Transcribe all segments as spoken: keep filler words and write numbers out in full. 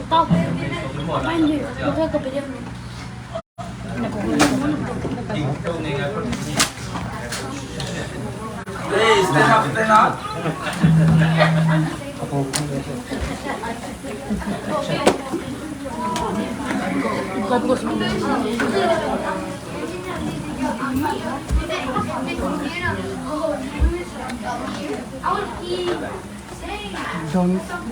Tao. Hey, stand up, stand up. Don't.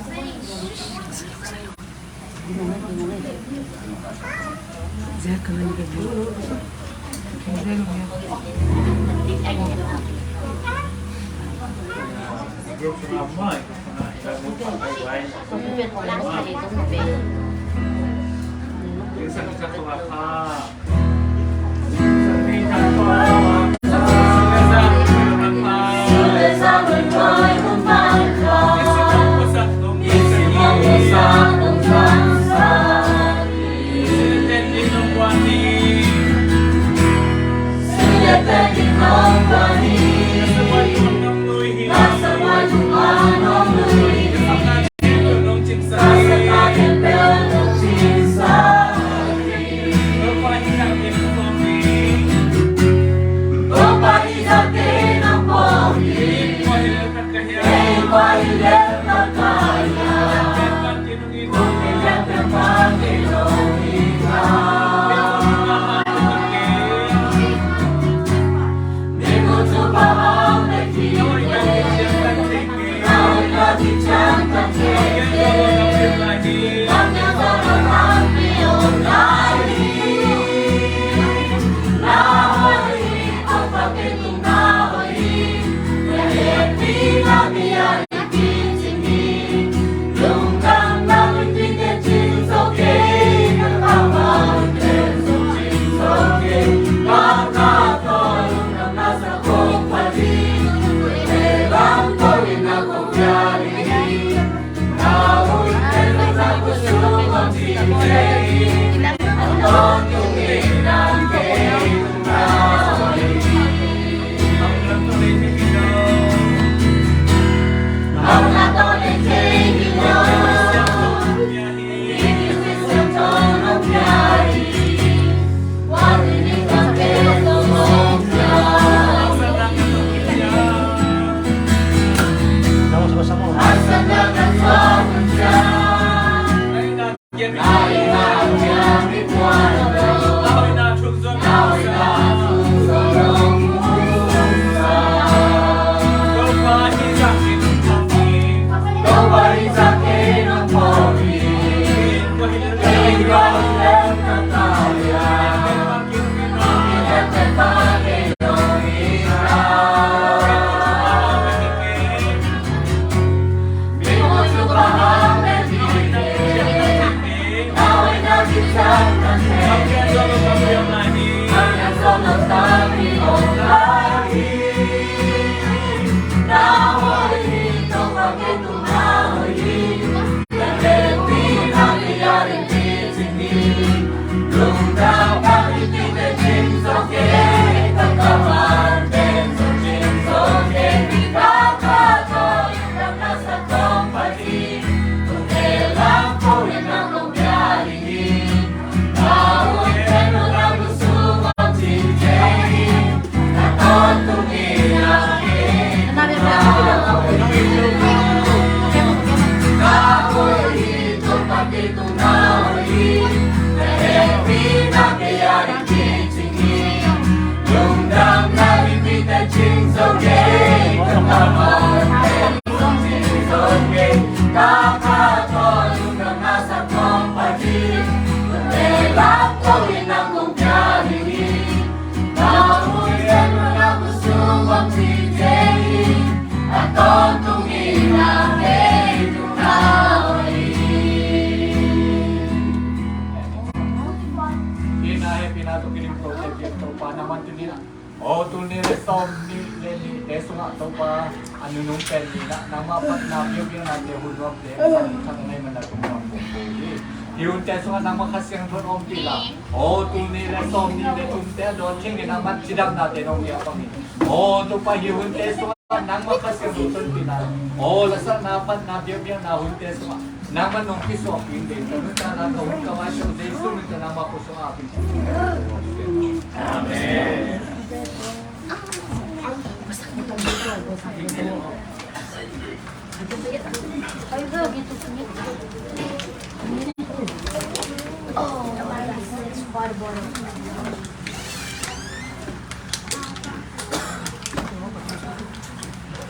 Aw, tul nih le sawm nih le nihte sungah Topa, a nunung pen ni-in ah nangmah phatna biakpiaknate hun nuamte, sang thak ngei man a tung nuam kong ko hi. Hih hunte sungah nangmah Kha Siangtho in ompih in la. Aw, tul nih le sawm nih le thumte a dawn ciangin nangmah cidamnate nong pia pang hi. Aw, Topa, hih hunte sungah nangmah Kha Siangtho tonpih in la. Aw, lasakna, phatna, biakpiakna hunte sungah nangmah nong kisuah in ding. Ka nuntakna, ka hun ka vai, Jesu min tawh nangmah khuapi sungah.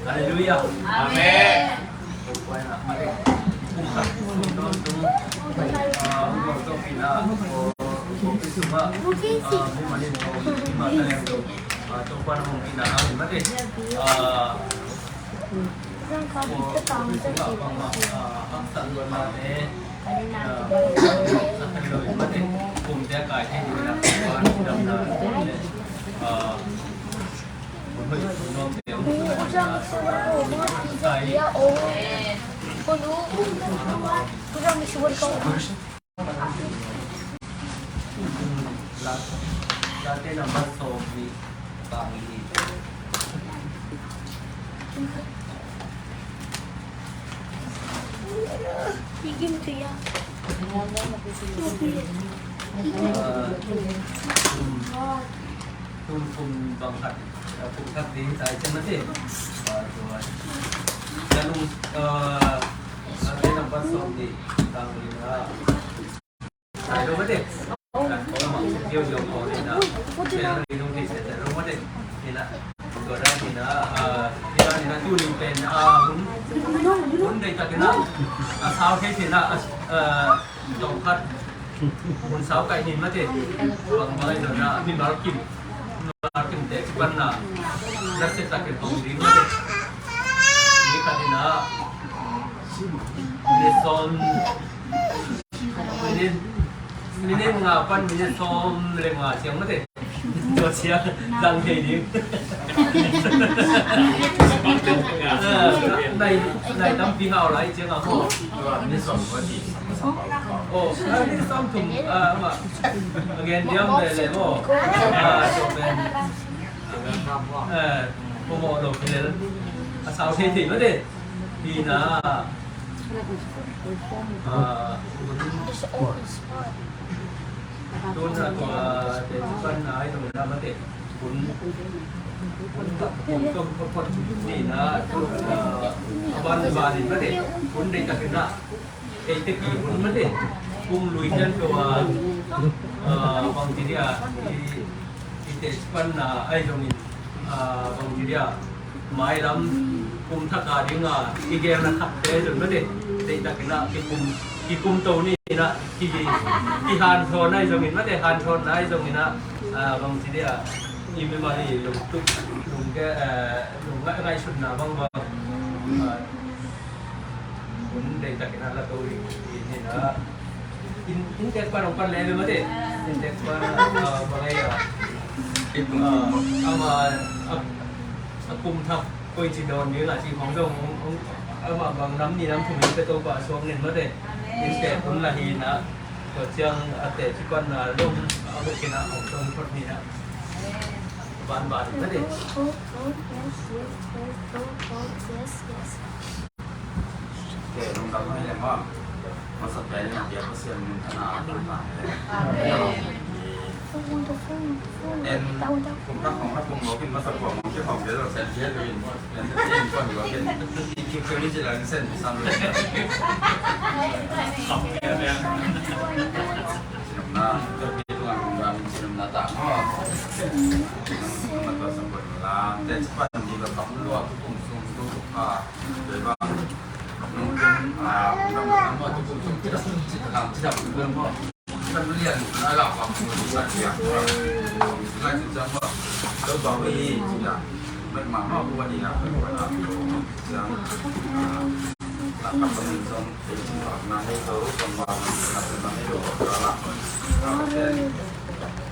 Halleluia. Amen. Late nambat sawm nih bang hi. Tun kum bang khat, kum khat ding tai ciang na te. Late nambat sawm nih bang hi na. Mimal kim te kipanna na se takin hong ding mate. Ni khat in ah minit sawm, minit, minit nga pan minit sawm le nga ciang mate. Tua ciang zang thei ding. Nai, nai tampi hau lai ciang a ho. Minit sawm. Oh, minit sawm thum. Ah, ma. Again, diam le le mo. Ah, so ben. Eh, promote lo hilel. A sau thei thei mate. Hi na. Ah, tun a tua te pan ai lo na mate. Kun. Kun to ko ko ni na. Ah, ban ban ni mate. Kun dei ta na. Kei te ki hun mate, kum lui cian tua, ah, bang ci dia, i, i te pan na ai zongin, ah, bang ci dia, mailam kum thak a ding a, i gel na thak te zong mate, te tak na, ki kum, ki kum to ni na, ki, ki han thon ai zongin mate, han thon ai zongin a, ah, bang ci dia, i memory lung tuk, lung ke, eh, lung ngai, ngai sun na bang bang, ah, Hun deihtakin a la to hi, hi, hi na. In, inntek pan hong pan leh bek mate. Inntek pan, ah, bang ai a. Ah, ama, a, a kum thak koici dawn ding a ci hong dong, hong, hong, ama bang nam ni nam thum in pe to pa suang nen mate. Inntek hun la hi na. Tua ciang a teci pan na lom, a bukin a hong dong thot ni na. Ban ban mate. Yes, yes. Ke, lungdam hi leh maw. Masa pen in a bia Pasian min thang a, thang a. Amen. En, kum thak hong na kum lo kin masa kum hong ki hong bia lo sen bia lo in. En, en, en, kon lo kin. Ki, ki, ki, ni ci la ni sen, san lo. Amen. Na, ke, ke, lungdam, lungdam, ta, maw. Masa kum la, te ci pan di lo, kam lo, kum sung, sung, ka.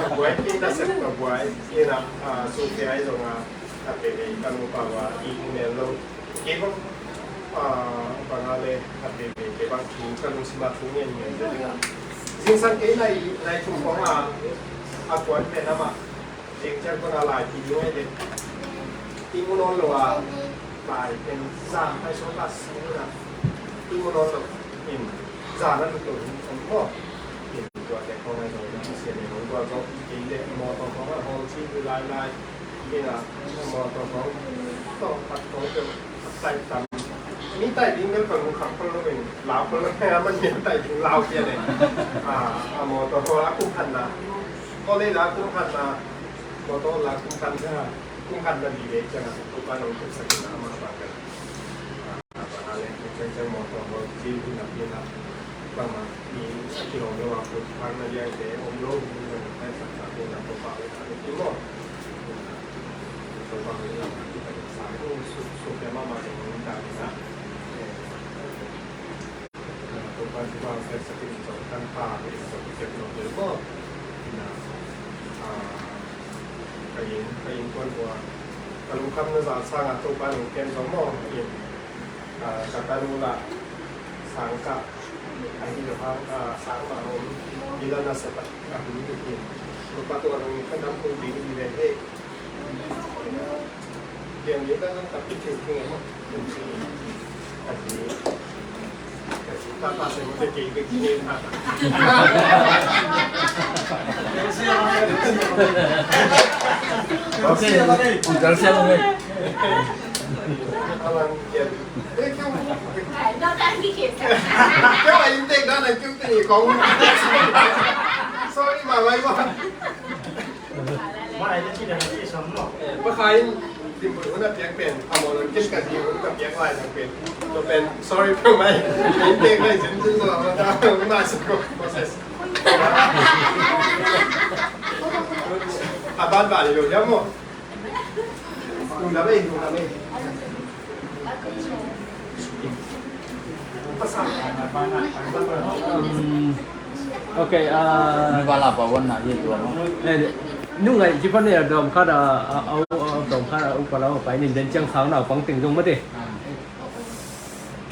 ka buai, kei nasep ka buai, ina, ah, Sofia i zong a, a pe ve, ka nupa wa, i email lo. Kei bang, Ah, bang a le, a te te te bang thu ka lungsim a thu ngen ngen te ding a. Zingsang kei nai, nai thum kong a, a kuan pen amah. Zingsang kong a lai pi ding ai te. I mu nawn lo a, lai pen zan ai so la si na. I mu nawn lo in, zan a lut lo in, in mo. In tua te kong ai zo na, si le mo tua zo, kei le mo to kong a hong si lai lai. Ina, mawtaw kong tawh khat kong teuh a tai tam. Mi tai ding bel kong khak khol lo in, lau khol lo in, a man mi tai ding lau pian in. A, a mawtaw kong a kum khat na. Kawlei la kum khat na. Mawtaw la kum khat na. Kum khat na di le ciang a, kum khat na kum khat na ma ba kan. Bang a le, cengceng mawtaw, mawtaw, cil, ina, ina. Bang a, i, a kilawm lo a, kut phang na liang te, om lo, ina, ina, sa, sa, ina, Topa, ina, ina, ina, Topa, ina, ina, sa, ina, su, su, te, ma, ma, ina, ina, ina. Topa, Topa, sa, sa, ina, sa, kan, pa, ina, sa, ina, ina, ina, ina, ka inn, ka innkuan uh a, ka lungkhamna za sangin Topa nong kem zong maw, inn, ah, ka tanu lah sang kah, ahi lo hang, ah, sang mah om, inn ah nasep a, a hun hi in. Topa tungah nong ka dam kul ding hi ve heh. Piang ding ka dam ka pi thei thei maw. Sorry, my wife. Mai, ina ci dan ci som lo. Pakhain, timbul hun a piak pen, a mawlon kis ka zi hun ka piak lai dang pen. Tua pen, sorry pen mai. Ina piak lai zin zin lo, ma ta, ma sa ko, process. A ban ban lo, ya mo. Tung da bei, tung da bei. Ok, ah, nungai ci pan ne a dawm khat a, a, a, a dawm khat a upa lam a pai nin den ciang sang na pang teng zong mate.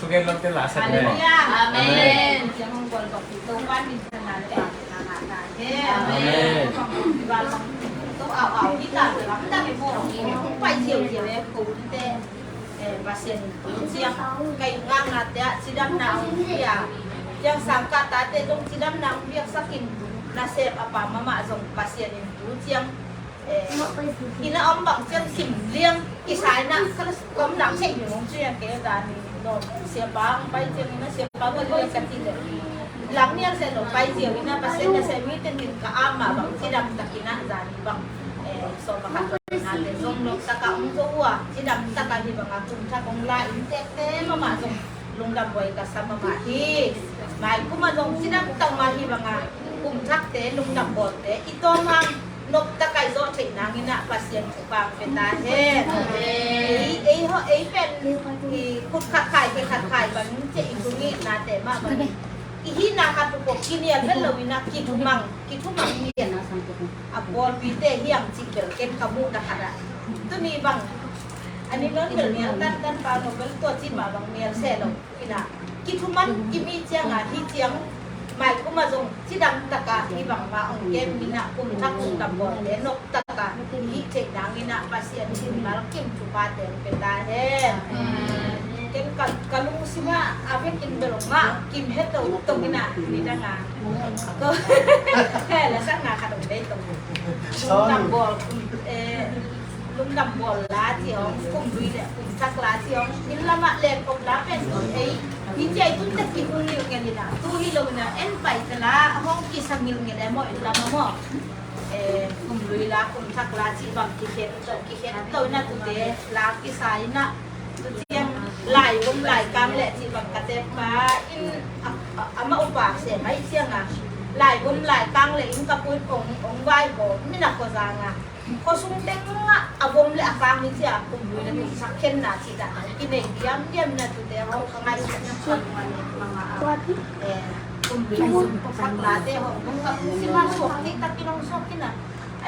Thugen lam te la sa ne. Hallelujah. Amen. Amen. Eh, Pasian in tu ciang ka it ngakngakte ah cidamna hong pia. Ciang sangkahtate zong cidamna hong piaksak in nasep a pa mahmah zong Pasian in tu ciang, eh, inn a om bang ciang sim liang kisa in ah ka om lam sei ding hong ciang kei a zan in no siapa hong pai ciang in ah siapa hong pai liang ka ci leh. Lam nial seh lo pai ziau in ah Pasian nasem mite in ka am mah bang cidam takin ah zan bang, eh, sawm a khat na te zong lo taka hong zo uh a cidam taka hi bang a kum thak hong la in tekte mahmah zong lungdam buai ka sa mahmah hi. Mai kum ah zong cidam tak mah hi bang a kum thakte lungdam bawlte i tawm hang nop takai zawh theih nangin ah Pasian thupha pia ta hen. Ei, ei, ei pen i khut khat khai, khe khat khai bang ciah i thungetnate mah bang i hihna khat uh pawh kinial vet lo in ah kithumang, kithumang in a pawlpite hiam cih bel ken ka muhna khat ah tuni bang a ni nawn bel nial tantan pa lo bel tua cih mah bang nial seh lo. Ina, kithuman i mi cianga hi ciang mai kuma zong cidam taka hi bangma ong kem mina kum thak kum dam bawlte nok taka hi theih nangina Pasian in malkim thupha teng pe ta hen. Ken ka, ka lungsima a vekin bel ong ngah kim het lo tong ina midanga ko he la sakna khat ong dei tong kum dam bawl kum, eh, lungdam bawl la ci hong, kum lui le kum sak la ci hong, inn lamah lengkop la pen ei hi ci a i tun tek kihung ngilngel ina, tu hi lo ina en pai te la hong kisa ngilngel e maw, inn lamah maw. Eh, kum lui la kum sak la ci bang kikhen to, kikhen to ina tute la kisa ina, tu ciang lai gum lai kang le ci bang ka tek pa in a, a, amah upa se mai cianga lai gum lai kang le in ka pui ong, ong vai ho mina ko zanga. Khuasung tengah a vom le a kang hi cia kum lui le kum sak khenna cih dan a kinei diamdiam na tute hong ka ngaihsutna khat mah le manga a, eh, kum lui kum sak late hong nong ka kum sima suak theih takin hong suak kina. A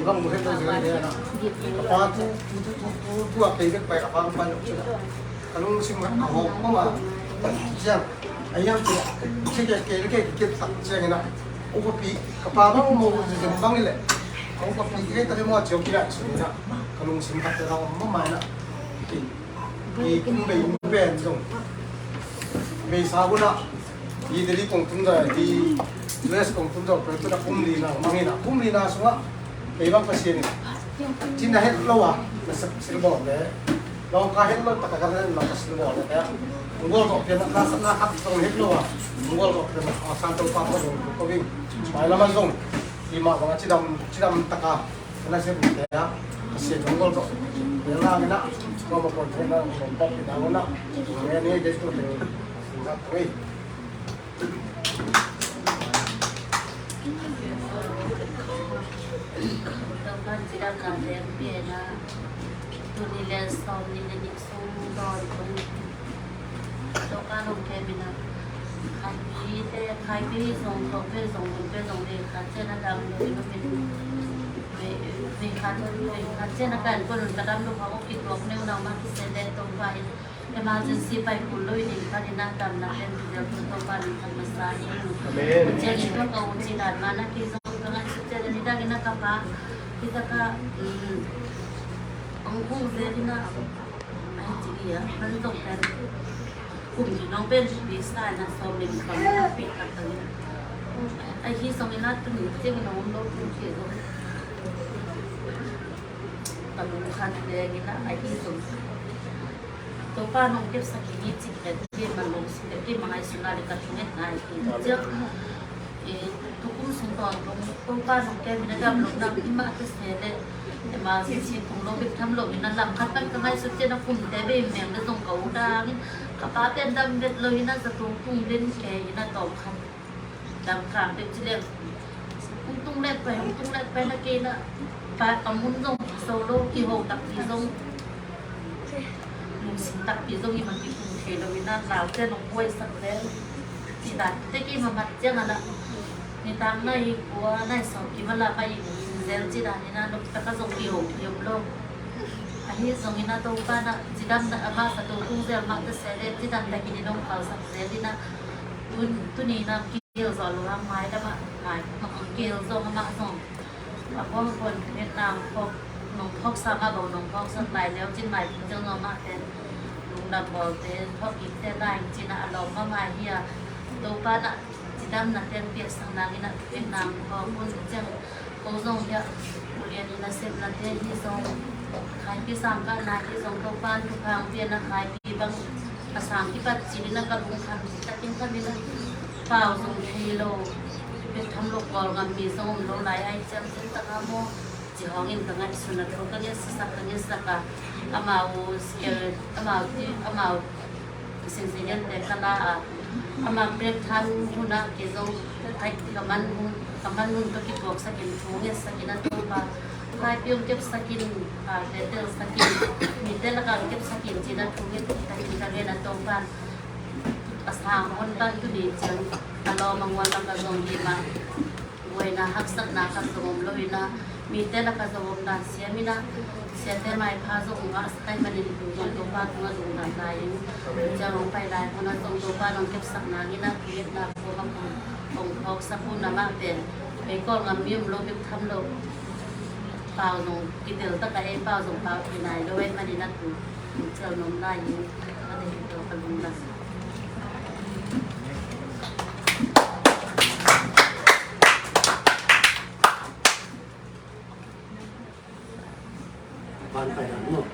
Kei bang mu het lo zia le na. Ka pa tu tu tu tu tu a kei bek pai ka pa ka pa lo. Ka lungsim a hawk mama. Ciang a hiam ci ci kei kei kei kei tak ciang ina. Upapi ka pa bang mu zia bang ile. Upapi kei tak mu a ciang kira suni na. Ka lungsim ka te rau mama ina. I kum bei pen zong bei sa hun ah i Delhi kong tun zaw, i U S kong tun zaw, pen tun a kum li na mang in a, kum li na sung ah kei bang Pasian in cin na het lo a na sak silbawl le, lo ka het lo tak a ka na na ka silbawl le te a, ung gol kok pian na ka sak na khat zong het lo a, ung gol kok pian na ka san to pa ko zong ko bing pai lama zong i ma bang a cidam cidam tak a Ka nasep te a, ka sia tung gol tok. Bel na mina, ko ma kon thena, kon pop ki dang na. Nge ni ge tu te. Na tu ei. Topan cidam na te pia na. Tuni le som ni le ni sung don kon. Topan ong ke mina. Khaipite, khaipite zong, khope zong, khope zong, ve khat ciang a dam lo, ino min. Ve, ve khat, ve khat ciang a kan ko nun ka dam lo, kha ko kituak neu nau ma kisia le Topa in. Emergency pai kul lo in, in khat in a dam na ten, tu del tu Topa in khat masa in. Amen. Ciang in tua ka u ci dan ma na ki zong ka ngai su ciang in dang in a ka pa, kita ka, mm, ong ku ve in a, ai ci ia, man zong kan. Kum ni nong pen pi sa na sawm lim kam na pi ka ta ni. Ahi zong ina tu ni ciang nong lo tu ke zo. Ka lung khan le ina ahi zong. Topa nong kepsak hi ni cik le ke ma long si le ke ma ngai su na le ka tu ngai ngai hi. Ciang. Eh, tukum sung tawn tung, Topa nong kem ina gam lo nam i mah te se le, ema si si tung lo bik tham lo ina lam khat pan ka ngai su cian a kum te be meng le zong ka u dang in, ka pa pen dam vet lo ina za tung tung den ke ina tawm khat. Dam kang te ci le, tung tung le pai, tung tung le pai na ke ina, pa ka mun zong so lo ki ho tak ki zong. Lungsim takpi zong i mah kikum thei lo ina, naute nong buaisak zel. Ci dan te kei mamat ciang a na. Nitak na i kua na i sawm ki mala mah i lungsim zel ci dan ina, nong taka zong kiho ki om lo. Ahi zong ina Topa na, ci dan na amah sa to kung zel mah ta se le, ci dan na kini nong pausak zel ina. Tun, tuni na kihel zaw lo hang mai lamah, mai, kihel zong amah zong. A kuang a kuan khanget nang phawk, nong phawksa mah bang nong phawksak lai leu cin mai phung ciang nong mah ten lungdam bawl te phawk kik te lai cin a lawm mah mai hi a. Topa na cidamna teng piaksak nang in a pek nang phawk hun ciang ko zong hi a. Ulian in a sepna te hi zong, khaipi sang kahna hi zong Topa thukhang pian a khaipi bang a sang kipat cil in a ka lungkham takin ka min a pau zong thei lo. Bek tham lo Kawlgam mi zong om lo lai ai ciam cin tak a maw? Ci hawngin ka ngaihsun a tho ka ngetsak, ka ngetsak a, amau skill, amau ti, amau singsingian te ka la a, amau break time hun a kei zong hai ka man hun, ka man hun ka kituaksak in thu ngetsak in a Topa. Hai piong kepsak in, a, te telsak in, mi te lak a kepsak in cin a thu ngetsak in ka ngen a Topa. A sang hon bang tuni ciang a lawm a ngual lam ka zong hi mah. Buaina haksatna ka zong om lo ina, mite lak a zong omna siam ina, siate maipha zong ngah sak ai manin tu zong Topa tungah zong dan lai in, ciang hong pai lai hun a zong Topa nong kepsak nang ina, kietna kuama kun hong phawksak hun amah pen, kei Kawlgam mi om lo bek tham lo. Pau zong kitel tak a ei pau zong pau kei nai lo ai manin a tu. Cial nong lai in, a dei to ka lungdam. Ban pai dan maw.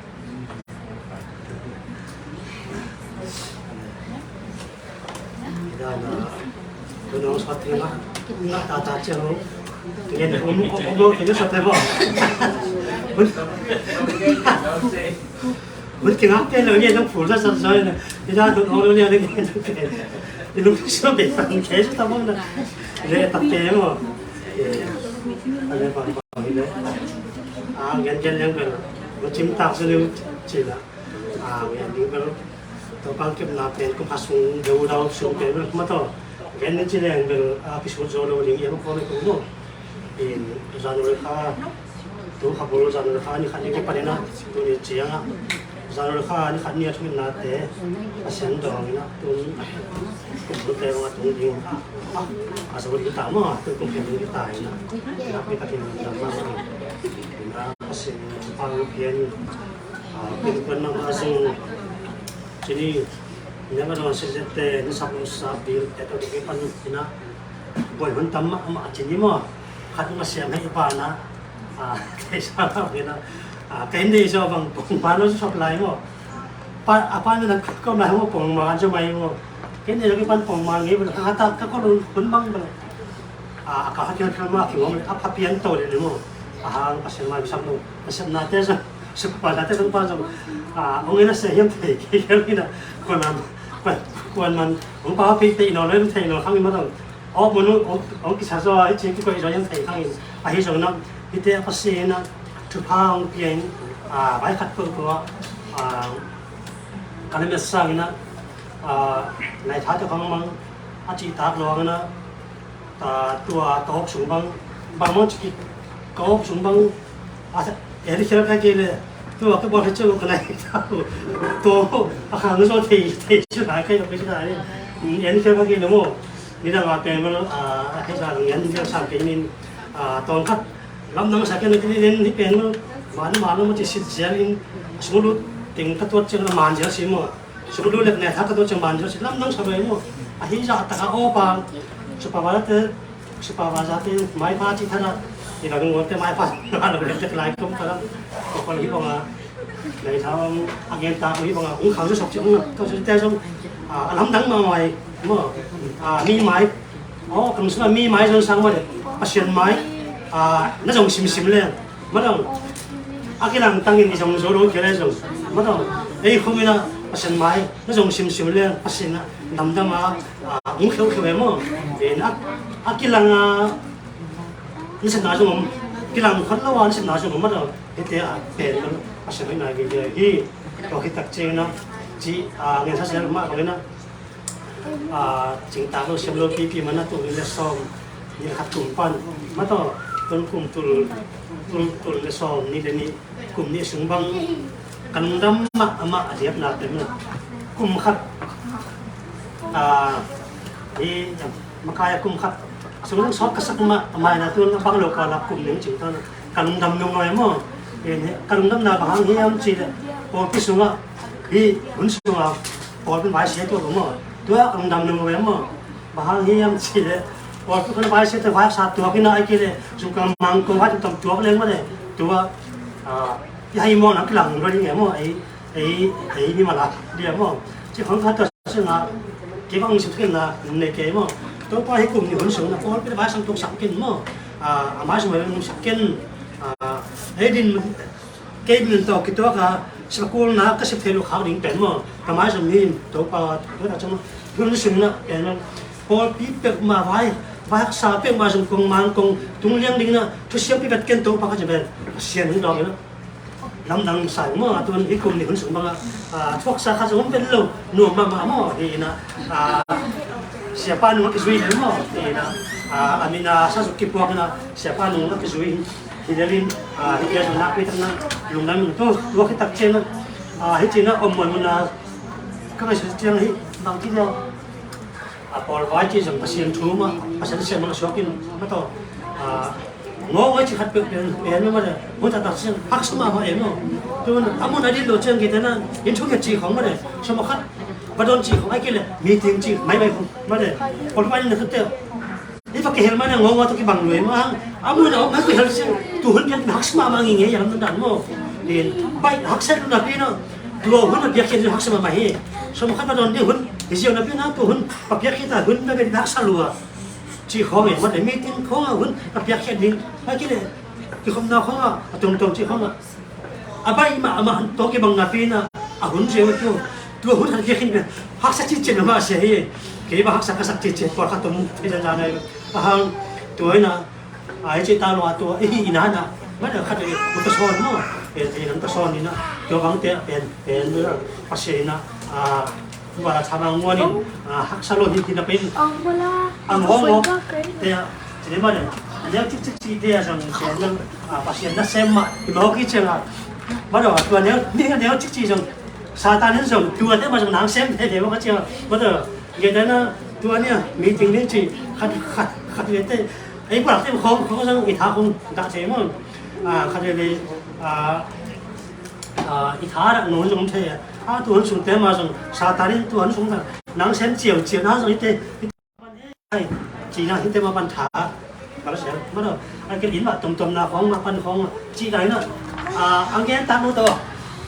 Ida na, tu nong sawt tingah, ta ta ciang lo. Ngen um, um, um, um, sawt te maw. Hun kingak pen lo nia, nong phul sa sa sa nia. Ida nong ong lo nia, nong ong lo pen. Nong sa be pan ke sa ta bang na. Le ta pe mo. A le pa pa le. A ngen ngen ngen bel. Lo cim tak sa lo ci la. A ngen ngen bel. To pang kep na pen ko pa sung de u dau sung pen bel ma to. Ngen ngen ci le bel a ki sung zo lo ding ya ko ko mo. In January kha, tu kha bul January kha ni khat ni ko panin a, tuni ciang a January kha ni khat ni a thumin nate a sian dawng ina tun kum bul te bang a tung ding a, a zo ding ta maw, tu kum pen ding ta ina, na pi ka tin ta maw, ina a sin pang pian. A, pen kuan nang a zong cini nang a dong sisete ni sap lo sap bil te to ding pan ina buai hun tam mah mah cini maw. Khat ma siam hei pa na. A, kei sa ina. A, kei nei so bang pong pa lo sop lai maw. Pa, a pa na ko mai maw pong ma an so mai maw. Kei nei lo ki pan pong ma ngi bang ha ta ka ko lo hun bang bang. A, a ka ha kian kal ma ki ngom a pa pian to le maw. A hang pa siam mai sap lo. Siam na te sa. Suk pa la te suk pa zong. A, ong ina se hiam thei kei kei ina. Kuan man, kuan, kuan man. Ong pa pei pei no le thei no khang ma dong. Ong mun ong, ong kisa zo a, i cing ki koi zo hiam thei khang in. A hi zong na, hi te a pa si ina. Thupha ong pia in. A, vai khat ko ko a. A, ka le me sang ina. A, nai tha te khang mang. A ci tak lo ina. Ta, tua ka awk sung bang, bang mong ciki ka awk sung bang, a, en khel ka kei le, tua ka bawl ka ceu ka nai ta, tua a khang zo thei, thei su na ka yo ka su na ni, en khel ka kei le mo, ni dang a pen mo, a, a thei sa dang en khel sa kei nin, a, tawng khat, lam dang sa kei na kei nin ni pen mo, man, man mo ci sit zel in, sung lut, ting ka tuat ceu na man zel si mo, Sung lu lek ne thak ka tu cang ban jo si lam nang sa bai mu. A hi za ta ka o pa. Supervisor te, supervisor te mai pa ci thana. Ni ka ngun te mai pa. Lo lek te lai kum ka la. Ko ko hi ko nga. Lai tha a gen ta ko hi ko nga. Ung khang jo sok ci ung. Ko ci te jo. A lam dang ma mai. Mo. A mi mai. O, kam suna mi mai zong sang ma de. Pasian mai. A na zong sim sim le. Madong, a kilang tangin i zong zo lo kei le zong. Madong, ei khong ina Pasian mai, na zong simsim le Pasian a damdam a, a, hong kheukheu e maw. Ei na, a kilang a, na sepna zong om, kilang khon lo a, na sepna zong om, madong, hite a pen lo, Pasian mai nai ve hi, tua khit tak ciang na, ci, a, ngen sa sial mah bang ina, a, cingtak lo siam lo pipi mana tul le sawm ni khat kum pan. Mataw, tun kum tul, tul, tul le sawm ni le ni kum ni sung bang ka lungdam mah amah a liapna pen mah. Kum khat, a, hi, makai a kum khat sung sawt ka sak mah amah na tun a bang lo ka la kum ni cingtak na. Ka lungdam nungoi maw? Ka lungdamna bang hang hiam cih leh pawlpi sungah, hih hun sungah pawlpi vai sia tuak lo maw? Tua ka lungdam nungoi maw? Bang hang hiam cih leh pawlpi hun vai sia tuak, vai sa tuak ina ai kei leh zungkal mangkong vai tuak tuak leng maw le? Tua, ah, i hai maw na kilang lo ding e maw? Ei, ei, ei mimal a dia maw? Ci hong khat tua sungah kei bang sim ken la nei kei maw? Topa hih kum ni hun sung na pawlpi vai sang tuak sak ken maw? A, a mai sung vai sak ken. A, ei din kei din tawh kituak a sakul na ka sep thei lo khak ding pen maw? Ka mai sung ni Topa tua ta cang hun sung na pen maw? Pawlpi pek ma vai, vai haksa pek ma sung kong mang kong tung liang ding na thusiam pi vet ken Topa ka ci pen. Sian hun dawng ina. Lamdang sa maw, a tun hih kum ni hun sung bangah, a, thuaksa khat zong om pen lo, nuam mahmah maw, hi ina, a, siapa nung a kizui lel maw, hi ina, a, a min a sa zuk kipuak ina, siapa nung a kizui hi lel in, a, hi kia zong nakpi tak na, lungdam in tu, tua khit tak ciang na, a, hi cina om muan mun a, ka ngaihsut ciang hi, bang ci dia, a pawl vai ci zong Pasian thu mah, Pasian siam mah suak in, mataw, a, ngawng ai ci khat peuh pen, pen mah mah le, hun taktak siang, haksa mahmah em aw. Tun, a mun a dit lo ciang kei te na, in thukhiat ci khong mah le, sawm a khat, va dawn ci khong ai kei le, meeting ci, mai mai khong, mah le, pawl vai in na khat te, i va kihel mah le, ngawng ngawng tawh kibang lo em aw, a mun a om, mai kihel siang, tu hun pian haksa mahmah ngi nge, yam dan dan maw. Din, bai, haksa lu napi na, tua hun a piak khiat haksa mahmah hi, sawm a khat va dawn ding hun, hi ziau napi na, tu hun, va piak khiat ta hun, na piak haksa lua. Ci khawng e, mate meeting khawng a hun a piakkhiat ding, a kile kikhopna khawng a, a tuamtuam ci khawng a, a baih mahmah tawh kibang napi in a, a hun zia uh tu, tua hun khat kiakhin pen haksa citciat mahmah a sia hi. Kei bang haksa ka sak citciat pawlkhat tum thei zanzan ahi. A hang tua in a, a hi cih ta lo a tua i hih in a na, mate khat i uta sawn maw, pen i nang ta sawn in a, tua bangte pen pen Pasian in a, a, Tua thamang nguan in, ah, haksa lo hi, hi na pen. Ang wala. Ang hong hong. Te a, te ma ne. Neu cik cik ci te a zong, zong, ah, Pasian nasem mah. Hi mawk hi ciang a. Ma do, tua neu, ni neu cik ci zong. Satan in zong, tua te ma zong nang sem te te mawk ciang a. Ma do, nge te na, tua ni a, meeting ni ci, khat, khat, khat ni te. Ei, pulak te khong, khong zong, i tha khong, dah te mawk. Ah, khat ni, ah, Ah, i tha rak nung zong thei a. A tu hun sung te ma zong Satan in tu hun sung ta nang sem ciau ciau na zong i te, i te man e, ai, ci na hi te ma pan tha. Ma lo sem ma lo. Ai ke in ma tom tom na khong ma pan khong ci dai na. Ah, ang gen ta no to.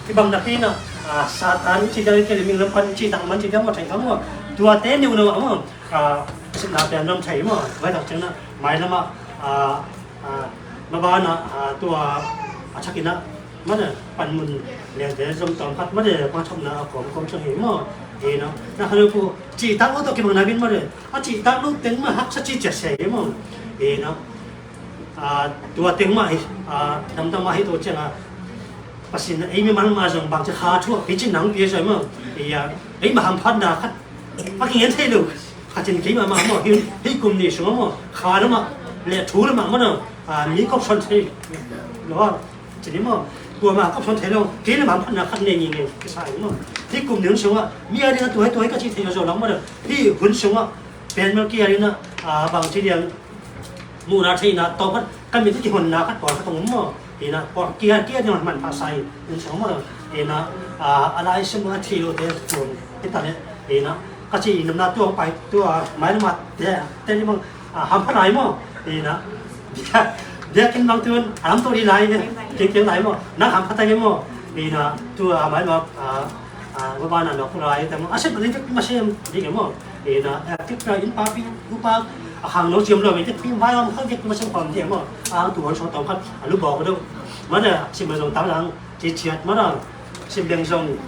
Ki bang da ki na. Ah, Satan ci dai ke mi lam pan ci tang man ci dai mo thai khong mo. Tua te niu no mo. Ah, sim na pe nom thai mo. Vai tak chang na. Mai na ma. Ah, Ah, ma bana, ah, tua, a thak ina, ma de, pan mun le de zom tawm khat, ma de, ma thawm na, a kawm, kawm sang hi maw, hi na, na kha lo pu, ci tak lo to ki bang na bin ma de, a ci tak lo teng ma haksa ci cia sia hi maw, hi na, ah, tua teng ma hi, ah, dam dam ma hi to ciang a, Pasian ei mi man ma zong bang ci kha thua, hi ci nang pia zoi maw, hi ya, ei ma hamphat na khat, a ki ngen thei lo, khat in kei ma ma maw, hi, hi kum ni sung maw, kha na ma, le thu na ma maw na, Ah, mi kop son thei lo a, ci ni maw? Kuamah kop son thei lo, kei le mah phatna khat nei ngei ngei ka sa hi maw? Hih kum ni hun sungah mi a dingah tua hi tua hi ka cih thei lo zo lo maw? Hih hun sungah pen maw kei a dingah, ah, bang ci diang muhna theihna tawm khat ka mit kihonna khat pawl khat tong maw? Hi na pawl kei a, kei a dingah manpha sa hi hun sungah maw? Hi na, ah, a lai sungah thei lo te kum Kita le, ina, ka ci in namna tua pai tua mai lama te te ni mang, ah, hampha lai maw, ina, biakinn bang tun a lam to di lai ne, kengkeng lai maw, nang hampha ta nge maw, ina, tua mai lama, ah, ah, ba ba na nok lai te maw, a sem ni te ma sem di nge maw, ina, eh, kik ka in pa pi upa, a khang no siam lo, mi te pi mai lam khang kik ma sem khom di nge maw, a tu hon so tong khat, a lu bawk do, ma da, sim ma zong tang lang, ci ciat ma da, sim beng zong,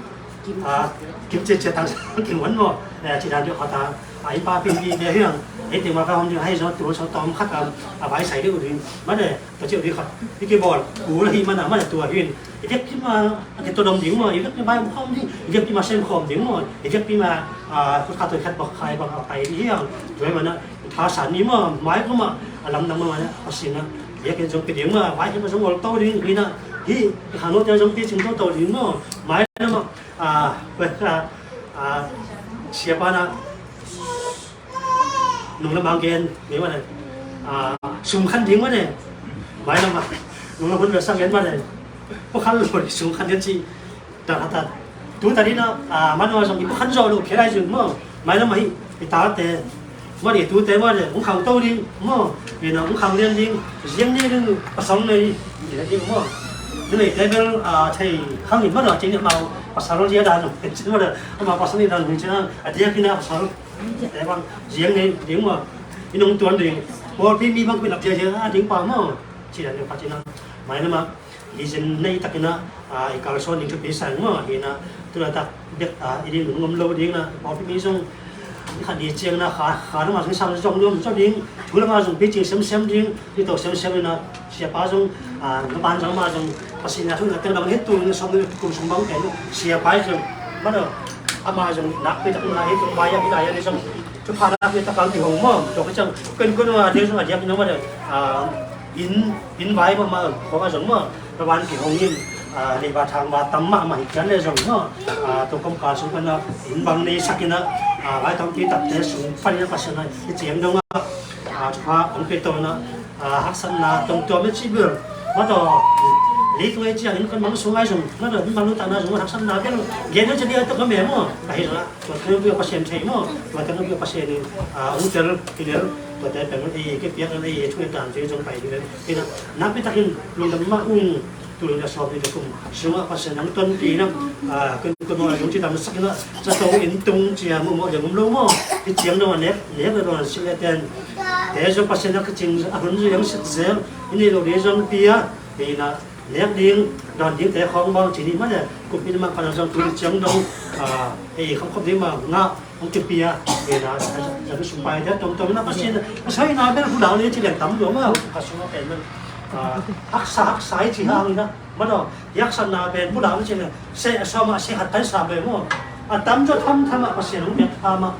a, kim ciat ciat tang, kim wan maw, eh, ci dan di khat a, a, in pa pi pi te hiang, eh, te ma ka hom di hai zong tu so tong khat a, a, bai sai di u di, ma da, Ka ci uh di khat, i kibawl kul ahih manin a, man a tua hi in. I biakpi ma a kitodom ding maw, i biakpi ma sem khawm ding, i biakpi ma sem khawm ding maw, i biakpi ma, ah, khut khat tawh khat bak khai bak a pai ding hi hang. Tua ahih manin a, thasan ni maw, mai khawm a, a lamdang maw, a sin a, biakinn zong pia ding maw, vai khawm a zong ol to ding hi na, hi, i khangnote zong pia cing to to ding maw, mai na maw, ah, ah, siapa na, Nung lam a gen, ni mah le. Ah, sum khan ding mah le. Mai lam a. Nung lam hun ve sang gen mah le. Pu khan lo sum khan ding ci. Ta ta. Tu ta ding na, ah, man ma zong i pu khan zo lo, khe lai zong maw. Mai lam a hi, i ta te. Mah le tu te mah le, ung khang to ding maw. Ni na ung khang lian ding. Ziang ni ding, pasal nei. Ni na ding maw. Ni na te bel, ah, thei khang ni mah le, cing ni mau. Pasal lo zia dan. Mah le, ama pasal ni dan ni cing. A dia kina pasal. Te bang, ziang nei ding maw, i nong tuan ding. Pawlpi mi bang pi lap ziang ziang a ding pa maw. Ci dan ding pa ci na. Mai na ma, i zin nei tak ina, a, i kalsuan ding thupi sang maw. Hi na, tu na tak bek, a, i ding nung om lo ding na. Pawlpi mi zong, i khan di ciang na kha, kha na ma zong sang zong nuam zong ding. Thu na ma zong pi cing sem sem ding. Pi to sem sem na. Siapa zong, a, na ban zong ama zong, Pasian a thu na teng dang hi tu ni som ni kum sung bang ken, siapa zong, ma do, ama zong, nak pi tak na hi tu bai ya pi na ya ni zong, tu pha nak pi tak kang ki hong mo, to ka chang, ken ken ma dia zong a dia ki no ma do, a, in, in bai ma ma, ko ka zong mo, na ban ki hong in, a, le ba thang ba tam ma ma hi kian le zong mo, a, to kom ka sung ka na, in bang ni sak ina, a, bai tong pi tak te sung pa ni Pasian a, i ciang dong a, a, tu pha, ong pi to na, A, haksatna tongtuam i cih bel. Mah tawh, leitung ei ciangin kan mang sung ai zong, mah tawh, mang lutana zong haksatna bel. Gen na cih dia tawh ka mem aw. Ka hi zong a, tua teng bel Pasian thei maw. Tua teng bel Pasian in, a, hong tel, hi lel. Tua teng bel ei, kei piak na ei, thu ei dan zong pai hi lel. Hi na, nakpi takin lungdam mah ung. Tul in a sawm in a kum sungah Pasian hong tonpih in a, a, kun kun maw a zong ci tam sak in a, zato in tung cia muh maw leng um lo maw. Hi ciang dong a nek, nek le dong a sik le ten. Te zong Pasian a kicing a hun zong sik zel. I neih loh ding zong pia. Hi na, nek ding, dawn ding te khawng bang ci ni mah le. Kum in mah pan a zong tul ciang dong, a, ei kham khop ding mah ngah. Hong kipia, kena, a, a, a, sumpai dia, tom, tom, na, Pasian, Pasian, na, bel, hula, ni, ci, leng, tam, dua, ma, a, suma, pen, a, haksa, haksa, i, ci, hang, na, ma, do, haksa, na, pen, hula, ni, ci, leng, se, a, soma, se, hat, kai, sa, be, mo, a, tam, jo, tham, tham, a, Pasian, hong, pek, tham, a,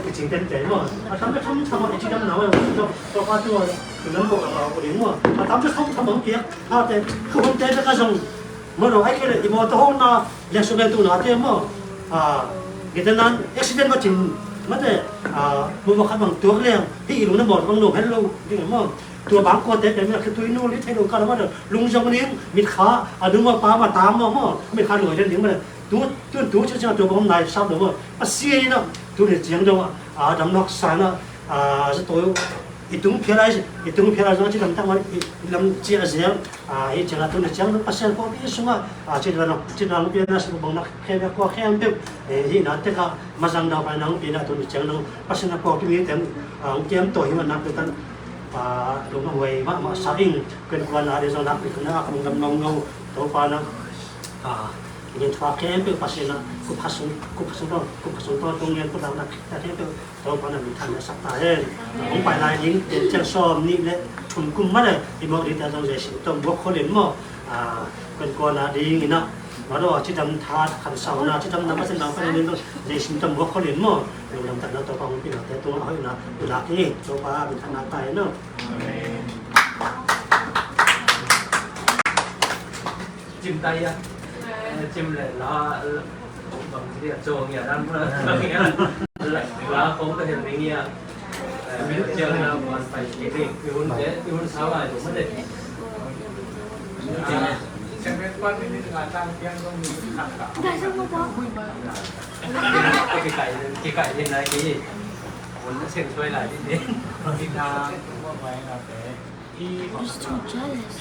i, ci, ten, te, mo, a, tam, jo, tham, tham, a, i, ci, tam, na, mo, do, do, pa, tu, a, tu, nam, ko, a, ko, ding, mo, a, tam, jo, tham, tham, hong, pek, ha, te, ku, hong, te, te, ka, zong, Mano, ai kei le, i mawtaw hona, liansuk liantuhnate maw. A, ngetenan, accident va cin, mate, a, mawtaw khat bang tuak liang, hi i lungna mawtaw bang lo, hello, ding maw. Tua bang kuate pia mi a khitui nu li thei lo ka la mate, lungzong ning, mitkha, a nu maw, pa maw, ta maw, maw, mitkha nuai den ding mate. Tu, tu, tu, tu, tu, tua bang nai sam lo maw. A sia ina, tu ni ciang dong a, a dam nok sa na, a, zato, i tung phial ai, i tung phial ai zong a ci lam tak maw, i, i lam cia ziang. A, hi ciang a tun a ciang Pasian pawlpi sungah, a, ci dan, ci dan pianna sung bang nak khem kua khempeuh, e, hi na te ka mazang dau pai nang pianna tun a ciang nang Pasian a pawlpi mi teng, a, hong kiam to hi man nak pitan, a, lung a huai mahmah sa ing, ken kua na de zong nak pitan a, kong dam nong ngau, Topa na, a, ngen thua khempeuh Pasian a, kup khasung, kup khasung tawh, kup khasung tawh, tung ngen kup dau nak, ta khempeuh, Topa na min than na sak ta hen. Hong pai lai ding, te ciang sawm nih le thum kum mah le, i mawk ding te zong Jesu tawh buak khol in maw. A, kan kuan a ding ina. Mah lo a cidam tha khan sau na, cidam na ma sen bang pan in zong Jesu tawh buak khol in maw. Lungdam tak na Topa hong pi na te tung a hoih na, tu la ki, Topa min than na ta hen no. Cim ta ia. Cim le la, bang dia cong ia dan pula. La kong ka hen ring ia. Mel ciang na buan pai kiri. Ihun de, ihun sawa itu mah de. He's too jealous.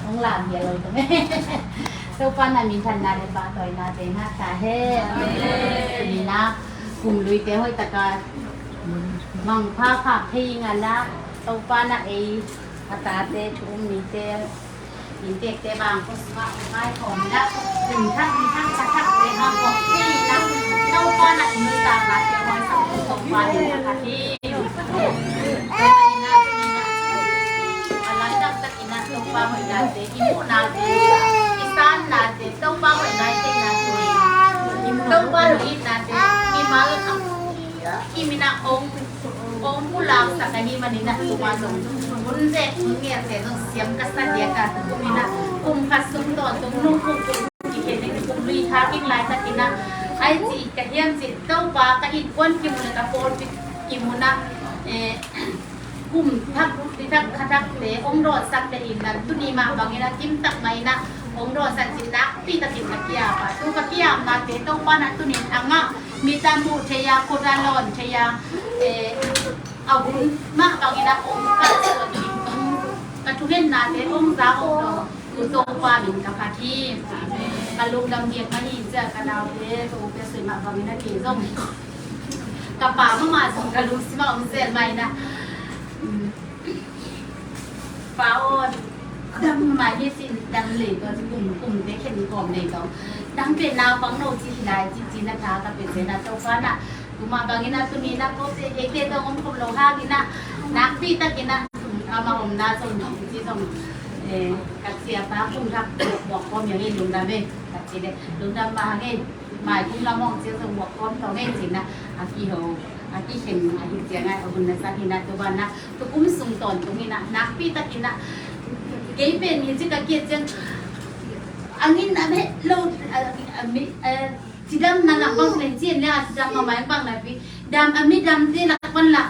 Hong lam bia lo tung e. Topa na minthanna le pahtawina te ngah ta hen. Amen. Ni na kum lui te hoih taka mangpha khak thei ing a na Topa na ei a tate thu um mite inntekte bang ko sungah ngai khawm na kum thak ni thak sa thak te ha ko thei na Topa na inn ta ngah te hoi sa Topa ni na ka hi. Topa na ina Topa hoihnate, i muhnate, i sannate, Topa hoihna i theihnate, Topa hoihnate, mimal a i minah hong, hong pulaksak ahih maninah tuma zong hun zek hun ngelte zong siam ka sa diaka tukuminah kum khat sung tawntung nung kum kum kikhen in kum lui thaking laitakinah ai ci ka hiam ci Topa ka innkuan kimu le ka pawlpi kimunah eh, kum thak, ti thak, kha thakte hong dawnsak te in a, tuni mah bangin a kimtak mah in a hong dawnsak cih nakpi takin ka kiam a. Tu ka kiamnate Topa in a tuni in a ngah, mit a muh thei a, khut a lawn thei a, eh, a hun mah bangin a hong kalsuan ding, ka thungetnate hong za hong dawn, tu Topa min ka phat hi. Ka lungdam diak mah hi cia, ka naute, ka u Pia Sui mah bangin a kei zong, ka pa mahmah zong ka lungsim ah om zel mah in a. Pa aw, dam mah hi cin, dam lei tawh ci kum, kumte khen kawm lei tawh. Dam pen naupang no ci hi lai ci, ci na tha ka pe zen a Topa in a. Tua mah bangin a tuni in a kote, eite tawh om khop lo hangin a, nakpi takin a, amah omna zong ci zong, eh, ka ciapa kum thak buak kawm yang ei lungdam ei, ka ci le, lungdam mah hang ei. Mai kum lam hong ciang zong buak kawm tawh ngei cin a, a kiho, a kikhen a hi ciang a, a hun na sak hi na, tua ban na, tua kum sung tawntung hi na, nakpi tak hi na, kei pen hi ci ka kiat ciang, a ngin a meh lo, a, a mi, a, cidam na lak bang len cin le a cidam ma mai bang na pi, dam a mi dam te lak pan la,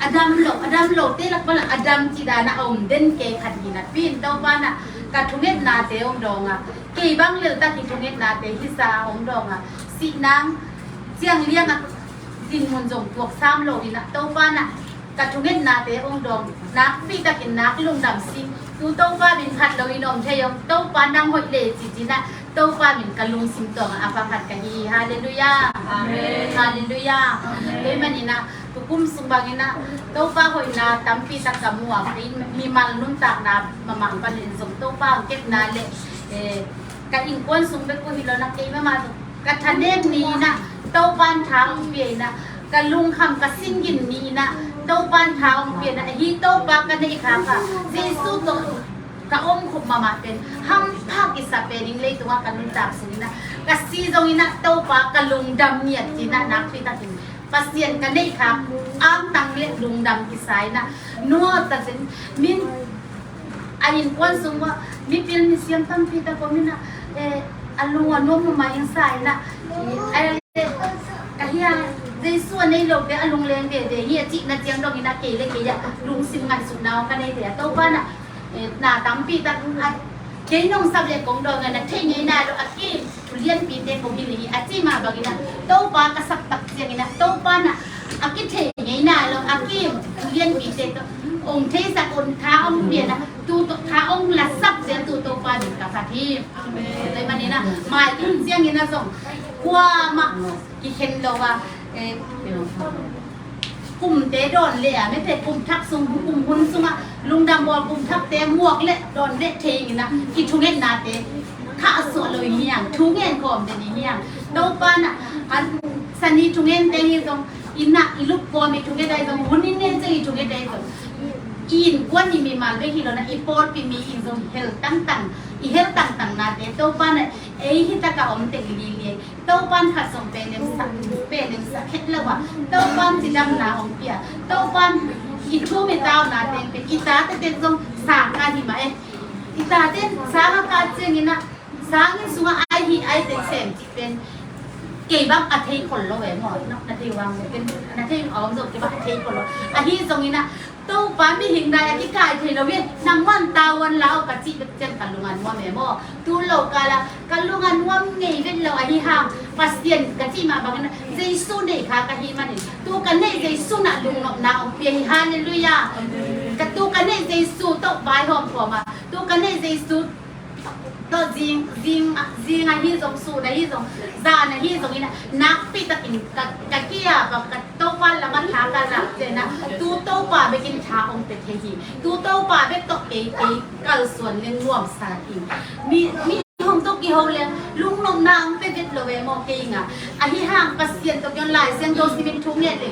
a dam lo, a dam lo te lak pan la, a dam ci dan a om den kei khat hi na pi in Topa na, ka thungetnate hong dawng a, kei bang lel tak hi thungetnate hi sa hong dawng a, sihnang ciang liang a dinmun zong tuak sam lo hi na Topa na, ka thungetnate hong dawng, nakpi takin nak lungdam si, tu Topa min phat lo in om thei hong, Topa nang hoih le ci ci na, Topa min ka lungsim tuang a pha phat ka hi. Halleluiah. Amen. Halleluiah. Amen. Kei man in a, tu kum sung bang in a, Topa hoihna tampi tak ka mu a, kei mimal nuntakna mahmah panin zong Topa kepna le, eh, ka innkuan sung bek uh hi lo na, kei mahmah zong ka thanem ni in a, Topa in tha hong pia in a, ka lungkham ka singin ni in a, Topa in tha hong pia in a, ahi Topa ka neih kha kha, Jesu tawh ka om khop mahmah pen, hampha kisa pen in leitungah ka nuntak sung in a, ka si zong in a, Topa ka lungdam ngiat ci in a, nakpi takin Pasian ka neih kha, angtang le lungdam kisa in a, nuat takin min a innkuan sung uah mipil misiam tampi tak om in a, eh, a lung a nuam mahmah in sa in a, eh, ka hia, Jesu a nei lote a lungleng veve hi a cihna ciang dong in a, kei le kei a lungsim ngaihsutna hong ka nei thei a, Topa na, eh, na tampi tak a, kei nong sap le kong dong a na thei ngei nai lo a kim, thu lianpite kong hi le hi a ci mah bangin a, Topa ka sap tak ciangin a, Topa na a kithei ngei nai lo a kim, thu lianpite tawh hong theisak un tha hong pian a, tu tawh tha hong lasak zel tu Topa min ka phat hi. Tua ahih manin a, mai kum ciangin a zong kuamah kikhen lo a, eh, kumte dawn le a, mete kum thak sung, kum hun sungah lungdam bawl kum thakte muak le dawn le thei in a, i thungetnate khah suah lo i hiang, thungen khawm den i hiang. Topa na, an sani thungente hi zong, i na i lup kawm i thunget ahi zong, hun i nen ciang i thunget ahi zong, i innkuan i mimal bek hi lo na, i pawlpi mi in zong hel tangtang, i hel tangtangnate Topa na, ei hi taka om teng lili ei. Topan khat zong penemsak, penemsak het lo a, Topan cidamna hong pia, Topan i thum i tauna teng pen, i tate teng zong sang ka hi mah e. I tate sang a ka ciangin a, sang inn sungah ai hi ai teng sem cih pen kei bang a thei khol lo e maw, na thei vang pen, na thei a om zong kei bang a thei khol lo. Ahi zongin a, Topa mihing dai a kikai thei lo hi, nangman tavuan la aw ka cih bek ciang ka lung a nuam e maw. Tu lo kala ka lung a nuam ngei vet lo ahi hang, Pasian ka cih mah bangin Jesu nei kha ka hi manin, tu ka neih Jesu na lungnopna hong pia hi. Halleluiah. Ka tu ka neih Jesu tawh vaihawm khawm a, tu ka neih Jesu tawh zing, zing, zing ahi zong, sun ahi zong, zan ahi zongin a, nakpi takin ka, ka kia, ka, ka Topa lamah tha ka lak ciangin a, tu Topa bekin tha hong pe thei hi. Tu Topa bek tawh kei, kei kalsuan le nuamsa hi. Mi, mi hong tawh kiho le lungnopna hong pe vet lo e maw kei nga. Ahi hang Pasian tawh kion Lai Siangtho simin thu nget le,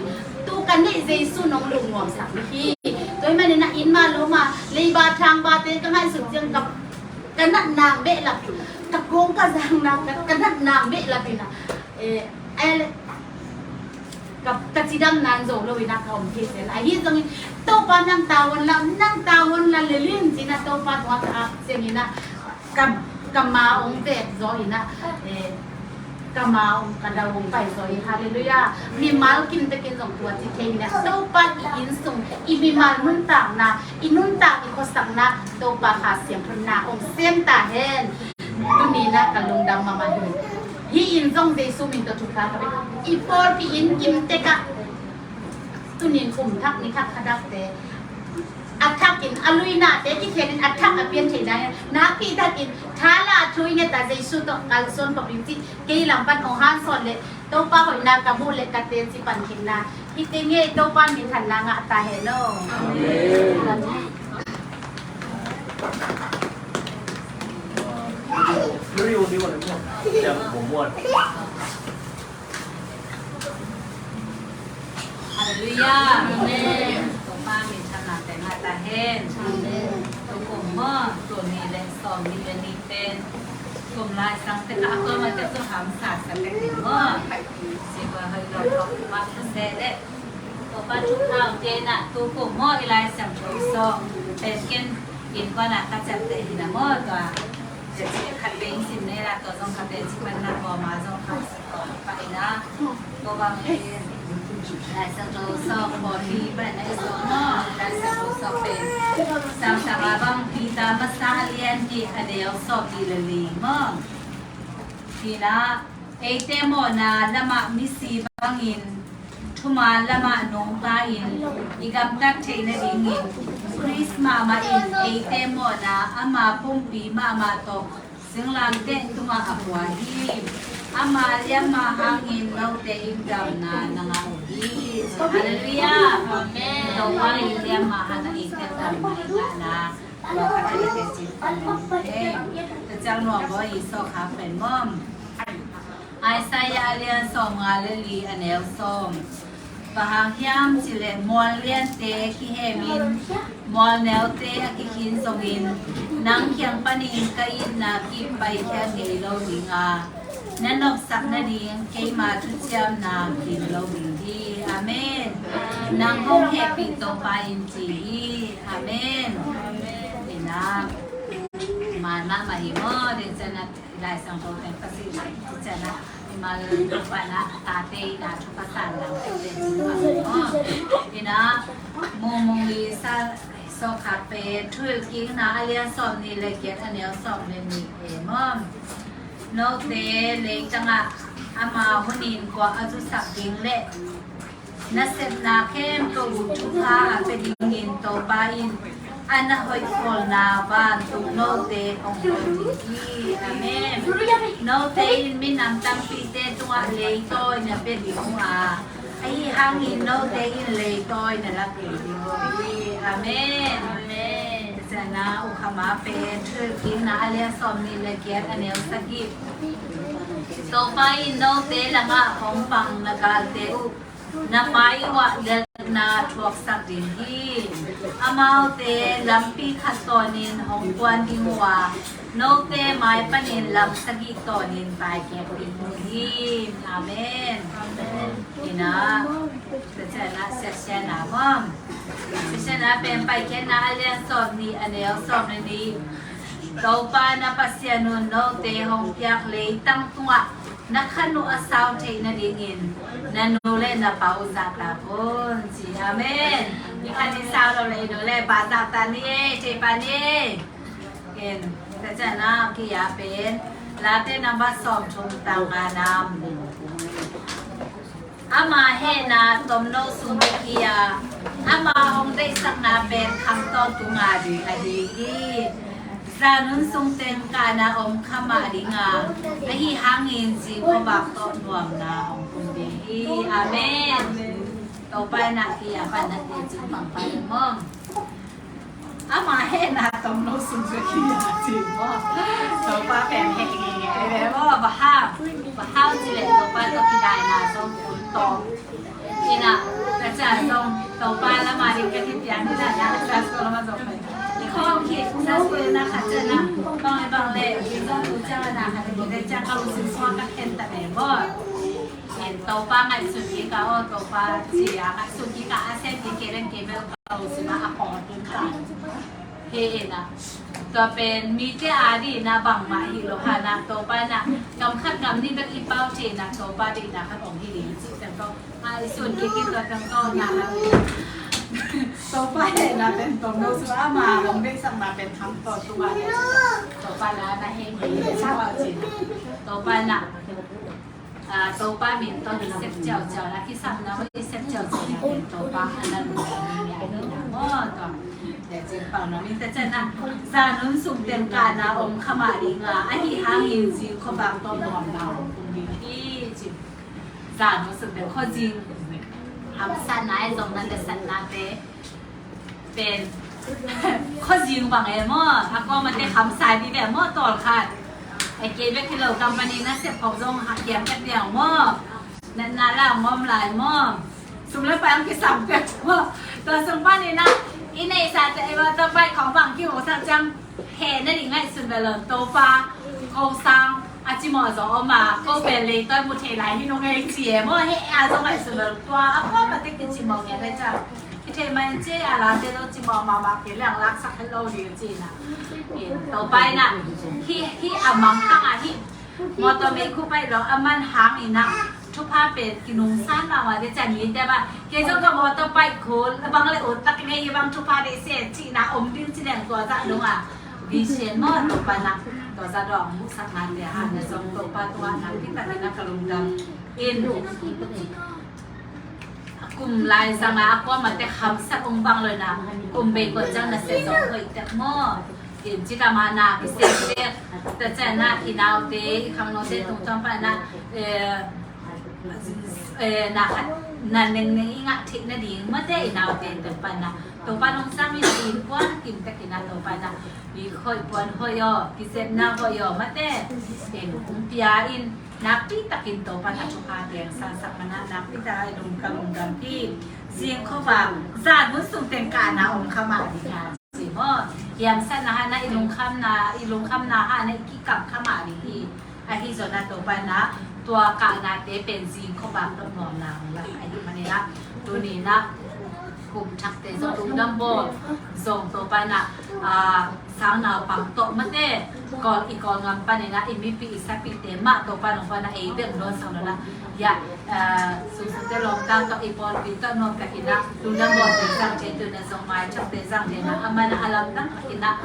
tu ka neih Jesu nong lungnuamsak hi. Tua ahih manin a, inn ma lo ma, leiba thangba te ka ngaihsut ciang ka, ka natna behlap, ka kong ka zangna, ka, ka natna behlap in a, eh, ai le, ka, ka cidamna in zo lo in a ka om thei zel. Ahi zongin Topa nang tavuan la, nang tavuan la lel in ci-in a Topa tungah ka ap ciangin a ka, ka ma hong vek zaw in a, eh, Ka ma om, ka dau om pai zaw hi. Halleluiah. Mimal kim tekin zong tua ci thei hi na. Topa i inn sung, i mimal nuntakna, i nuntak i khuasakna, Topa Kha Siangtho in na hong sem ta hen. Tuni-in ah ka lungdam mahmah hi. Hih inn zong Jesu min tawh thupha ka pia. I pawlpi inn kim tekah tuni-in kum thak ni thak kha dakte a thakin, a luinate kikhelin a thak a pian thei dingin, nakpi takin thala a thu i nget a Jesu tawh kalsuan khop ing cih kei lam pan hong hanthawn leh Topa hoihna ka muh leh ka teci pan khin na. Hih teng hi, Topa minthanna ngah ta hen aw. Amen. Halleluiah. Amen. Topa minthanna teng ngah ta hen. Amen. Tukum maw, tul nih leh sawmnih leh nih pen kum Lai Siangtho tekah a kuamah tek zong hamsa sa tek ding maw. Singkua hoih lo khawk mah ka seh leh Topa thupha hong pia in ah, tukum maw, i Lai Siangtho sawm pen ken innkuan ah ka ciamteh hi na maw, tua teci khat vei sim ni in ah, tua zong ka teci pan na, kuamah zong kha sa kawm pah in ah. Tua bang hi, Lai Siangtho sawm, Kawlpi pan na i sawm maw, Lai Siangtho sawm pen Sangsanna bang Peter masa a lian nih, a neu sawmnih leh li maw. Hi na, eite mawhna lamah misi bangin, thuman lamah nungta-in, i gamtat theih nadingin Khrist mahmah in eite mawhna ama pumpi mahmah tawh singlamteh tungah a pua hi. Ama liamma hangin note in damna na ngah uh hi. Halleluiah. Amen. Topa in liamma hangin eite damna i ngahna tua ka theih teci pan hi. Ka ciang nuam bawi i sawlkhak pen maw. Isaiah a lian sawmnga leh li, a neu sawm. Bang hang hiam cih leh mual liante kihemin mual neute a kikhin zongin, nang kiang panin ka itna kip paikhia ngei lo ding a, na nopsak nading keima thuciamna dim lo ding hi. Amen. Nang hong hehpih Topa in ci hi. Amen. Ina, man mahmah hi maw, ding ciang a Lai Siangtho pen Pasian, ding ciang a mimal Topa in a tate in a thupha san lam pen ding maw. Ina, Mungmung i sa, sawlkhak pen Thuhilhkikna a lian sawmnih leh giat, a neu sawm leh nih e maw. Note leitangah ama hunin kua a zusak ding leh nasepna khempeuh uh thupha a pia dingin Topa in a na hoih khawlna vantung note hong hon ding hi. Amen. Note in minam tampite tungah leitawi na pia ding uh a, ahi hangin note in leitawi na la pia ding uh hi. Amen. Amen. Tua ciang a, U Kha Ma pen Thuhilhkikna a lian sawmnih leh giat, a neu sagih. Topa in note lamah hong pang na galte uh na mai uah lelhna thuaksak ding hi. Amaute lampi khat tawnin hong kuan ding uh a, note mai panin lam sagih tawnin taikhia ding uh hi. Amen. Ina, tua ciang a, Siasia na maw. Siasia na pen Paikhiatna a lian sawmnih, a neu sawm leh nih. Topa na Pasian un note hong piak leitang tungah na khan uh a sau theih nadingin na nu leh na pa uh zahtak un, ci. Amen. I khan i sau lo leh i nu leh pa zahtak ni e, thei pah ni e. En, tua ciang a, ki-ap pen Late namba sawmthum, tang ngana. Ama hehna tomno sung bek hi a, ama hong deihsakna pen khang tawntung a ding ahi hi. Zan hun sung teng kahna om kha mah ding a, ahi hangin zing khuavak tawh nuamna hong tung ding hi. Amen. Topa in a ki-ap a na teci pangpang maw. Ama hehna tomno sung bek hi a, ci maw. Topa pen heh ngeingei ve maw. Bang hang, bang hang cih leh Topa tawh kinaina zong kun tawh. Ina, ka ciang zong Topa lam a ding ka hi pian ina, na ka ciang zong lam a zong pai. I khawng khit, sa sui na ka ciang na, bang leh bang leh, i zong tu ciang na ka ding, ka ciang ka lungsim sung ka khen ta ve maw. En, Topa ngaihsun kik a aw, Topa ci a ngaihsun kik a, a sem kik kei leng kei bel ka lungsim ah a kawng a tun ta. He ena, tua pen mite a dihna bangmah hi lo hana, Topa ena gam khat gam nih bek i pau thei ena, Topa deihna khat om hi ding cih pen ko. A, i sun kik kik tua pen ko na. Topa hehna pen tom lo su ama hong deihsakna pen tham taw tung a le. Topa la na he he sa wa cin. Topa na. A, Topa min tawh i sep ciauciau la, kisapna i sep ciauciau la, Topa a na lungdam ni a ding na maw tua. Tua cin pau na min ta cian na, zanun sung teng kahna om kha mah ding a, ahi hangin zing khuavak tawh nuamna om kul ding hi cin. Zanun sung teng khuazing hamsatna ahi zong na, na satnate pen khuazing bang e maw, a kuamah te khamsai dih ve maw, tawlkhat. A kei bek hi lo, company na sep khong zong a kiam pek diang maw, natna la ngawm lai maw, sum le pai ang kisam pek maw. Tua sung panin ah i neihsa te i motorbike khong bang kimusak ciang he na ding ngaihsun ve lo, Topa ko sang a cimawh zaw om a, ko pen leitawi mu thei lai hi nung ei ci e maw, he a zong ngaihsun ve lo, tua a kuamah te kicimawh ngiat le ciang. Kithei mai ci a, late lo cimawh mahmah kei leng laksak het lo ding ci na. Topa in ah hih, hih a mangthang a hih motor mei khu pai lo a man hang in ah thupha pen kinungsan mahmah de ciang, mite bang kei zong ka motor pai khu a bang le ut tak ngei bang thupha de se ci na om ding ci leng tua zah dong a. Vision maw, Topa in ah tua zah dong muhsak nante hang na zong Topa tua nakpi takin ah ka lungdam in. A kum lai zanga a kuamah te hamsat ung bang lo na, kum bei kuan ciang na se zong hoih tek maw. In ci kama na kisem tek ta cian na, i naute i khangnote tungtawn pan na, eh, eh, na khat na nengneng i ngah theih nading mate i naute tung pan na Topa nong sang in, in kuan kim tek in na Topa na i hoih puan hoih aw, kisepna hoih aw mate in kung pia in. Nakpi takin Topa na thupha teng sansak mana nakpi tak a i lung ka lungdam hi. Zing khuavak zan hun sung teng kahna om kha mah ding a ci maw. Hiamsatna hana i lungkhamna, i lungkhamna hana i kikap kha mah ding hi. Ahi zongin ah Topa in ah tua kahnate pen zing khuavak dot nuamna hong lak ahi manin ah tuni in ah kum thakte zong lungdam bawl zong Topa in ah, ah, sang naupang tawh mate, Kawl, i Kawlgam panin ah i mipi i sapite mah Topa nong pan ah ei bek dawn sang lo na. Ya, ah, sungsungte lawmta tawh i pawlpi tawh nuam takin ah lungdam bawlte zangte, tuni in ah zong maithakte zangte in ah a man ah a lamdang takin ah,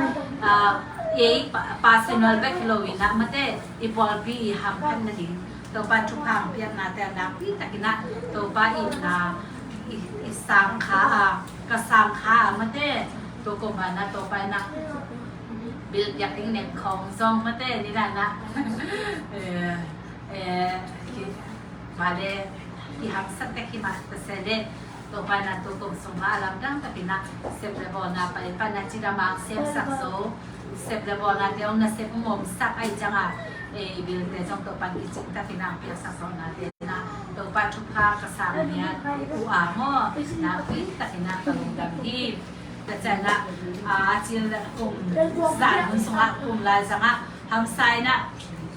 ah, ei pa-, personal bek hi lo in ah mate, i pawlpi i hamphat nading Topa thupha hong piaknate ah nakpi takin ah Topa in ah i, i sang kha a, ka sang kha a mate, tua kum ah na Topa in ah bil piak ding nem khawng zong mate, ni dan ah, eh, eh, ki, vale, i hamsat tek hi mah ta se le, Topa in ah tua kum sung ah a lamdang takin ah sep le bawlna pai pan ah cidam a semsak zo, sep le bawlnate hong nasep hong omsak ahih ciang a, eh, i bilte zong Topa in kicing takin ah piaksak zawhnate in ah Topa thupha ka sang miat uh a maw, nakpi takin ah ka lungdam hi. Ka cian ah, ah, a cil kum zan hun sung ah kum lai zang ah hamsa in ah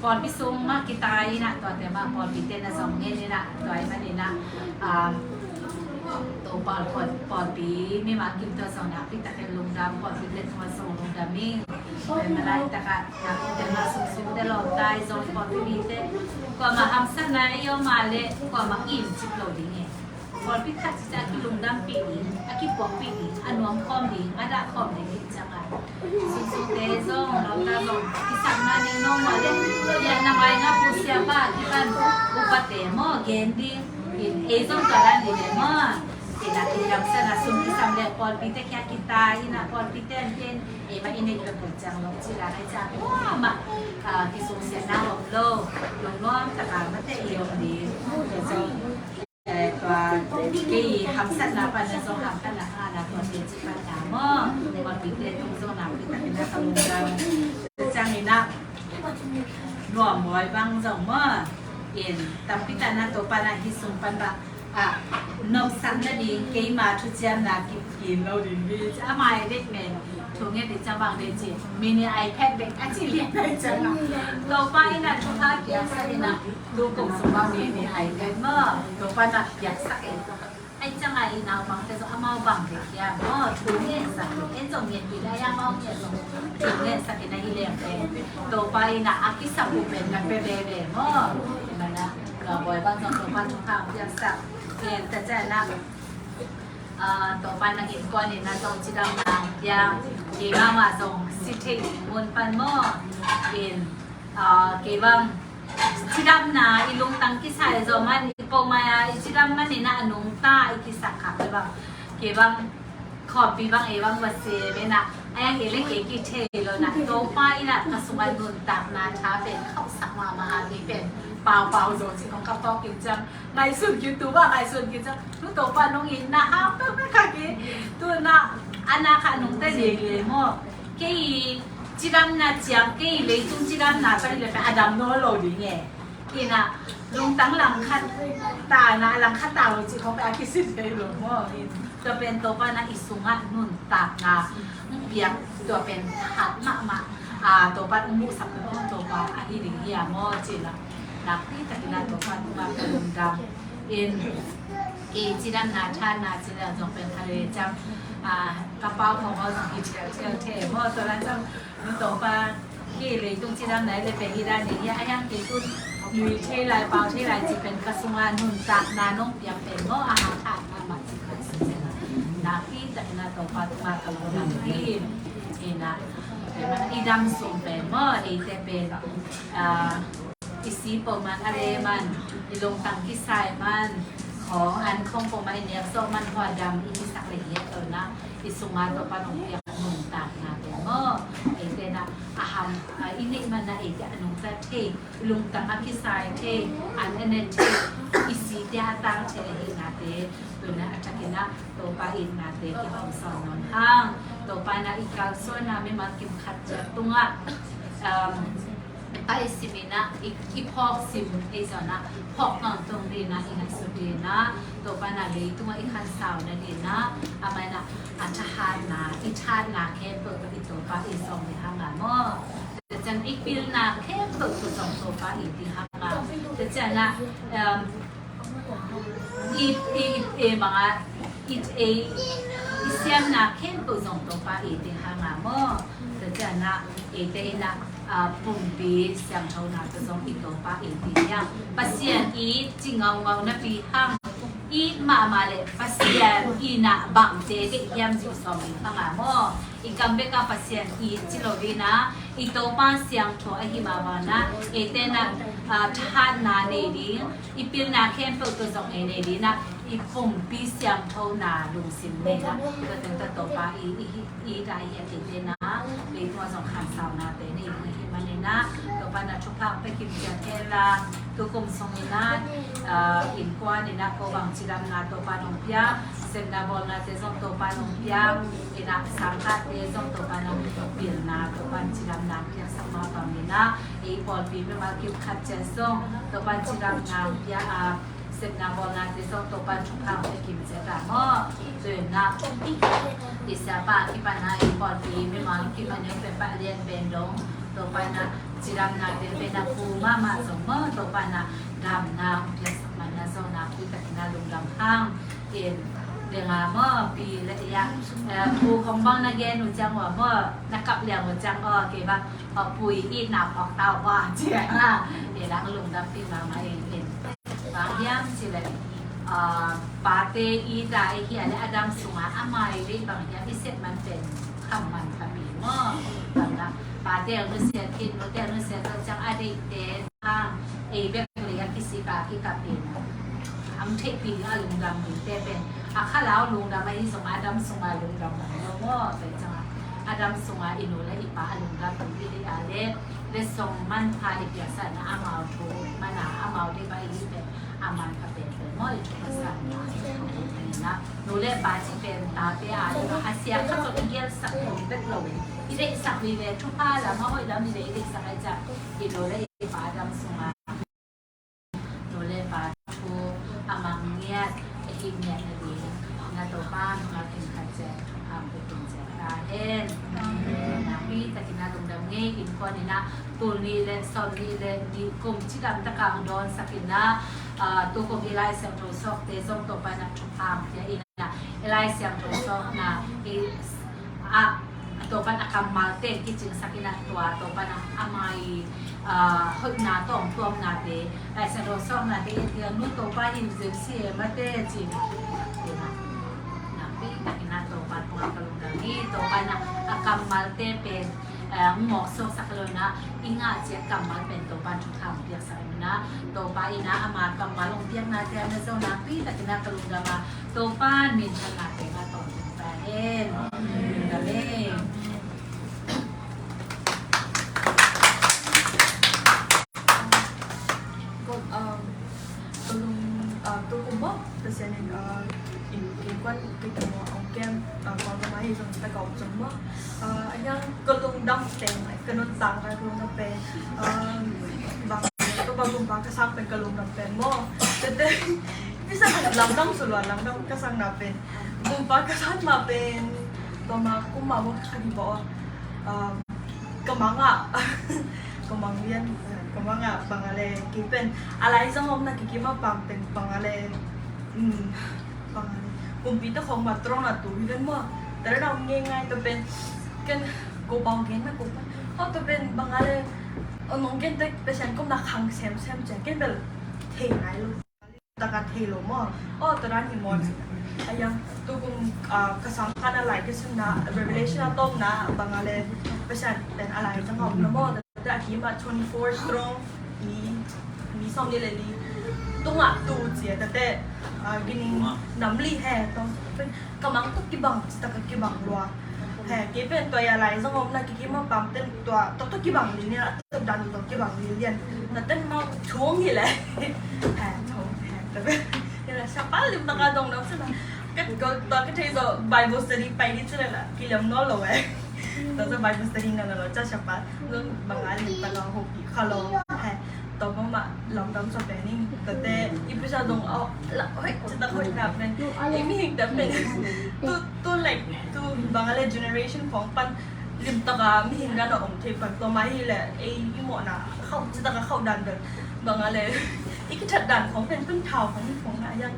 pawlpi sung mah kitai in ah tuate mah pawlpite na zong ngen in ah tua ahih manin ah, ah, Topa pawl-, pawlpi mimal kim tua zong nakpi takin lungdam, pawlpite tungah zong lungdam ing. Tua ahih manin ah nakpite mah sungsungte lawmta i zong pawlpi mite kuamah hamsatna i om a leh kuamah im cip lo ding e. Pawlpi khat cica a kilungdampih ding, a kipuakpih ding, a nuam khawm ding, a dah khawm ding hi ciang a, sungsungte zong, lawmta zong kisapna ding nong mah le, ya na mai nga pu sia pa kipan upate maw gen ding, in ei zong tua dan ding le maw. Ina ki hamsatna sung kisam le pawlpite kia kita, ina pawlpite an ken ei mah i neih peuhpeuh ciang lo ci la nai ciang kuamah, ah, kisungsiatna om lo, lungnuam taka mate i om ding. Tua zong, eh, tua kei hamsatna pan na zong hamsatna hana tua teci pan na maw, pawlpite tung zong nakpi takin ah ka lungdam. Ciangin ah nuam mawi bang zong maw, in tampi tak na Topa in ah hih sung pan bah ah, nopsak nading keima thuciamna ki, kim lo ding hi. A mai dek nen thu nget ding ciang bang ding ci, mini iPad dek a ci lian ding ciang a, Topa in ah thupha piaksak in ah tu kum sung ah mini iPad maw Topa in ah piaksak in. Ai ciang a i naupangte zong amau bang bek hiam maw, thu ngensak in, en zong ngen pi lai amau ngen zong thu ngensak in ahi leng pen Topa in a kisak uh pen na pe veve maw. Tua manin a Bawi bang zong Topa thupha piaksak. Ken ta ciang a, ah, Topa na innkuan in a zong cidamna pia, kei bang mah zong si thei ding mun pan maw. In, ah, kei bang cidamna i lungtang kisai zaw man, i pawlpi a i cidam manin a nungta i kisak kha kei bang. Kei bang khawmpi bang ei bang va se mena, a yang ei le kei kithei lo na, Topa in a ka sungah nuntakna tha pen khauhsak mahmah a, kei pen paupau zaw ci kong ka phawk in ciang, ngaihsun kik tu ba, ngaihsun kik ciang, tu Topa nong itna hang peuhpeuh kha kei. Tu na, a na kha nungta liailiai maw. Kei cidamna ciang, kei leitung cidamna ciang hi le pen a dam nawn lo ding e. Ina, lungtang langkhat ta na, langkhat ta lo ci khong pen a kisin thei lo maw. Tua pen Topa na i sungah nuntakna piak, tua pen hat mahmah. Ah, Topa hong muhsak pen Topa ahi ding hi a maw ci la. Nakpi takin a Topa tungah ka lungdam. In, i cidamna thanna ci la zong pen kha le ciang, ah, ka pau khong aw zong hi thialthial thei maw. Tua la zong nu Topa, kei leitung cidamna i le pen hi dan ni hi a, a hiang kei tun nui thei lai, pau thei lai ci pen ka sungah nuntakna nong piak pen maw, a hat hat mahmah ci kha si ciang a. Nakpi takin a Topa tungah ka lungdam hi. Ina, i dam sung pen maw, eite pen, ah, i si peuh man, a le man, i lungtang kisai man, khawng an khawng peuh man, i nek zawh man, hua dam i kisak le hi a tawh na, i sungah Topa nong piak nuntakna pen maw. Eite na a ham, a, i neih man na eite a nungta thei, i lungtang a kisai thei, an a ne thei, i site a tang thei ahi nate, tu na a thakin a Topa itnate kibang sawn nawn hang. Topa na i kalsuanna mimal kim khat ciat tungah, um, a i simin a, i, i phawk sim ei zaw na, phawk ngam tung ding na, i ngaihsut ding na, Topa na leitung a i khansau nading na, a mai na, a thahatna, i thatna khempeuh tawh i Topa i sawm ding hang a maw. Tua ciang i pilna khempeuh tawh zong Topa i ding hang a. Tua ciang a, um, i, i, i, manga, i, i, i siamna khempeuh zong Topa i ding hang a maw. Tua ciang a, eite in a, ah, pumpi siangthona tawh zong i Topa i ding hang. Pasian i ci ngaungau napi hang. I mahmah le Pasian i na bangte deih hiam ci sawm ding hang a maw. I kam bek a Pasian i ci lo ding a, i Topa siangtho ahi mah bang a, eite na, ah, thahatna nei ding, i pilna khempeuh tawh zong ei nei ding a, i pumpi siangthona lungsim nei a, tua teng tawh Topa i, i, i, i dai hi a, eite na, leitung a zong khansaunate nei ding hi manin a, Topa na thupha pia kim ciat hen la, tu kum sungin a, ah, innkuan in a ko bang cidamna Topa nong pia, sepna bawlnate zong Topa nong pia, in a sangkahte zong Topa nong pilna, Topa cidamna piaksak mah bangin a, ei pawlpi mimal kim khat ciat zong Topa cidamna pia a, sepna bawlnate zong Topa thupha pia kim ciat a maw. Tua in a, i siapa kipan a ei pawlpi mimal kim a neu pen pa lian pen dong, Topa na cidamna pen pen a pu mahmah zong maw, Topa na damna piaksak man na zong nakpi takin a lungdam hang. In, deng a maw, pi le ia, eh, pu khong bang na gen uh ciang ua maw, na kap liang uh ciang aw, kei bang, aw, pu i itna phawk ta uh maw, ci a, i lang lungdam pi mahmah in, in. Bang hiam ci le, ah, pate i dai hi a le a dam sungah a mai dei bang hiam i sep man pen kham man kha pi maw. Bang na, pate a nusiat khin, nute a nusiat lo ciang a deihte hang, ei bek lei a kisik a kikap in. Ang theihpih a lungdam dingte pen, a khalau lungdam ahi zong a dam sungah lungdam bang lo maw. Tua ciang a, a dam sungah i nu le i pa a lungdam ding i deih a le, letsong manpha i piaksakna amau thu man a, amau deih bang i pen a man kha penpen maw, i thu kha sang na. Ahi pen na, nu le pa ci pen tate a, a sia kha zong i gelsak lo bek lo in, i deihsak vive, thupha lam a hoih lam i deih, i deihsak a i ciang, i nu le i pa dam sungah, nu le pa thu a mang ngiat, a hih ngiat nading na Topa nungak in khat ciat a pia kim ciat ta hen. Nakpi takin a lungdam ngei, innkuan in a tul nih le sawm nih le nih kum cidam tak a hong dawnsak in a, Ah, tukum i Lai Siangtho sawkte zong Topa in a thupha hong pia in ah, i Lai Siangtho sawkna i, ah, Topa in a kammalte kicingsak in ah, tua Topa in a ama i, ah, hoihna tawh hong tuamnate, Lai Siangtho sawknate i, tia nu Topa hi zel si e mate ci in ah, nakpi takin ah Topa tungah ka lungdam hi. Topa in a kammalte pen, eh, mawk suaksak lo in ah, i ngah ciat kammal pen Topa in thupha hong piaksak in ah, Topa in ah ama kammal hong piaknate a na zo nakpi takin ah ka lungdam a, Topa in minthanna teng ah tawntung ta hen. Amen. Ko, um, ko lung, uh, ko kum maw, Pasian in, uh, in, in kuan, kei kum maw, ong kem, uh, kuan ka mah hi zong ta ka ong zong maw. Uh, a hiang ko lungdam pen, ka nuntakna ko lungdam pen, um, bang, ko bang gumpa ka sang pen ka lungdam pen maw. Tete, bisa ka lamdang suluan, lamdang ka sangna pen. Gumpa ka sang ma pen, tua ma kum ma maw ka di baw. Um, ka mang ah, ka mang lian, ka mang ah, bang a le, kei pen, a lai zang om na kei kei ma pang teng, bang a le, mm, bang a le, kumpi ta khong ma trong na tu hi ven maw, ta ra na om ngai ngai ta pen, ken, ko bang gen na ko pen, oh, ta pen, bang a le, oh, nong gen ta Pasian kom na khang sem sem cia, ken bel, thei ngai lo. Taka thei lo maw. Oh, tua dan hi maw. A yang, tu kum, ah, ka sang khan a lai ka simna, Revelation a tawpna, bang a le, Pasian pen a lai zang om na maw. Tate a kim a twenty-four strong, mi, mi sawm nih le li. Tungah tu cia, tate, ah, gining nam li he, tong, ka mang tuk kibang, taka kibang lua. He, kei pen tua ya lai zang om na kei kei ma pam ten tua, tua, tua kibang li nia, tua dan tua kibang li lian. Na ten ma thuang hi le. He, thuang, he, tua pen. Ni la siapa lim taka dong na sila. Ka, ko, tua ka thei zo Bible study pai di sila la. Ki lam no lo eh. Tua zo Bible study na lo, cha siapa. Lo bang a lim taka ho pi kha lo. He. Tua mah lamdang sa pen in, tate, i pisa dong, oh, la, hoi, cita hoi na pen, i mihing ta pen, tu, tu, like, tu, bang a le generation khong pan, lim taka mihing dan a om thei pan, tua mah hi le, ei, i mawhna, khauh, cita ka khauh dan pen, bang a le, i kithat dan khong pen, pen thau khong, khong na yang,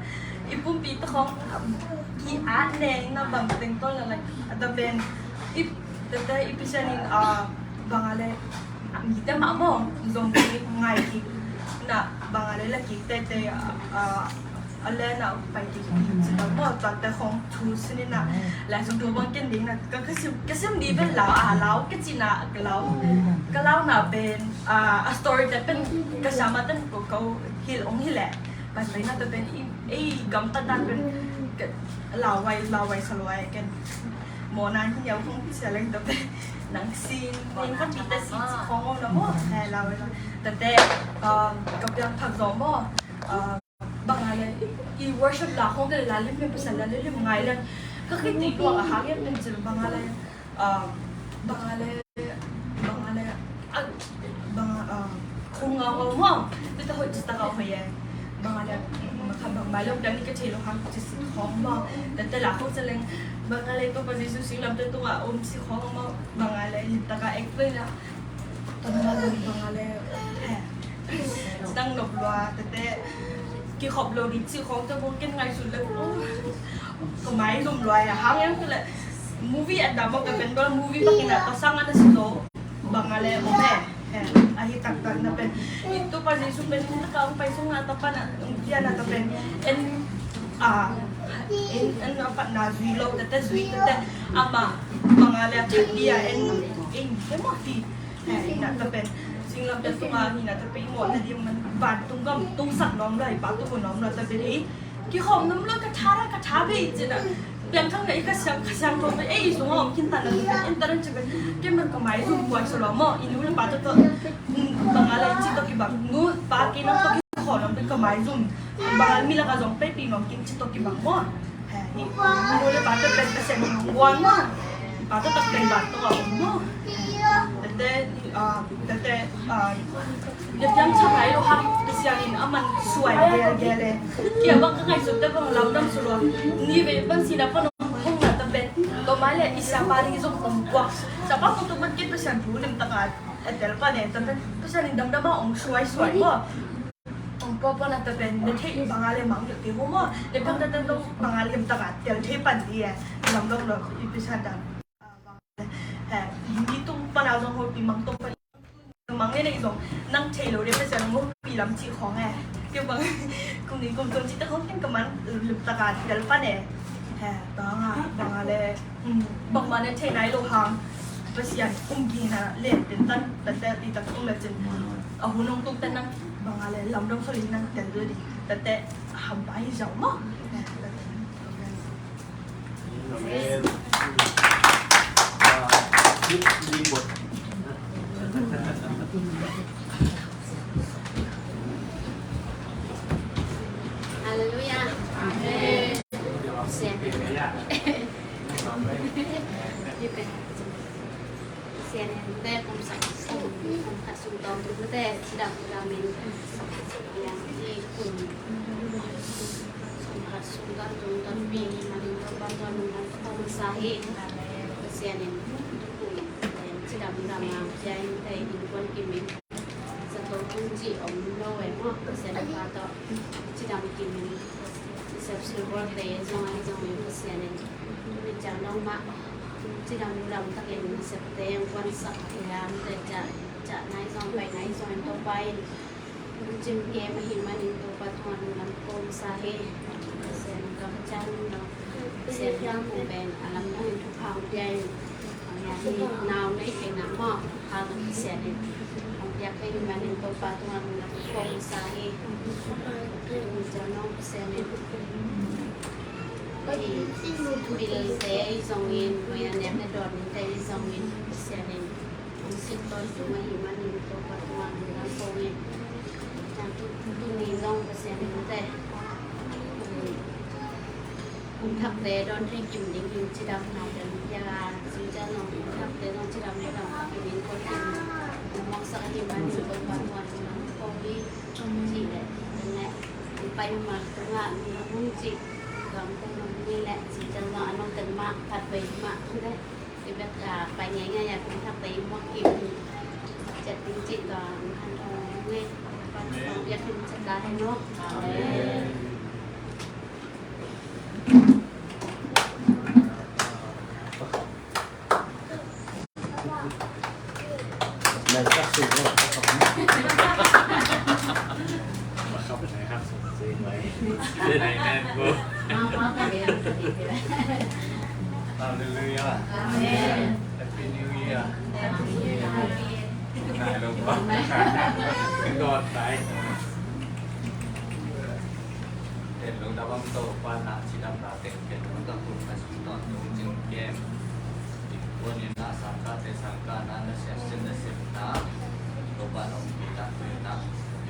i pumpi ta khong, ki a neng na bang teng tol na, like, a ta pen, i, tate, i pisa nin, ah, bang a le, mite mah maw, zong ki ngai kik na, bang a le la kik tete, ah, a le na pai kik kik ci ta maw, tuate khong thu sini na, lai sung thu bang ken ding na, ka, ka sim, ka sim di pen lau, a lau, ka ci na, ka lau, ka lau na pen, ah, a story te pen, ka siama ten ko, ko, hil ong hil le, pai pai na te pen, i, ei, gam ta dan pen, ka, lau wai, lau wai sa luai, ken, mo na hi yau khong sia leng te pen, nang sin, ning ka pi te si, khong ong na mo, he, lau wai, lau. Tate, um, ka piang thak zo mo, uh, bang a le, i worship la khong te la lim lim, pasa la lim lim ngai le, ka khiti luang a hang yam pen cil bang a le, ah, bang a le, bang a le, ah, bang a, ah, khung a hong hong, tu ta hoi, tu ta ka hoi eh. Bang a le, ma kha bang mai lo, dang ni ka thei lo hang, tu si khong ma, ta te la khong sa leng, bang a le, Topa Jesu sing lam te tung a, om si khong ma, bang a le, lim ta ka explain la. Tama lo bang a le, he. Dang nop lua, tate, kikhop lo di ci khong te bang ken ngai sun le, oh, ka mai zum lua ya, hang yang te le, movie a dam ka pen bel movie pa kina ta sang ana si lo, bang a le, oh, he, he, a hi tak tak na pen, i Topa Jesu pen, ka ang pai sung na ta pa na, ang kia na ta pen, en, a, en, en a pa na zui lo, tate zui, tate, ama, bang a le, a chat dia, en, en, en, mo ti. He, hina ta pen, singlamteh tunga hina ta pen i mawhna ding man vantung gam tungsak nuam lo, i pa tung nuam lo ta pen i kikhawm nuam lo ka tha ra ka tha bei cina. Piangthak na i Kha Siang, Kha Siangtho pen ei sungah om khin ta na tu pen, en ta ran ci pen, ken man ka maizum buai sa lo maw, i nu le pa tawh, mm, bang a lai ci tawh kibang, nu pa kei nang tawh kikhawm nuam pen ka maizum, bang a mi lakah zong peipi nuam kei ci tawh kibang maw. He, i nu le pa tawh pen ka sem nuam buan maw. Pa tawh tak pen dan tawh a om maw. Tete, ah, tete, ah, Bia piang chang ngai lo hang, Pasian in a man suai gelgel e. Kia bang ka ngaihsut te bang lamdang su lo. Ni ve pan sina pan hong na ta pen. Tua mai le i siapa ding zong om kua. Siapa ko tu man kei Pasian thu lim ta ngai. A tel pan e ta pen. Pasian in damdam a hong suai suai maw. Hong Pawlpi na ta pen na theih banga le mang deuh te ho maw. Le pang ta ta lo banga limtaka tel thei pan di e. Lam dong lo i pisan dan. He, mi tung pana zong hopi mang tong pan. Mang ne nei zong nang thei lo de Pasian hong hopi lam cih khong e. Tiu bang kum ni kum tung cih ta khong ken ka man limtaka tel pan e. He, banga, banga le, um, bangma ne thei nai lo hang. Pasian um gina le, den tan, tan tel i tak tung le cin. A hun hong tung tan nang, banga le, lam dong so li nang tel dua di. Tan te, ham pai zau maw. He, tan te. Amen. Hallelujah. Amen. Sian en te kum sak kum, kum khat sung tawm tum te cidam cidam in. Yang i kum, kum khat sung tawm tum tawm pi ni man in tawm ban tawm man tawm sa hi. Sian en kum cidam cidam yang cia in te in kuan kim in. Zato tung ci om lo e maw, Pasian pa tawh cidam kim in. Sep silver te zong ai zong in Pasian in. Mi ciang nong mah cidam lam takin sep te ang kuan sak hiam te ca, ca nai zong pai nai zong in Topa in. Cim kem ahi manin Topa tungah nong lam kong sa hi. Pasian in tawh can nong Pasian in tawh kong pen a lam tungin thupha hong pia in. Nau nei kei na maw, hal na Pasian in hong piak kei hi manin Topa tungah nong lam kong sa hi. Tung ciang nong Pasian in bil te i zong in, nui a nem le dawn te i zong in Pasian in hong sin tawn tung ahi manin Topa tungah nong lam kong in. Ciang tu, tu ni zong Pasian in te Kum thakte dawn thei kim ding in cidam nai dan pia, Singcel nong kum thakte dawn cidam nai dan kim in ko kim na mawksak a kim ban in ko ban wan wan ko hi. Ci le, le, pai ma tunga mi hong ci, gam ko nong ni le, Singcel nong anong kan ma, kat pai ma, le. Tua bek a pai ngei ngei a kum thakte i muak kim ciat ding cih tua an hong ngei. Pan hong biak kim ciat ta hen aw. Amen. Lai khak sung lo. Khak sung lo. Lai nen ko. Hallelujah. Amen. Happy New Year. Happy New Year. Nai lo ko. Ko tai. Ten lo da bang to pa na cidam na ten ken lo da kun na sung to nung cing kem. Innkuan in ah sangkahte sangkahna, nasepte nasepna, Topa in hong piakna, tu in ah,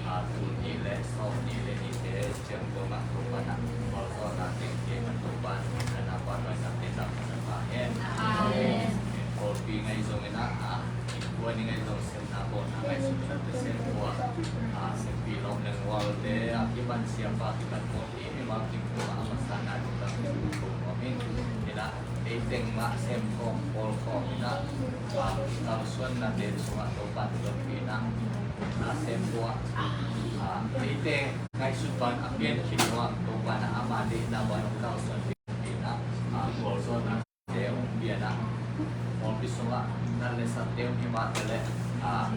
a, tul nih le sawm nih le nihte ciang dong ah Topa in ah, gualzawhna tengteng ah Topa in hong piakna, Pa, Nuai, Sangte Tapa in ah, Amen. Pawlpi ngaih zong in ah, a, innkuan i ngaih zong sepna, bawlna ngaihsutna, Pasian khua, a, seppi lawm leng gualte, a kipan siapa, a kipan pawlpi, i mah kim ko a masa na ding lam ko ko min. Ina, ei teng mah sem khawm, pawl khawm ina, a, kalsuanna te sungah Topa in pi ina, a, sem khawm, a, ei teng ngaihsut bang a pian khin nuam Topa in ama deihna bang kalsuan pi ina, a, gualzawhna te hong pian ah, pawlpi sungah nat le sat te hong hi mah te leh, a,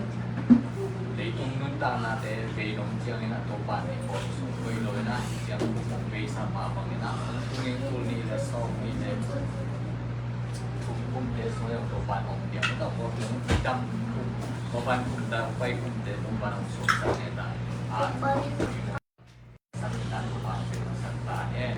leitung nuntaknate bei nong ciangin ah Topa in pawlpi sung koih lo in ah, ciang beisa mah bangin ah, kum tul nih le sawm nih le thum kumte sung le Topa in hong piang in ah, pawlpi hong dam kum, Topa in kum dam pai kumte Topa in hong sungsak in ah, a, Saktan Topa in sak ta hen.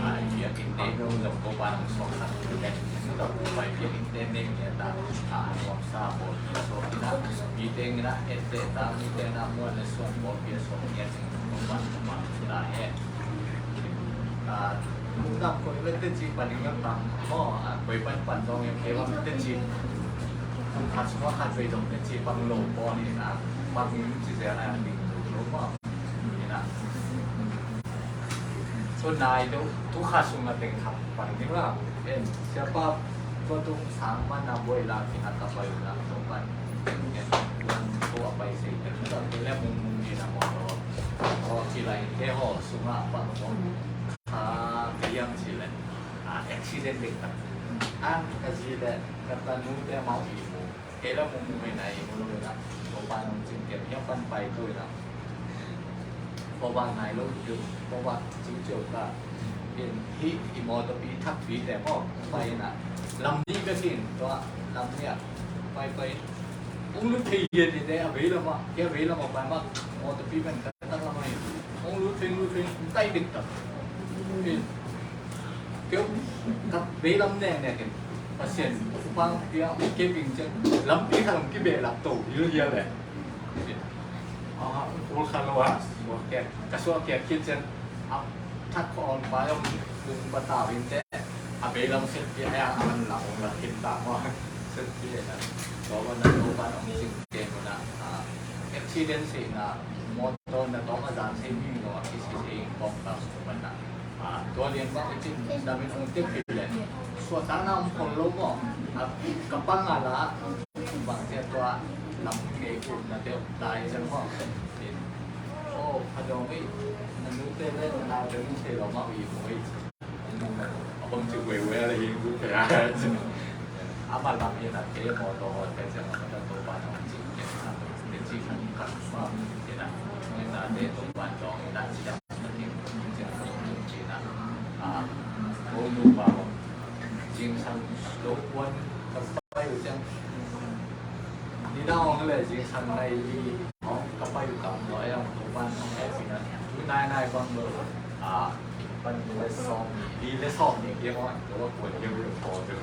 A, biakinn te dong zong Topa in hong suaksak ta hen. Topa in biakinn te neng nia ta. A, nuamsa bawl ki suak ina. Mi teng ina etteh ta, mi teng ina muan le suan bawl ki suak nia cing Topa in Topa in ta hen. A, lungdam koi le teci pan ing tam. Mo, a, koi pan pan zong ing kei bang teci. Khat sung khat vei zong teci pang lo bawl ina. Pang ing ci zel a ding lo mo. Ina. So nai deuh, tu kha sung a teng kha pan ding la. En, siapa, tua tu sang man a buai la, ki hat a pai la, so pan. En, tuan, ko a pai sei, ten, tuan, tu le mung mung ni na mo lo. Aw, kilai te haw sungah bang maw, kha ka hiam cih leh, a, accident ding tak. An ka zi leh ka tanute mau i mu, kei la mu mu hi na i mu lo hi na. Topa nong cing kem hiam pan pai to hi na. Pawlbang nai lo hi, pawlbang ciuciau ka. Hih i mawtawpi thakpi te maw pai hi na. Lam nih bek in tua lam nih ah pai pai. Ong lut thei hian hi te a vei lamah, kei a vei lamah pai mah mawtawpi pen ka tak lamah hi. Ong lut thei, lut thei, kai dik tak. Keu ka vei lam nek nek in Pasian upang pia kei bing ciang lampi khat ong kibehlap to hilhial le. Kul kha lo a suak kek, ka suak kek khit ciang a thak khawng pai ong kung patau in te a vei lam set pia a man la ong la khin ta maw. Set pia na to man na to man ong sing kek na. Accident si na mawtaw na tawm a zan sei mi no a kisi sei in kawk ta su man na. Tua lian bang i cin damin hong tep hi le suahtakna om khol lo maw. Ka pang a la bang cia tua lam kei kumna te om tai zang maw. Aw, ka dong i na nute le na nau te nute lo maw i maw i. A bang ci wei wei a le hi gu pe a. A ma lam hi na te mawtaw hol te zang a ma ta to pa na ci ke na te ci kan kan ma hi na. Ngai na te to pa dong i na ci dang. Zingsang lo kuan ka pai uh ciang ni na hong le zingsang nai li hong ka pai uh kam lo a hong to pan hong he sing a tu nai nai bang lo a pan ni le sawm ni li le sawm ni kia hong to kuan kia hong to tu.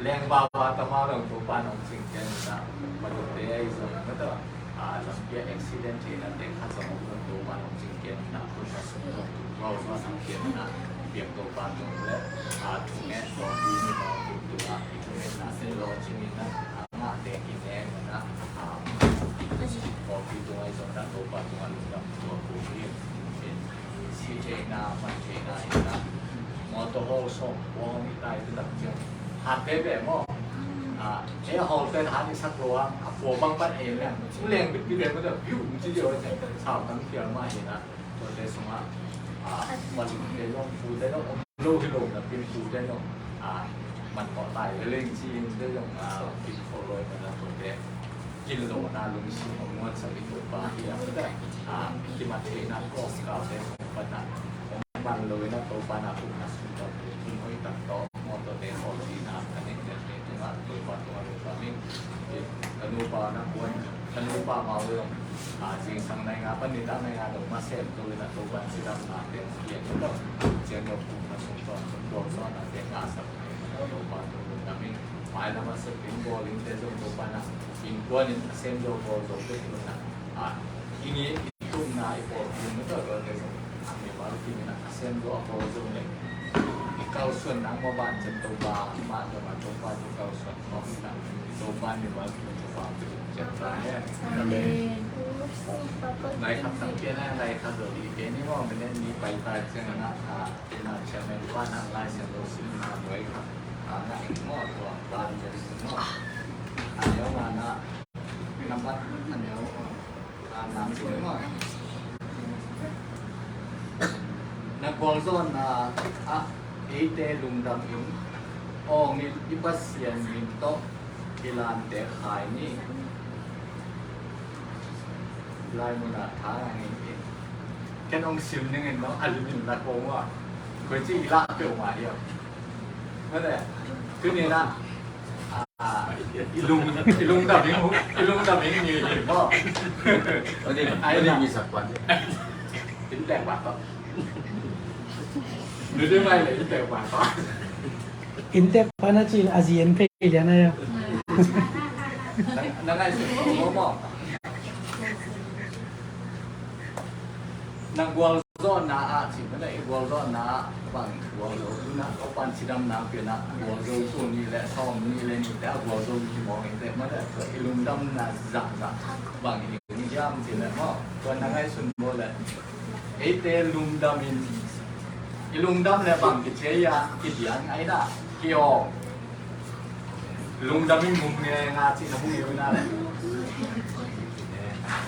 Leng ba ba ta ma long to pan hong sing kia ni na ma lo te ai zong na ta. Lampi a accident theihna te kha zong a hun to pan hong cing ken na hun na sung to tu rau na sang ken na piak to pan zong le thu ngen to pi ni na hun tu na i thu ngen na se lo cing in na ngah te ki ngen na ko pi tu ngai zong na to pan zong a lungdam to ko pi si theihna man theihna in na mawtaw hawl sawm kua hong i tai tu tak ciang hat te be maw. Ei a hawl pen hat i sak lo ang a pua bang pan ei leng u leng bit bit leng bit a biu um ci dio sau tang kial mah hi na. Tuate sungah man te zong pu te zong om lo hi lo na pin pu te zong man kawh tai le leng ci in te zong pin kawh lo hi na tuate kin lo na lungsim om muan sa i to pa hi a. Kimat thei na kawh kau te sung pan na man lo in a to pa na kum na sung to kum hoi tak to mawtaw te hawl ding na ka nek nek te tungah to pa tungah lo pa ming. Ka nupa na kuan ka nupa mau lo zingsang nai nga pan ni ta nai nga lo ma sem to in a to pa si dam na te kian to cian lo kum na sung to kum to so na te nga sak to pa to lo na ming. Mai na ma se pin bawling te zong to pa na pin kuan in a sem zo bawl zo te tungah i ngi i tumna i pawlpi na tawh tuate zong a mi mal kim in a sem zo a pawl zong le i kalsuan nang maw ban cem to pa mah zong a to pa to kalsuan kawm in a to pa ni mal kim to pa to cem ta hen. Amen. Lai khap tang pian a lai khap zo i pian ni maw mi nen ni pai ta ciang in a a ina chairman pa nang lai sem zo sim na buai khap a na ing maw tua ban zo sim maw a neu na na nambat a neu. Na gualzawhna ah eite lungdam in awng in i Pasian min tawh i lante khai ni. Lai munah tha nangin in ken hong sim ningin no a limin na kong uh a koi ci i lah peuhmah hiam. Mate tuni na i lung i lung dam ing i lung dam ing ni hi maw. Odi odi mi sak kuan. In tek bak ko. Ni di mai le in tek bak ko. In tek pa na ci a zi en phei lian a ya. Na ngai su ko mo. Na gual zawhna ah cih mah le i gualzawhna ah bang gualzo tu na Topa'n cidamna pian ah gualzo tu ni le sawm ni le ni te a gualzo ni mawng in te mah le tua i lungdamna zahzah bang hi ding hiam cih le maw tua na ngaihsun bawl le eite lungdam in i lungdam le bang kicia i a kidian ai na kiawm lungdam in mum nge nga cih na mu i na le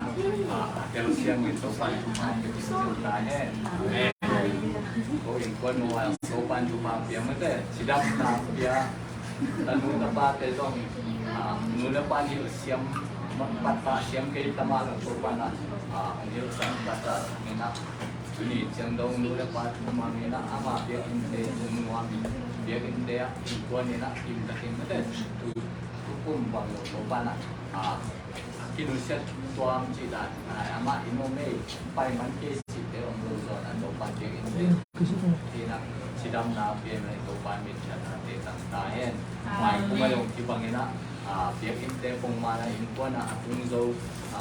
a, a telsiam in Topa'n thupha pia ding ta hen. Amen. Ko innkuan mawh ah Topa'n thupha pia mate, cidamna pia. Tanu tapate zong, a, nu le pa nih siam, pattah siam kei ta mah lo Topa'n, a, hong hilhsak pattah in ah, tuni ciang dong nu le pa thu mang in ah, ama biakinnte zong nuam in, biakinnte ah innkuan in ah, kim takin mate, tu, tu kum bang lo Topa'n, a, a kinusia tuam cih dan, a, amah in om ei, pai man kei cihte om lo zaw in ah Topa'n biakinnte hi in ah, cidamna pia in ah Topa'n minthanna te tang ta hen. Mai kum a zong kibang in ah, a, biakinnte pongman ah innkuan ah a tung zo, a,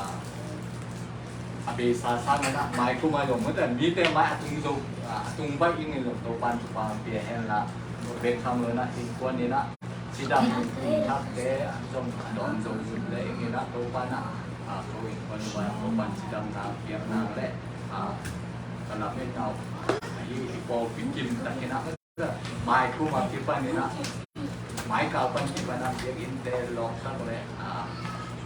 a beisa sang in ah mai kum a zong mate, mite mai a tung zo, a, a tung baih in zong Topa'n thupha pia hen la, bek tham lo in ah innkuan in ah cidam in thakte zong a dawm zo zut le ing in ah Topa'n, a, ko innkuan vai Topa'n cidamna piak nang le, a, ka lamet nau ahi i pawlpi kim takin ah, mai kum a kipan in ah, mai kal pan kipan ah biakinnte lawk tak le, a,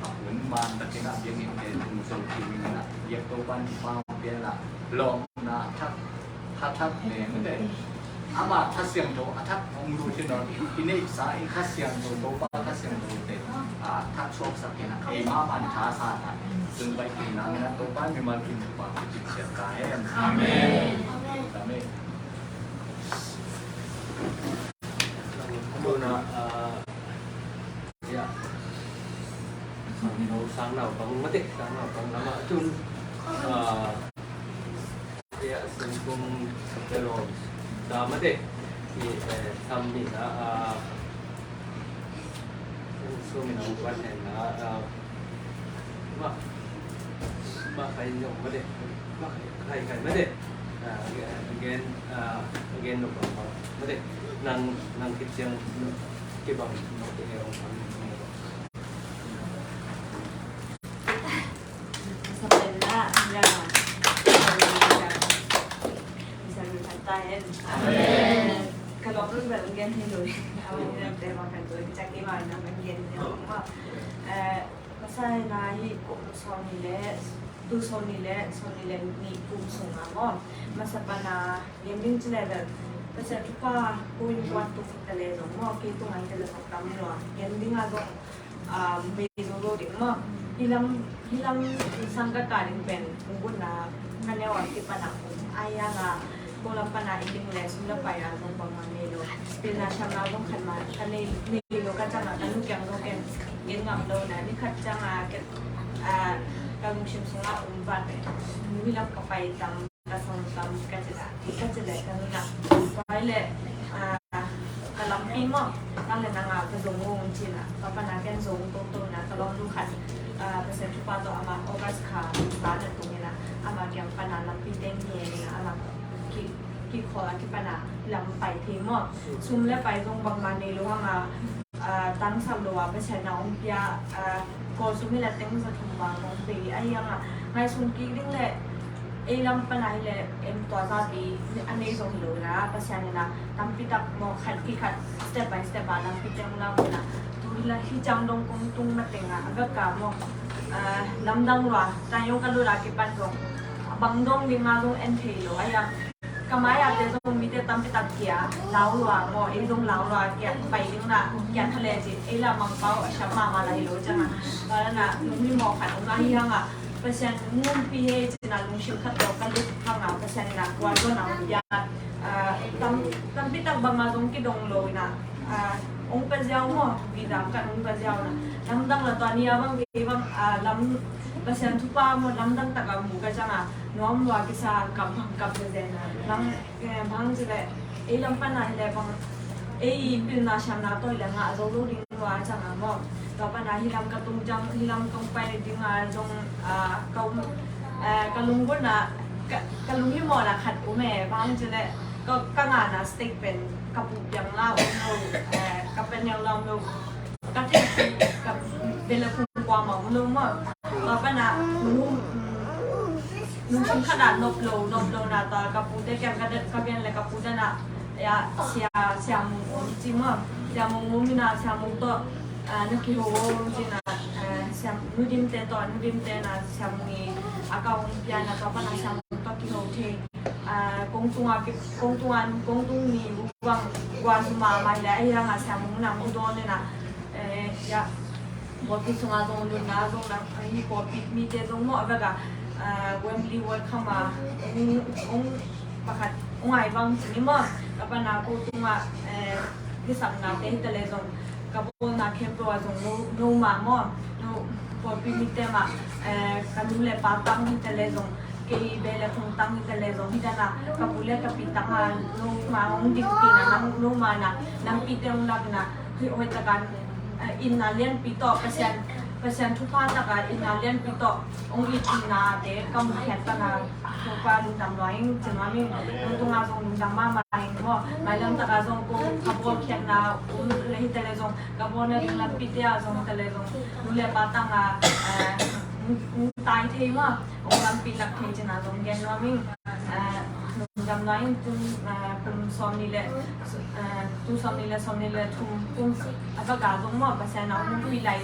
a hun man takin ah biakinnte tung zo kim in ah, biak Topa'n thupha pia la, lawkna thak, kha thak ne mate, ama Kha Siangtho a thak hong lut hi nawn, i neihsa i Kha Siangtho, Topa Kha Siangtho te, a, thak suaksak in ah, eima man tha sa ta, zun baih in nang in ah Topa'n mimal kim thupha pia cih siat ta hen. Amen. Amen. Tuna, ah, ya, sang nau, sang nau pang mate, sang nau pang lama tun, ah, ya, singkung kapelo da mate, i, eh, sam mi na, ah, singkung mi na upan hen na, ah, Ma, ma khai zong mate. Ma khai khai mate. Ah, again, ah, again no bang bang mate. Nang, nang kiciang no kibang no kiciang bang. Sa pen na, ya. Bisa lu kanta hen. Amen. Kalau pun bel again hello. Amen. Terima kasih. Cakap mana again hello. Eh, Masa na hi kum sawmnih le, tu sawmnih le, sawmnih le nih kum sung a maw. Masa pan a gen ding ci le bel, Pasian thupha ko innkuan tung hi ta le zong maw, kei tung a hi ta le zong tam lo a. Gen ding a zong, ah, mei zo lo ding maw. Hi lam, hi lam sang ka ta ding pen, kum bun a, ka neu a kipan a kum. Ai a nga, Ko lam pana i ding le sum le pai a zong bangmah nei lo. Pilna siamna zong khat mah ka nei, nei lo ka ciang a, ka nu kiang zong ken gen ngam lo na. Ni khat ciang a, ken, a, ka lungsim sung a um vat e. Nu hi lam ka pai tam, ka song tam ka ci a, ka ci le ka nu na. Pai le, a, ka lampi maw, nang le nang a ka zong ung ci na. Tua pana ken zong toto na, ka lawmnu khat, a, Pasian thupha tawh amah August kha, ba na tung ina, amah kiang pana lampi teng hi ina, amah ki, ki khol a kipana lam pai thei maw. Sum le pai zong bangmah nei lo hang a, a, tangsap lo a Pasian na ong pia, a, Kawl sum hi la teng za thum bang ong pei a, hi hang a ngaihsun kik ding le ei lam pana hi le em tua zapi a nei zong hi lo na, Pasian ina tampi tak maw khat ki khat step by step a lampi teng lau na. Tu hi la hi ciang dong kong tung mateng a, a gak ka maw, a, lamdang lua, tayong ka lut a kipan zong bang dong ding a zong en thei lo a, hi hang ka mai a te zong mite tampi tak kia lau lua maw, ei zong lau lua kia pai ding na kia thale ci, ei la Mangpau a siam mahmah la hi lo ciang a. Tua na nung hi maw khat ong a, hi hang a Pasian nungpi he ci na lungsim khat tawh ka lut hang a Pasian ina kua zong a pia, a, tam, tampi tak bang a zong kidong lo ina, a, ong pa ziau maw, vidam kan ong pa ziau na. Lamdang la tua ni a bang, ei bang, a, lam Pasian thupha maw, lamdang tak a mu ka ciang a nuam lua kisa, kap bang kap zezen a. Bang, eh, bang ci le ei lam pana hi le bang ei pilna siamna tawh hi le ngah zo lo ding lua ciang a maw. Tua pana hi lam ka tung ciang, hi lam kong pai ding a zong, a, ka um, eh, ka lunggulhna, ka, ka lunghimawhna khat um e, bang ci le ka, ka ngahna stake pen ka pu piang la um lo, eh, ka pa niang la um lo. Ka theih ka bel a phung kua mah om lo maw. Tua pana lung, lungsim khat ah nop lo, nop lo na ta ka pute kiang ka, ka gen le ka pute na, ya, Sia, Sia Mung om ci maw. Sia Mung om ina Sia Mung tawh, ah, na kiho om ci na, ah, Sia Nu Dim te tawh, Nu Dim te na Sia Mung i a ka om pia na tua pana Sia Mung tawh kiho thei. Ah, kong tung a ki, kong tung a, kong tung ni u bang guan mahmah le a, hi hang a Sia Mung na mu dawn ina. Eh, ya, pawlpi sungah zong lutna zong na, ahi pawlpi mite zong mawh vek a, ah, Wembley World Cup ah ong, ong pakhat ong ai bang ci ni maw. Ka pana ko tungah, eh, kisapnate hi ta le zong, ka bawlna khempeuh ah zong no, no mah maw, no pawlpi mite mah, eh, ka nu le pa tang hi ta le zong, kei beh le khong tang hi ta le zong, hi ta na, ka pu le ka pi tang a no mah ong dingpihna, nang no mah na, nang pite ong lakna, Hoih taka, eh, itna lianpi tawh, Pasian, Pasian thupha taka itna lianpi tawh ong itpihna te ka muh khiat pana, Topa lungdam lua ing ci nuam ing. Nang tungah zong lungdam mahmah ing maw. Mailam taka zong ko ka bawlkhiatna um le hi ta le zong, ka bawlna ding lampi te ah zong hi ta le zong, nu le pa tangah, eh, ong, ong tai thei maw, ong lampi lak thei cina zong gen nuam ing. Ah, lungdam lai in kum, ah, kum sawmnih le, ah, kum sawmnih le, sawmnih le thum, kum a va gal zong maw, Pasian a hong pi lai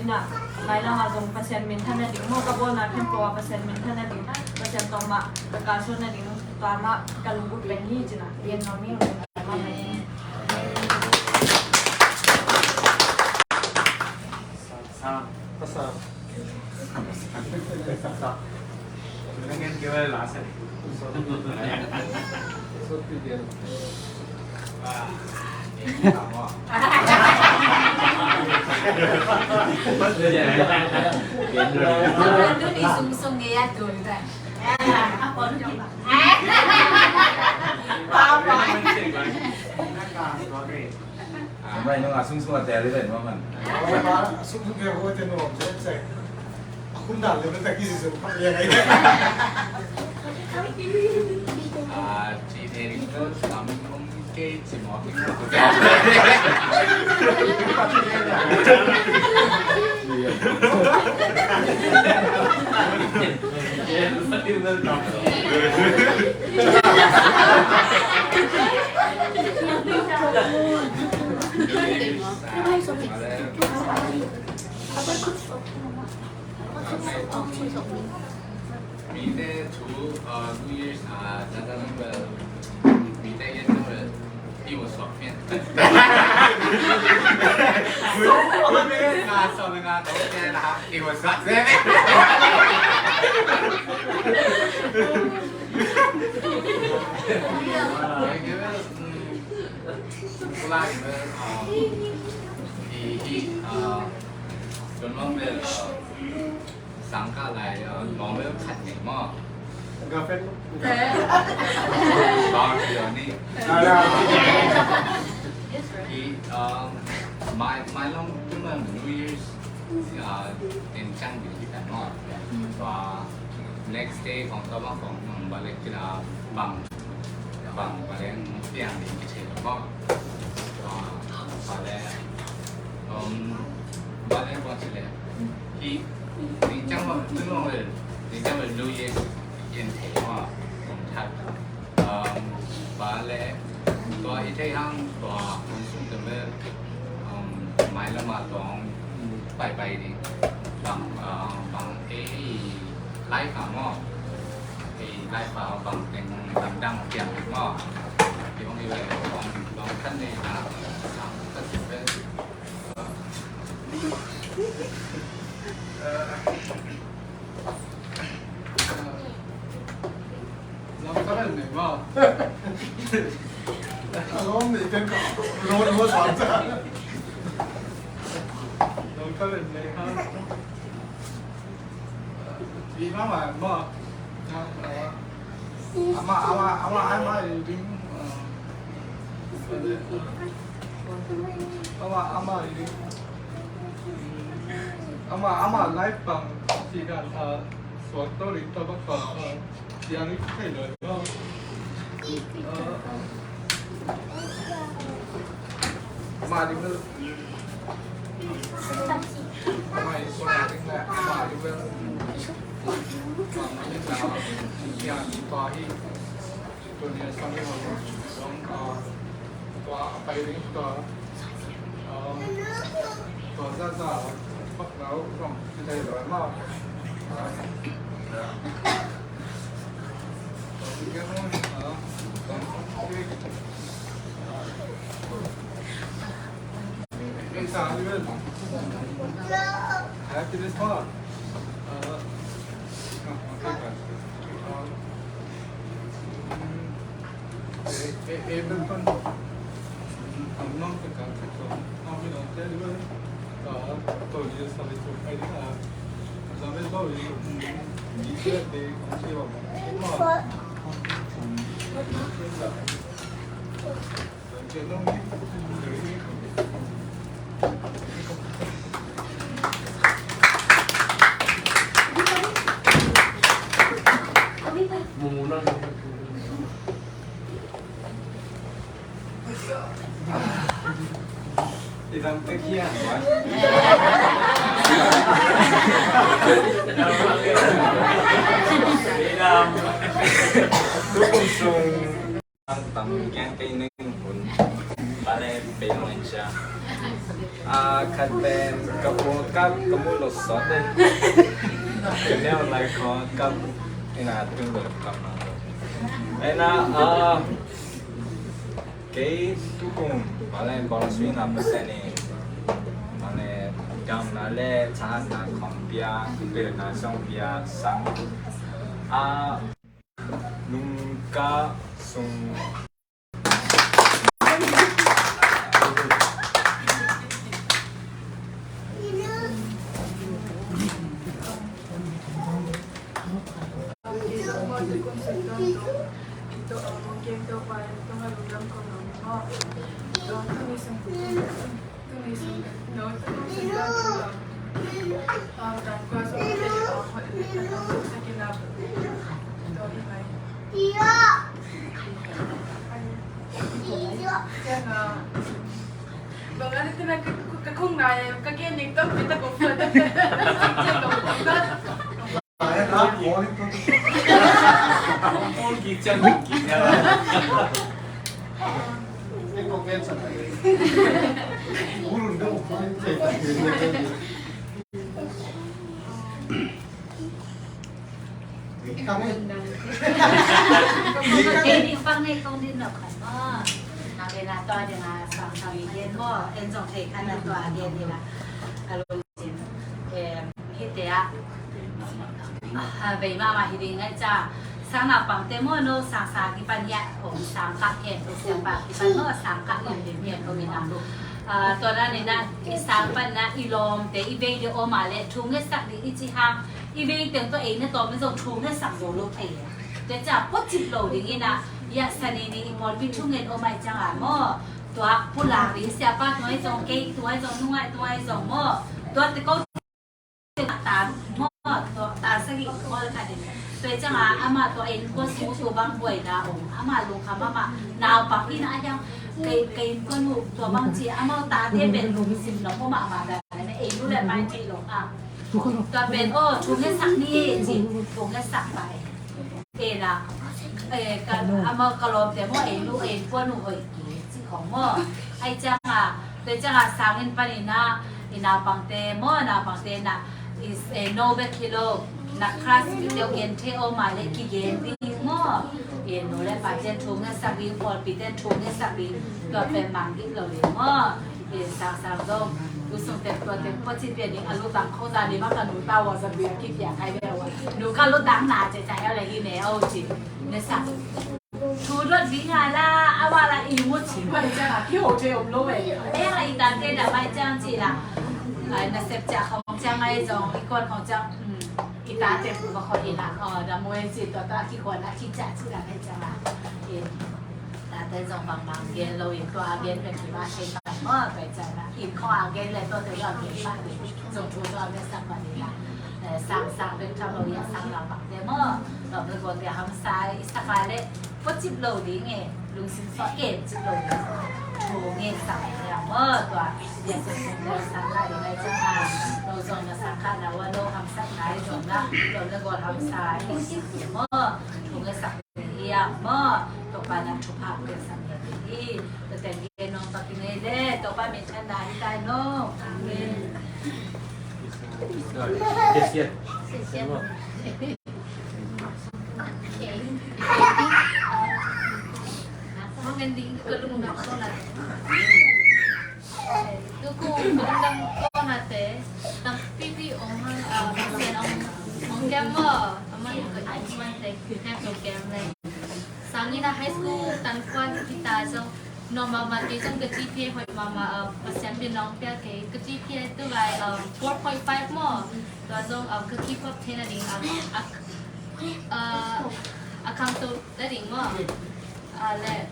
ina, mailam a zong Pasian minthanna ding maw, ka bawlna khempeuh a Pasian minthanna ding, Pasian tawh mah ka kalsuanna ding, tua mah ka lunggut pen hi cina, gen nuam ing. Sa. Sa. Sungbai nung a sungsung a tel i ven mah man. Sungsung a tel i ven mah man. A sungsung a tel i ven mah man. A khun dan le ta ki si sung pa ya ngai. A, ci te ring ko sam kong ke ci mo ki mo. Mite thu, uh, New Year's, uh, Jaja number, mite yen number, it was swap pen. Mite nga sawm nga tawh pen ha, it was swap pen. Like, uh, mm, like, uh, he, he, uh, don't know, uh, sang ka lai, uh, normal khat ni maw. Girlfriend. Girlfriend ni. He, um, my, my long, New Year's, uh, in Changi, uh, next day, kong tabang kong, um, balik kita bang bang, bale, piang ding kithei lo maw. Ah, bale, um, bale, bang ci le. Hi, ding ciang bang, ding ciang bang, New Year in thei maw. Um, that, um, bale, tua i thei hang, tua hong sung te me, um, mai lama tua hong pai pai ding. Bang, ah, bang, eh, lai ka maw. Ei, lai pa bang teng lamdang piang ding maw. Ei, hong i lai hong, hong kan nei na, sang ka si pen. Lam ka len nei maw. Lam nei pen ka, lo lo sa ta. Lam ka len nei ha. Ama, ama, ama, ama, ama, ama, ama, life bang, si kan, uh, suak to ring to bak bang, uh, siang ni thei lo. Ama ding lo. Ama ding lo. Ama ding lo. Ama ding lo. Ama ding lo. Tua ni a sang ding lo. Tua a pai ding tua. Tua za za. Pak lo. Tua. Tam kiang kei ning hun. Bale pei lo in cia. A, khat pen ka pu kap ka mu lo sot e. Ka neu lai kho kap ina tu lo kap ma. Ina, a, kei tu kum bale bawng sui na Pasian in bale gamna le thahatna khong pia, pilna zong pia sang. A, Nungka sung. Kei ding pang nei kong din nop khat maw. Nang le na tua ding a sang sang i gen maw. En zong thei khat na tua a gen ding a. A lungsim. Em, hite ah. A, vei mahmah hi ding ngai ca. sang naupangte maw, no sang sang kipan hiah om, sang kah khempeuh siapa kipan maw, sang kah om ding khempeuh in ah. Ah, tua dan in ah i sang pan ah i lawmte i vei ding om a leh thu ngetsak ding i cih hang i vei teng tawh ei na tawm in zong thu ngetsak zo lo thei. Tua ciang puacip lo ding in ah, hiah Sani ni i pawlpi thungen om ahih ciang a maw, tua pulak ding siapa tung ah zong, kei tung ah zong, nungak tung ah zong maw, tua te ko tan maw, tua tan sagih maw le khat in. Tua ciang a amah tua innkuan sung tua bang buaina om, amah lungkham, amah naupang in ah hiang, kei, kei innkuan uh tua bang ci, amau tate pen lungsim nop om mahmah dan ei nu le pa in theih lo a. Tua pen aw thu ngetsak ni ci, thu ngetsak pai. Ei la, eh, ka, amau ka lawmte maw, ei nu, ei innkuan uh hoih kei cih khong maw. Ahih ciang a, tua ciang a sang in pan in ah i naupangte maw, naupangte in ah, is, eh, no bek hi lo, na class mite uh gen thei om a leh kigen ding maw. Eh, nu le pate thu ngetsak ding, pawlpite thu ngetsak ding, tua pen mang gim lo ding maw. Eh, sang sang zong, tu sung tek tua tek pawh ci pian ding, a lutang khong za ni mah ka nu ta wa za bia ki pia khai ve wa. Nu ka lutang na ce ca ya le hi ne o ci. Ne sa. Thu dot ding a la, a wa la i mu ci. Mai ciang a ki ho te om lo ve. Eh, a i ta te da mai ciang ci la. Ai na sep cia khong ciang ai zong, i kuan khong ciang. Hmm. I ta te bu ka khong i la. Oh, da mu e ci tua ta ki kuan a ki cia ci la mai ciang a. Eh. Tate zong bangbang gen lo in tua a gen pen ki mah thei pah maw, tua ciang a inn khawng a gen le tua te zong a gen pah ding, zong thu zong a gen sak pah ding a. Eh, sang sang bek tham lo in a sang lau bang te maw, lawm le gual te hamsa i sak a le puacip lo ding e, lungsim sawh em cip lo ding. Thu ngen sak ding a maw, tua Jesu sung le sang kha ding a ciang a, lo zong na sang kha na wa lo hamsa na i zong na, lawm le gual hamsa i cip ding maw, thu ngen sak Ia, mo, Topa na thupha piaksak hi. Tua teng hi nong, Topa min thang na hi tai nong. Amen. Yes, yes. Okay. Mong ending ko lung na ko na. Tukum, padang kong ate, tampipi ong hang, ah, Pasian ong, ong kem mo, aman ko iman te, kem ko kem le. Sangin a high school tan kuan kita zong, normal mate zong ka G P A hoih mama, ah, Pasian pin ong pia ke, ka G P A tu lai, ah, four point five mo, tua zong, ah, ka keep up thei na ding, ah, ah, ah, a khang tu na ding mo. Ah, le,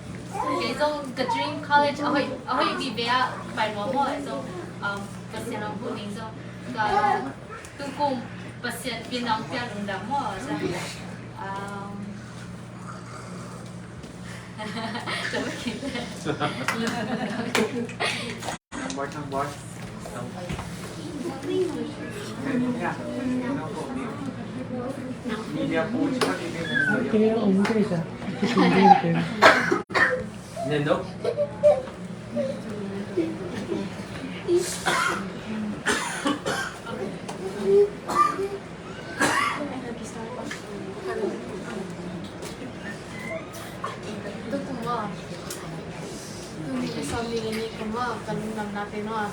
kei zong ka dream college a hoih, a hoih vive a pai nuam maw, zong, um, Pasian ong hu ning zong, ka tukum Pasian pin ong pia lungdam maw, zong, um, Thang boy, thang boy. Media po, media po. Nendo. Tukum maw. Tuni ka sawm nih le nih kum maw, ka lungdamna pen maw.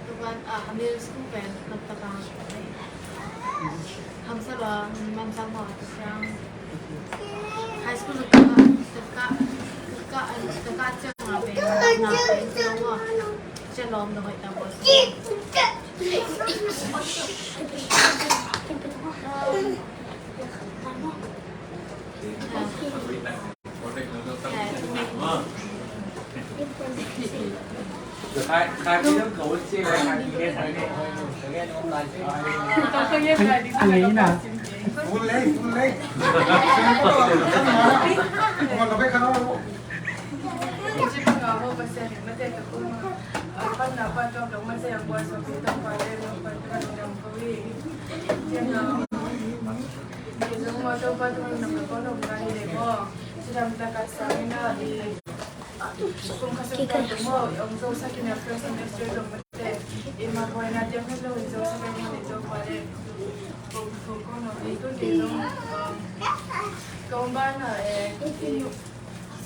Tuban, ah, a middle school pen, nop taka. Hamsa lua, man sang maw, siang. High school ka, ka, ka, ka, ka, ka, ka,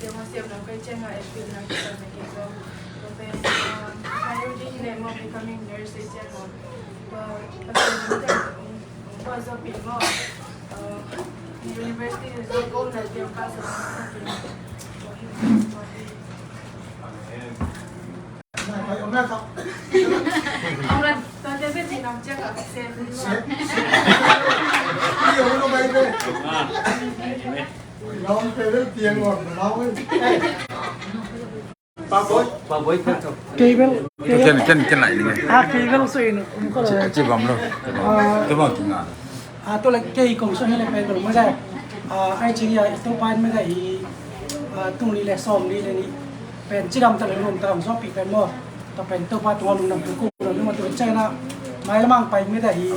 Siapa siapa nak kau cakap itu. Kau pengen, uh, kayu di nenek mau becoming nurse itu. Kau, kau pengen, kau, kau, kau, kau, University result ko na dia ka sa. Cable. Ken, ken, ken lai ni. Ah, cable so in, um, ko. Ci, ci bang lo. Ah. Ci bang kinga. Ah, tua leh kei kong suah hi leh pen bel mah zah. Ah, ahih ciangin i Topa in mah zah i, ah, tul nih leh sawmnih leh nih pen cidam tak leh nuam tak hong zawhpih pen maw. Tua pen Topa tungah lungdam tung kong lo, lungdam tung ciangin ah, mailam a hong pai mah zah i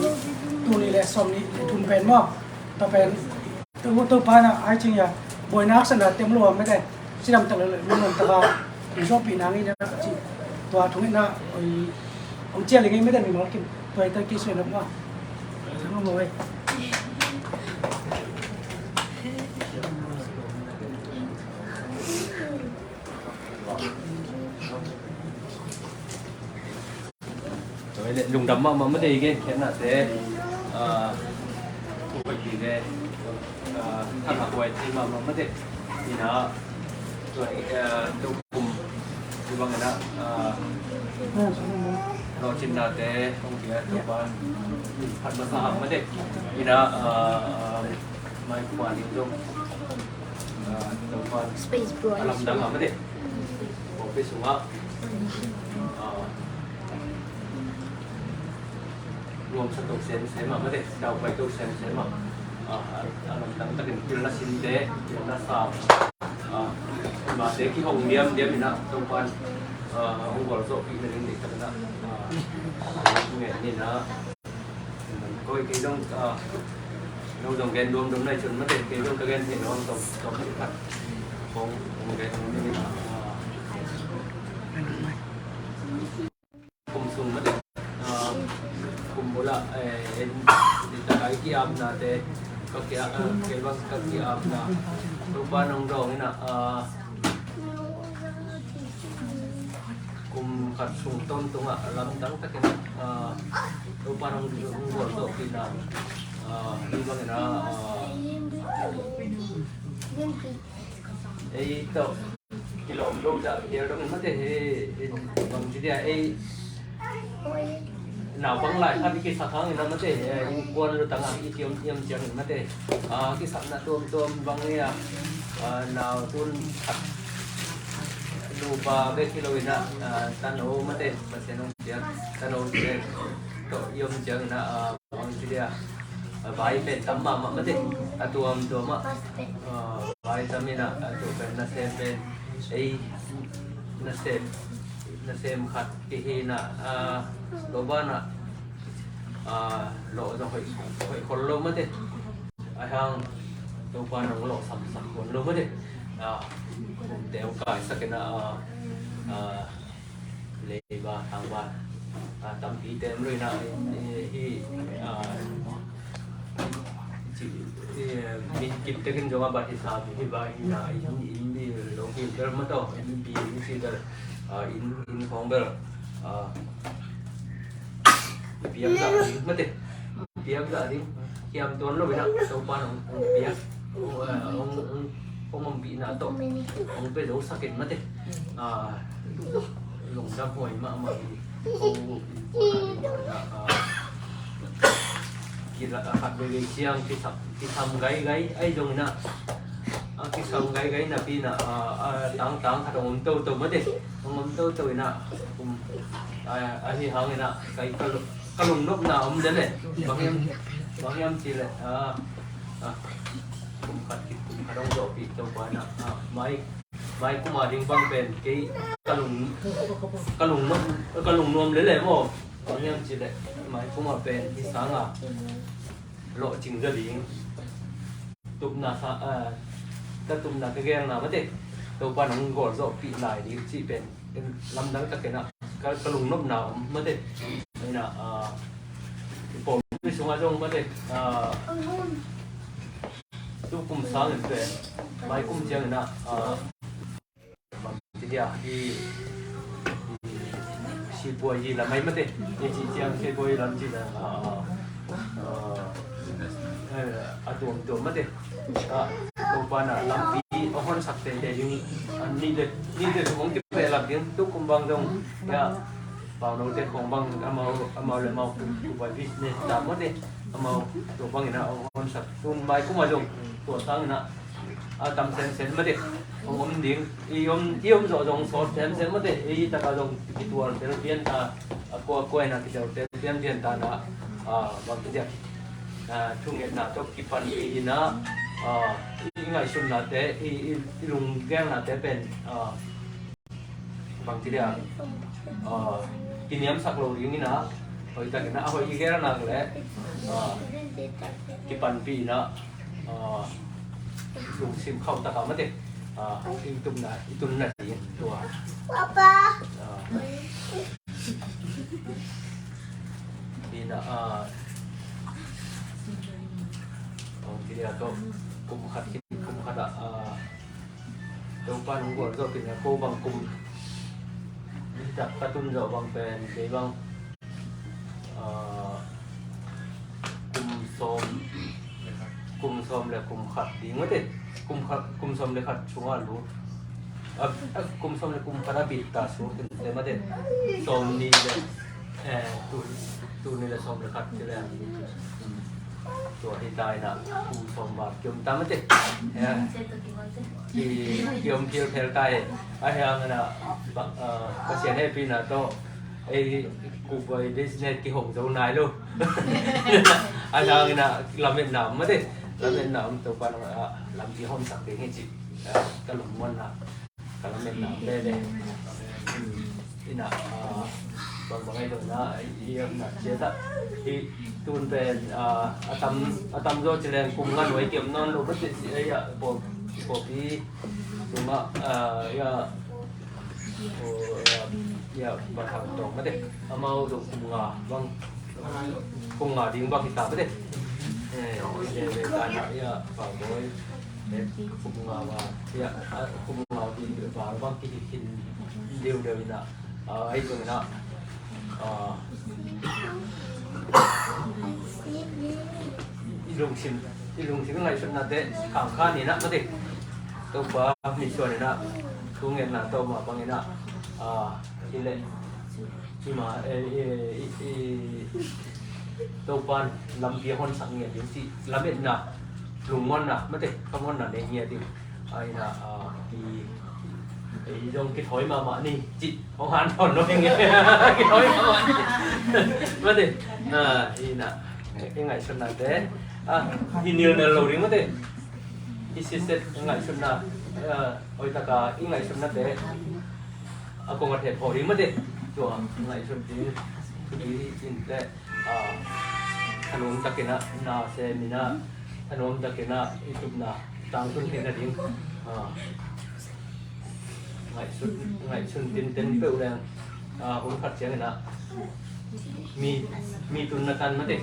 tul nih leh sawmnih leh thum pen maw. Tua pen Topa, Topa in ah ahih ciangin ah buaina haksatna teng lo a mah zah cidam tak leh lungdam tak a hong zawhpih nangin ah ci. Tua thungetna hong cial i ngei mah zah mimal kim. Tua hi ta kei suah na mah. Thang lo mah ei. Lungdam mahmah mah dei, gen khiatnate, ah, tua hi le, ah, thangah huai thei mahmah mah dei. Ina, tua, ah, tua kum, tua bang ina, ah, lawhcinnate hong pia, tua bang phat masa mah dei. Ina, ah, ah, mai kuma ding zong, ah, tua bang a lamdang a mah dei. Office sungah, ah, nuamsa to semsem ah, mate, daupai to semsem ah, ah, a, a lamdang takin pilna sinte, pilna sa, ah, mate kihong diamdiam ina, Topan, ah, hong gualzawhpih na ding deih takin ah, ah, ngen ina. Koi kei zong, ah, no zong gen duamduam nai cun mate, kei zong ka gen thei nuam tom, tom khat kong, kong gen nuam ina, ah, kum sung mate, ah, kum bula, eh, en, dita kai ki-apnate, ka ki-, ah, kei bang ka ki-apna, Topa nong dawng ina, ah, kum khat sung tawntungah a lamdang takin, ah, Topa nong, nong gualzawhpihna, ah, hi bangin, ah, ei tawh kilawm lo dah kir dongin mate hi, bang ci dia, ei naupang lai khat i kisak hangin a mate, eh, innkuan lutangah i kiom hiam ciangin mate, ah, kisakna tuamtuam bang hi a, ah, nau tun khat nupa bek hi lo ina, ah, tano mate, Pasian hong piak tano te tawh i om ciangin a, ah, bang ci dia, ah, vai pen tam mahmah mate, a tuamtuam ah, ah, vai tam ina, a tua pen nasem pen ei nasem, nasem khat kihi ina, ah, tua banah, ah, lawh zong hoih, hoih khol lo mate. Ahi hang Topa nong lawhsamsak khol lo mate. Ah, kumte hong kaisak ina, ah, ah, leiba, thangba, ah, tampi tem lo ina, eh, hi, ah, ci, eh, min kip tekin zong a bat hi sa hi ba hi na, in, in bi lo hi bel mataw, in bi hi si bel, ah, in, in khong bel, ah, piak dah ding mate. Piak dah ding. Hiam tuan lo ina, Topa nong, nong piak. Nong, eh, nong, nong, nong ompihna tawh nong pia zo sakin mate. Ah, lungdam huai mahmah hi. Ko, ah, kila, ah, khat veivei ciang kisam, kisam gaigai ahi zong ina. Ah, kisam gaigai napi ina, ah, ah, tangtang khat hong om toto mate. Hong om toto ina. Um, ah, ahi hang ina, kai ka lo ka lungnopna om lel e. Bang hiam, bang hiam cih leh, ah, ah, kum khat khit kum khat hong zawhpih Topa in ah, ah, mai, mai kum a ding bang pen kei ka lung, ka lungnop, ka lungnuam lel e maw. Bang hiam cih leh mai kum a pen hi sang a lawhcing zaw ding. Tupna sa, ah, ka tupna ka gelna mate, Topa in hong gualzawhpih lai ding cih pen lamdang takin ah ka, ka lungnopna om mate. Ina, ah, i pawlpi sungah zong mate, ah, tu kum sangin pen mai kum ciangin ah, ah, bang ci dia hi, hi, sipuazi lam ahi mate. Hi ci ciang sipuazi lam ci le, ah, ah, a tuamtuam mate. Topa in ah lampi a honsak teitei ding, nite nite zong hong kibehlap ding. Tukum bang zong ya paunote khong bang amau amau le amau kubai business ta mate. Amau tua bangin ah hong honsak, tun mai kum ah zong tua sangin ah a tam semsem mate hong om ding. I om i om zawh zong sawt semsem mate. I taka zong kitual tel pian ta, a kua kua in ah kitual tel pian pian ta na, bang kidiak, thungetna tawh kipan i in ah i ngaihsutnate, i i i lunggelnate pen bang kidiak, kiniamsak lo ding in ah, hoih takin ah a hoih i gel nak le kipanpih in ah lungsim khauh taka mate i tupna i tunna ding tua. Papa. Ina ong kidia ko kum khat kum khat ah Topa nong gual zawh kina ko bang kum tak ka tun zawh bang pen kei bang kum sawm kum sawm le kum khat ding mate. Kum khat, kum sawm le khat sungah lut, kum sawm le kum khat a bit ta sung kinte mate. Sawm ni le tu ni le sawm le khat ci le tua hi ta ina kum sawm bang kiom ta mate. Kiom philphel ta hi. A hiang ina Pasian hehpihna tawh ei kubai business kihong zo nai lo. A hiang ina lametna om mate. Lametna om Topa nang lampi honsak ding hi ci. Ka lungmuanna ka lametna om lele. Ina bangbang ei dona i na ciata i tun pen a tam a tam zo ci leng kum nga nuai kiom nawn lo mate ci ei a pawpi tungah ia ia bathang tawng mate. Amau zong kum nga bang kum nga ding bang hita mate. Ia bathang ia bathang kum nga bang ia kum nga ding bang bang kihikhin deuhdeuh ina ai zong ina i lungsim i lungsim ngaihsutnate khangkhan ina mate. Topa mitsuan ina thungetna tawh mah bang ina hileh cima Topan lampi a honsak ngiat ding cih lametna lungmuanna mate khamuanna nei ngiat ding. Aina i zong kithawi mahmah ni cih hong hanthawn lo hi nge. Kithawi mahmah ni mate. Ina i ngaihsutnate i nilnel lo ding mate. I siset ngaihsutna hoih taka i ngaihsutnate a kong a thep hawh ding mate. Tua ngaihsut ding thupi in teh thanuam takin ah na sem in ah thanuam takin ah i tupna tangtun theihna ding ngaihsun ngaihsun tinten peuh leng hun khat ciangin ah mi mi tunna tan mate.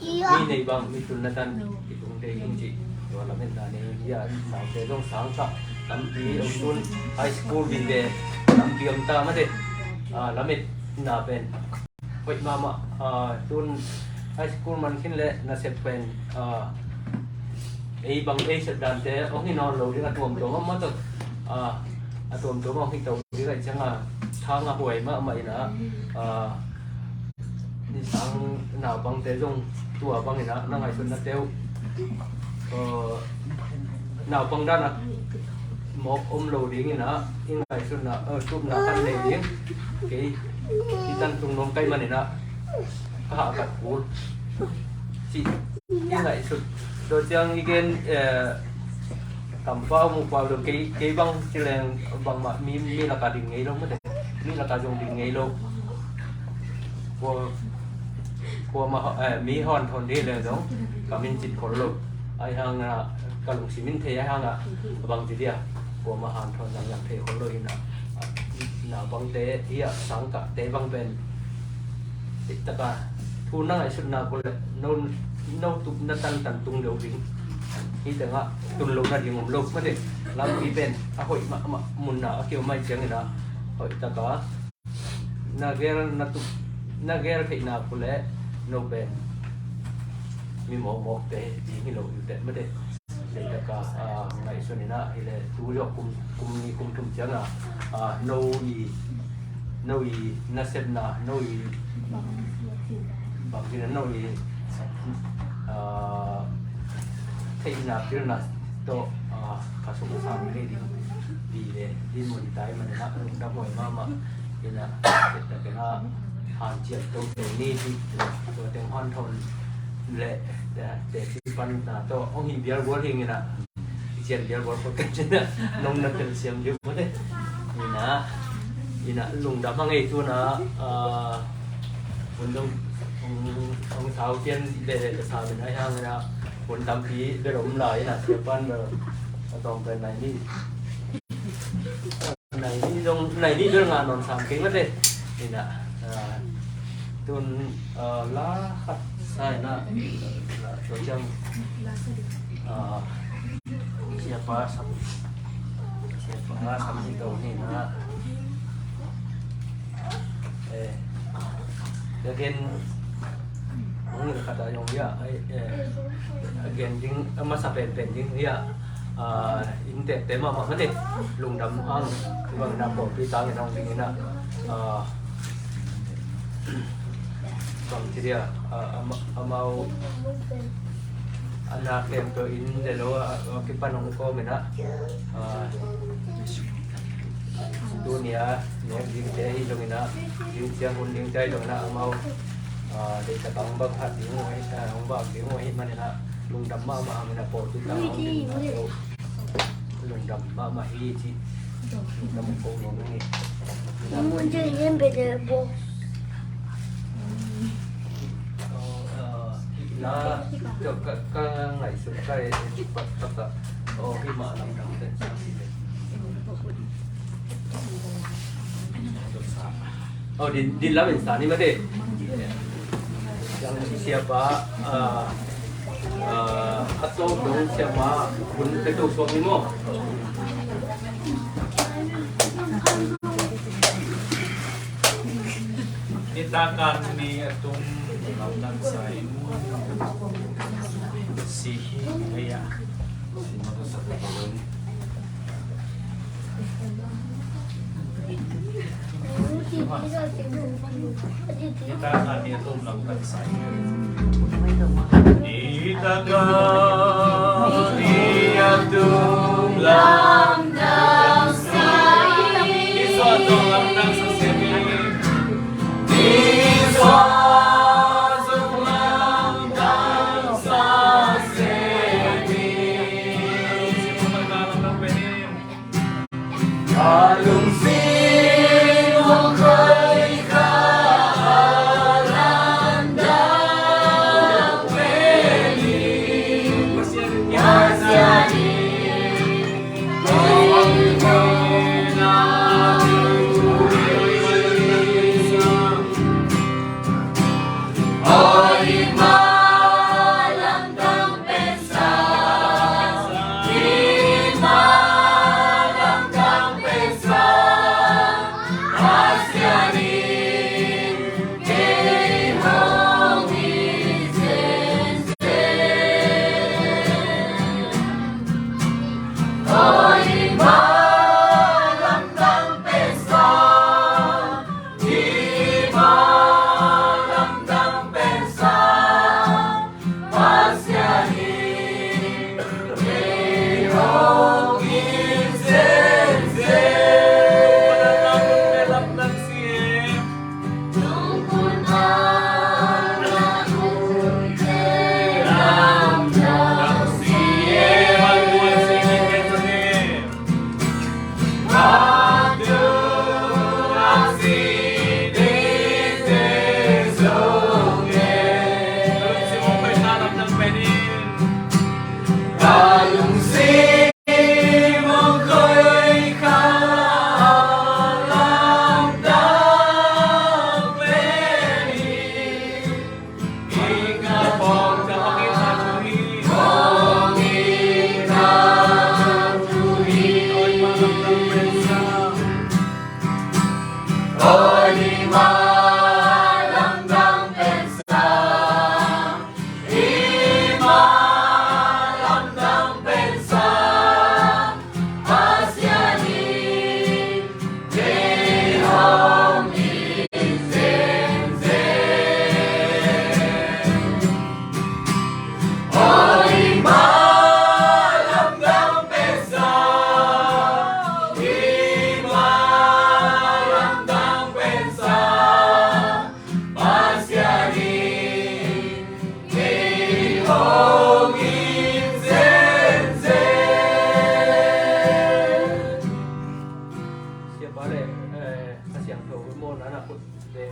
Mi nei bang mi tunna tan i tung dei in ci. Tua lametna nei hi a naute zong sangkah tampi om tun high school ding ve tampi om ta mate. Lametna pen hoih mahmah tun high school man khin le nasep pen ei bang ei sep dante hong hi nawn lo ding a tuamtuam a mawtaw a tuamtuam a hong hi to ding aih cianga thang a huai mahmah ina nisang naupangte zong tua bang ina na ngaihsutna teuh naupang dana mawk om lo ding ina i ngaihsutna tupna kan nei ding. Kei i tan tung nuam kai man ina ka hah kat kul cih i ngaihsut. Tua ciang i gen kampa mupa lo kei kei bang ci leng bangmah mi mi laka ding ngei lo mate. Mi laka zong ding ngei lo. Kua kua ma mi hon thon dih leng zong ka min cit khol lo. Ai hang a ka lungsim in thei ai hang a bang ci dia kua ma han thon zang yang thei khol lo hi na. Naupangte hi a sangkahte bang pen Cih taka thu na ngaihsutna ko le no no tupna tantan tung deuh ding. Hi tengah tun lo na ding om lo mate. Lampi pen a hoih mahmah munna a kiom mai ciangin a hoih taka na gel na tup na gel theihna ko le no pen mi mawkmawkte ding hi lo hi uh teh mate. Deihtak a, ah, ngaihsun in ah, hi leh tu zawh kum, kum nih kum thum ciang ah, ah, no i, no i nasepna, no i bangci in ah, no i, ah, theihna pilna tawh, ah, ka sung sang hi ding. Pi le dinmun tai man in ah, lungdam huai mahmah in ah, deihtak in ah hanciam toto ni ci, tua teng hanthawn leh, eh, teci panna tawh hong hi bial gual hi ing in ah, i cian bial gual khol kei ci in ah, nong na telsiam ding mate. In ah, in ah lungdam hang ei. Tu in ah, ah, hun dong, hong, hong sau pian leh leh ka sa min ai hang in ah, hun tampi bel om lai in ah, sia pan bel a tawng pen nai ni. Nai ni dong, nai ni bel ngah nawn sam kei mate. In ah, ah, tun, ah, la khat sa in ah, la tua ciang, ah, siapa sam, siapa sam hi to hi in ah. Eh, tua gen, hong in khat a zong hi a, eh, a gen ding, a masa penpen ding hi a, ah, inntekte mahmah mate, lungdam hang, bang in ah pawlpi tang in hong ding in ah, ah, bang ci dia, ah, ama-, amau a na khempeuh in le lo a, a kipan hong kawm in ah, ah, tuni a nek dingte ahi zongin ah, ding ciang hun dingte ahi zongin ah, amau, ah, deihtak a hong bang hat ding uh ahi, ah, hong bang ding uh ahih manin ah, lungdam mahmah hang in ah, pawlpi tang hong ding uh. Lungdam mahmah hi ci. Lungdam kong nuam hi. Namun je yen bede bo. Na, ka, ka ngaihsut ka e, pat, pat, pat. Oh, hi mah lamdang te. Oh, din, din lam in sa ni mate. Siapa, ah, ah, a tawp dong siapa, hun petu suak ni maw. Nitakan ni a tung lamdang sa in si hi, ya. Nitakan ni a tung lamdang sa in. Nitakan ni a tung lamdang sa in. Nitakan ni a tung lamdang sa in.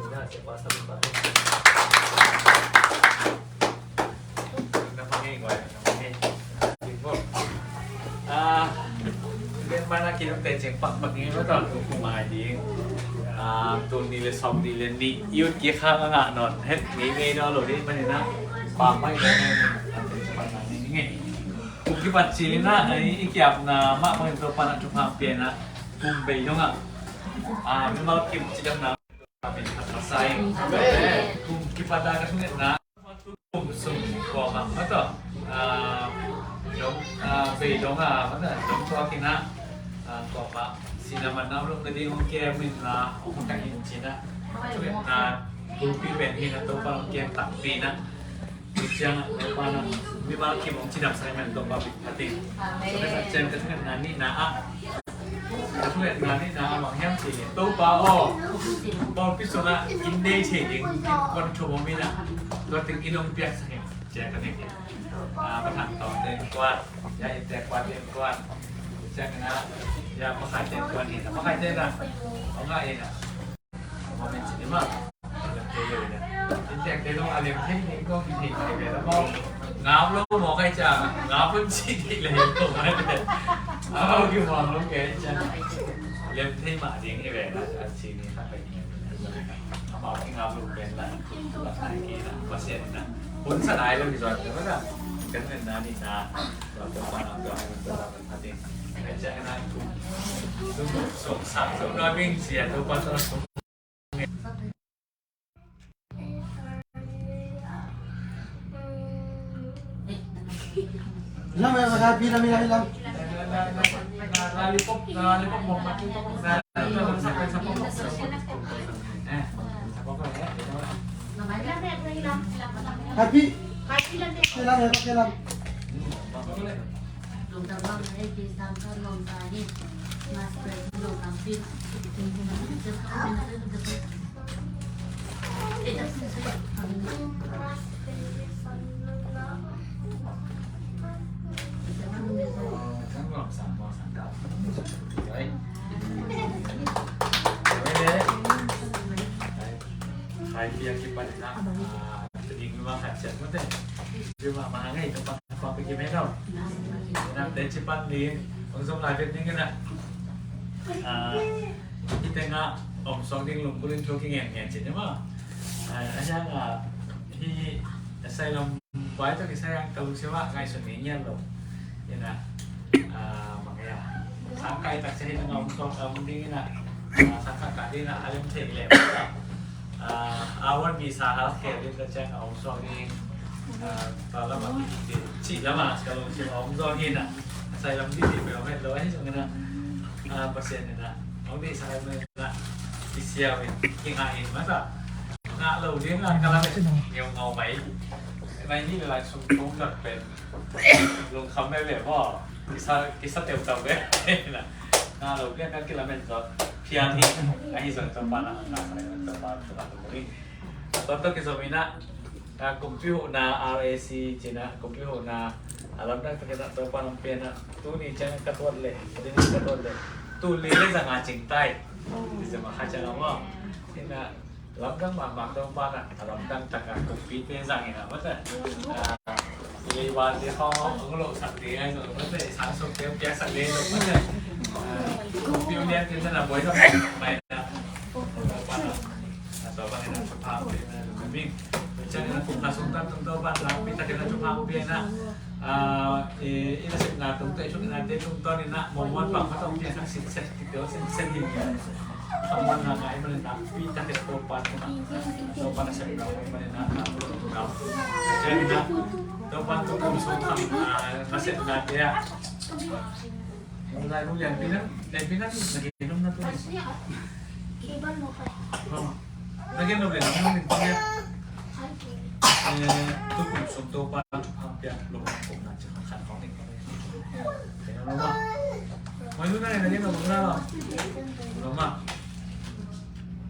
Na, siapa sa mi pa. Na, pangin ko, na, pangin. Ah, den mana kinum te ceng pak pak ni ma ta tu ku mai ding. Ah, tu ni le som ni le ni yut ki kha nga non. Het ni ngai no lo di ma ni na. Pa mai le ni. Pak ni ngai. Kum kipat ci na, ai, i kiapna mah bangin Topa'n a thupha pia na, kum bei dong ah, a, mimal kim cidamna pen a sa ing. Kum kipat a ka thungetna, kum sung kawmah mah tawh, a, dong, a, bei dong a, mah tawh dong tuak in ah, a, kawmah sinaman na om lo nading hong kem in la, hong tak in ci na, thungetna bulpi pen hi na, Topa'n hong kem takpi na. Tua ciangin Topa in mimal kim hong cidamsak ahih manin Topa minthan ing. Amen. Tua ciangin ka thungetna nihna ah, ka thungetna nihna ah bang hiam cih leh, Topa aw, pawlpi sungah inn nei thei ding innkuan thum om in ah, tua teng inn hong piaksak in, ci-a ka nek hi. Ah, Pa Thang Tawmte innkuan, Ya Inn Te Kuate innkuan, ciangin ah, Ya Pa Khaite innkuan hi, Pa Khaite in ah hong ngah in ah, Comment ci ni maw. Lem thei lo ina. Inntek thei lo a, lem thei thei ko, ki thei thei ve la maw. Ngap lo maw kai ca, ngap lo ci thei le ko mai ve. Au, ki muang lo kai ca. Lem thei mah ding hi ve la, a ci ni kha kai ni. Amau ki ngap lo pen la, la kai ki la, Pasian na. Hun sa nai lo ki zuan lo na. Kan ngen na ni na. Tua tua pa na tua, tua tua pa na. Lam, lam, lam, lam, lam. Happy. Kilam, kilam, kilam. Hai, pia kipan na. Tading mi ma khat siat mate. Mi ma ma ngai to pa pa pe ki me no. Na te ci pan ni. Ong zong lai vet ning na. Ah, hi te nga om song ding lung buling to ki ngen ngen ci ne ma. Ah, a ya nga hi sai lam bai to ki sai ang ka lu se wa ngai sun ni ngen lo. Ina. Ah, ma ya. Sang kai tak se hi na om song om ding na. Ah, sang kai ka ding na a lem te le. Ah, a wan visa healthcare din ka ciang a om suak ding. Ah, tua lam a ci lam a ka lungsim a om zaw hi na. Sai lam di di pe om het lo ahi zong na. Ah, Pasian na. Om di sai lam na. I siau in, i ngah in masa. Ngah lo ding a ka lam ngeu ngau mai. Mai ni lai sum tung tak pen. Lungkham veve maw. Kisa, kisa teuteu ve. Na, na lo pian kan kilamen zaw. Pian hi, ahi zong Topa na, na, na, Topa, Topa, Topa ni. Tua tawh kizom in ah, na kumpi huhna R A C ci-in ah, kumpi huhna a lamdang takin ah Topa nong piak in ah, tuni ciang ka tuat leh, tuni ka tuat leh, tul li le zanga cing tai. Ci zong a kha ciang a maw. In ah, lamdang mahmah Topa na, a lamdang tak a kumpite zang in a, mate. Ah, leivate khawng hong lohsak ding ahi zong, mate. Sang sung te hong piaksak ding ahi zong, mate. Ah, kumpi hong lian ding na, buai zong mai na. Topa na, ah, Topa na, Topa na, Topa na. Ciang in a kum kha sung tan tung Topa na, pi tak in a Topa hong piak in a. Ah, eh, i nasepna tungtawn, i thungetnate tungtawn in ah, muanmuan pang khat hong piaksak sitset, kitew sitset ding in ah. Khammuanna ngah ahih manin ah, pi tak in ah Topa tungah, Topa nasepna ngah ahih manin ah, ah, Topa tungah. Ciang in ah, Topa tungah sung kham, ah, nasepnate ah. Lai bu lianpi na, lianpi na, na gen nop na tu. Oh. Na gen nop le, na gen nop le. Eh, tu kum sung Topa thupha piak lo, kum na ci khat khawng ning. Gen nop lo ma. Mai lu na, na gen nop lo ma. Lo ma.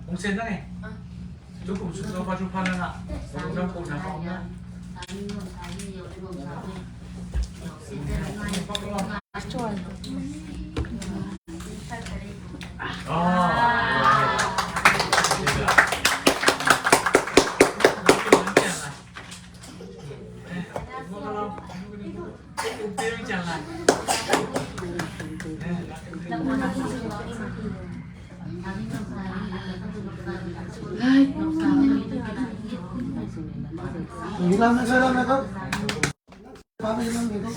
Ung sen na nge. Tu kum sung Topa thupha na na. Lo na kum na khawng na. Hilam na, hilam na ko. Papa hilam na ko.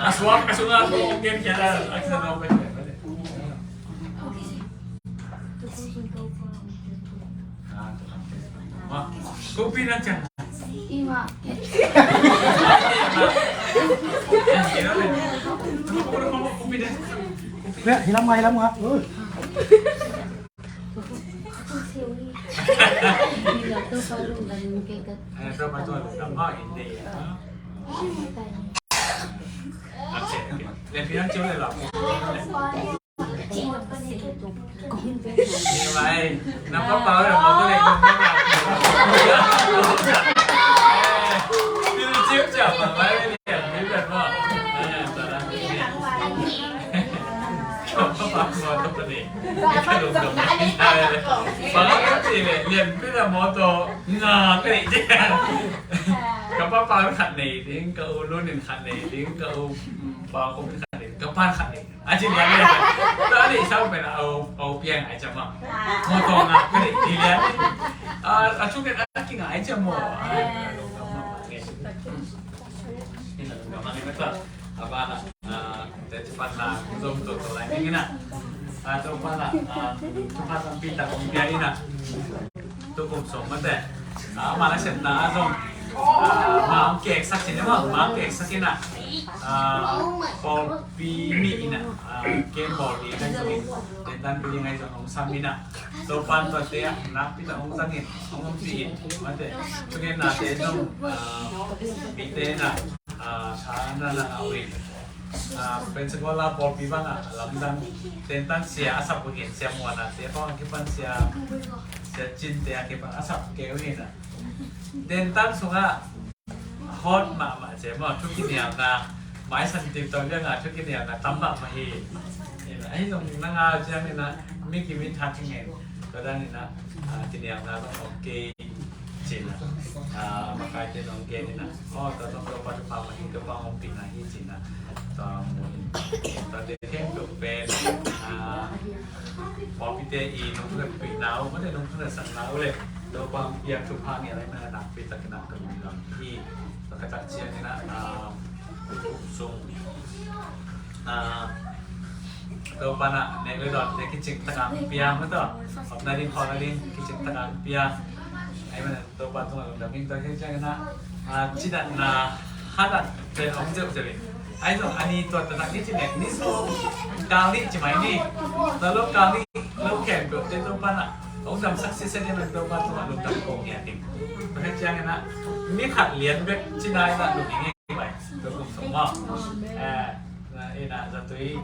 Asuak, asuak, asuak, asuak. Kopi na ciang. Ima. Kopi na. Ya, hilam nga, hilam nga. Ui. Ka papa khat nei ding, ka u Lun in khat nei ding, ka u, mm, Pa Kum in khat nei ding, ka pa khat nei ding. A ci lian lian. Tua a deih sau pen a au, au piang ai ciam a. Mawtaw ngah ka deih ci lian. A, a thu pen a kingah ai ciam maw. A, lungdam mahmah ngei. Ina lungdam mahmah ngei mah tua. A banah, a, te ci pan na zom to to lai ning ina. A, to pan na, a, to pan na pi ta kong pia ina. Tukum sung mate. A, amah na sepna ah zong, a, ma ang keksak cin e maw, ma ang keksak ina. A, pawlpi mi ina. A, kem pawlpi ngai zong in. Tentan pi ngai zong hong sam ina. Topan tuate a, nakpi tak hong zang in, hong pi in. Mate. Tuken nate zong, a, mite ina. A, sa na na a win. A, Pensacola pawlpi bangah lamdang. Tentan sia a sap uh hin, sia muanate bang a kipan sia, sia cinte a kipan a sap kei uh hin a. Tentan sungah hot mahmah cia maw, thu kinialna, maisan TikTok liangah thu kinialna tam mahmah hi. Ahi zong nang a ciang ina, mi kimi thak ngen, tua dan ina, a, kinialna zong ok kei. Cina, a, makaite nong gen ina. Aw, tua zong Topa thupha mah hi, Topa hong pina hi cina. Tua mun in. Tua te khempeuh pen, a, pawlpite i nong thungetpihna uh, mate nong thungetsanna uh le. Topa hong piak thupha ngiat lai mana nakpi takin a ka lungdam hi. Tua ka tak ciang ina, a, sung. A, Topa na nek le dawn te kicing taka hong pia mah tua. Omna ding khawlna ding kicing taka hong pia. Ai mana Topa tungah lungdam ing tua khit ciangin ah, a, cidatna hanat pen om zeuhzeuh in. Ahi zong a ni tuat taktak ni ci nek ni sawm kal nih ci mai ni. Tua lo kal nih lo khempeuh te Topa na hong damsak sitset in Topa tungah lungdam kong hiat ing. Tua khit ciangin ah mi khat lian bek ci nai na lungdam ing. Tua kum sung maw. Eh, na ina zatui,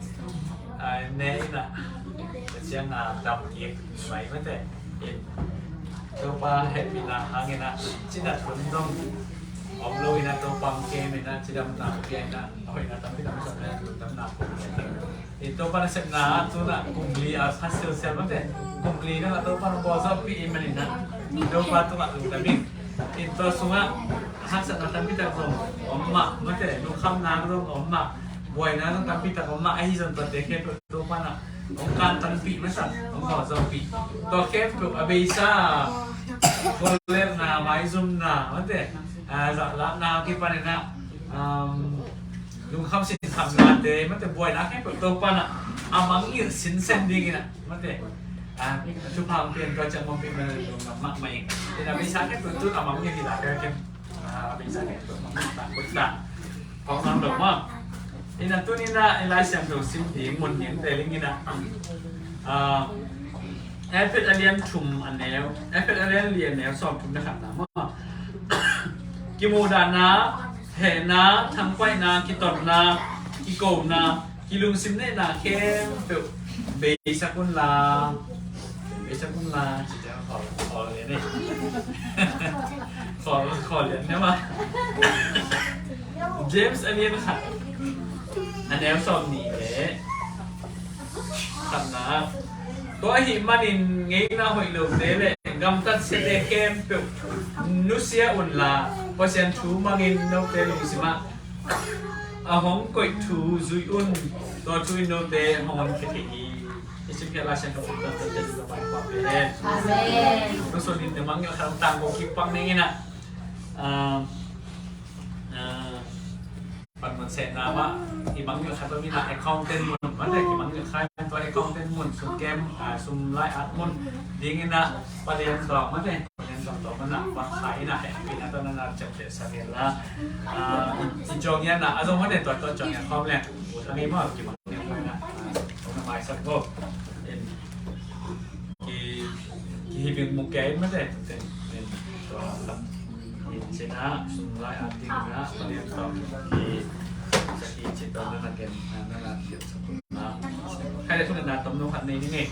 ah, ne ina. Tua ciang a dam kik mai mate. In Topa hehpihna hang ina, cidat hun dong om lo ina, Topa hong kem ina, cidamna hong pia ina, hoihna tampi tam sawm ina, damna hong pia ina. In Topa nasepna tuna kum li a pha sialsial mate. Kum li na Topa na bawl zawhpih in man ina. Topa tungah lungdam ing. In tua sungah haksatna tampi tak zong om mah mate. Lungkhamna zong om mah. Buaina zong tampi tak om mah. Ahi zong tuate khempeuh Topa na hong kantanpih masa, hong bawl zawhpih. Tua khempeuh a beisa, buaina, maizumna mate. A, zahlakna kipan ina, um, lungkham sinkhamnate mate, buaina khempeuh Topa na a mangngilh sinsen ding ina mate. A, thupha hong pian tua ciang hong pih mah lungdam mahmah ing. Ina beisa khempeuh tun a mangngilh hi la khempeuh. A, beisa khempeuh mangngilh ta, kut ta. Hong nang lo maw. Ina tun ina i Lai Siangtho sim ding mun ding te ling ina. A, Efet a lian thum a neu, Efet a lian li a neu sawm thum le khatna maw. Kimuhdahna, hehna, thangpaihna, kitotna, kikona, kilungsim neihna khempeuh beisak unla, beisak unla, ci ciang khawl, khawl lian ei. Khawl, khawl lian ne ma. James a lian khat a neu sawm nih le khatna. Tua ahih manin ngeina hoih lote le gamtat siate khempeuh nusia unla, Pasian thu mangin note lungsimah A hong koih thu zui un, tua thu in note hong honkhia thei hi. I simkhiat Lai Siangtho pen tua tua tua tua tua tua tua. Amen. Amen. Tua sung in na mangngilh khat tangko kipang ning in ah. Ah, ah, pan mun sehna mah, i mangngilh khat tua mi in ah accountant mun mah te, i mangngilh khat tua accountant mun, sum kem, ah, sum lai-at mun ding in ah, Palian tawng mah te. Nen tawng tawng mana, bang khai na hehpihna tawh na na ciamteh sak hen la. Ah, i, i ciang hian na, a zong mah te, tua, tua ciang hian khawm leng. A ngei mah, ki mah, ki mah na. Ong na maisak ko. En, ki, ki hi bing mu kei mah te, te, en, tua, lam. En, cina, sum lai a ting na, palian tawng, ki, sa ki, ci tawng na na gen, na, na, na, ki, sa ko. Khai le thungetna tomno khat nei ning ei.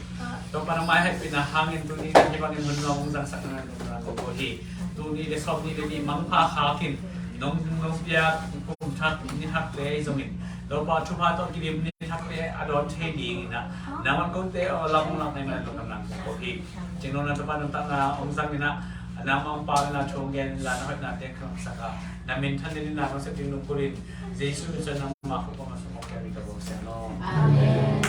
Topa nangmah hehpihna hangin tuni in hih bangin hun nuam hong zangsak nang nang ko hi. Tuni le sawmnih le nih mangpha khakin nong nong piak kum thak ni thakte zongin Topa thupha tawh kidim ni thakte a dawn thei dingin ah nangmah kote aw lam hong lak nai man lo kan nang ko hi. Cingno na Topa nuntakna hong zangin ah nangmah hong pau in ah thu hong gen in la na hoihnate khangsak a na minthan dingin na hong sep ding lungkul in Jesu min suang nangmah khut kong a sung kong pia mi ka bawm siang lo. Amen.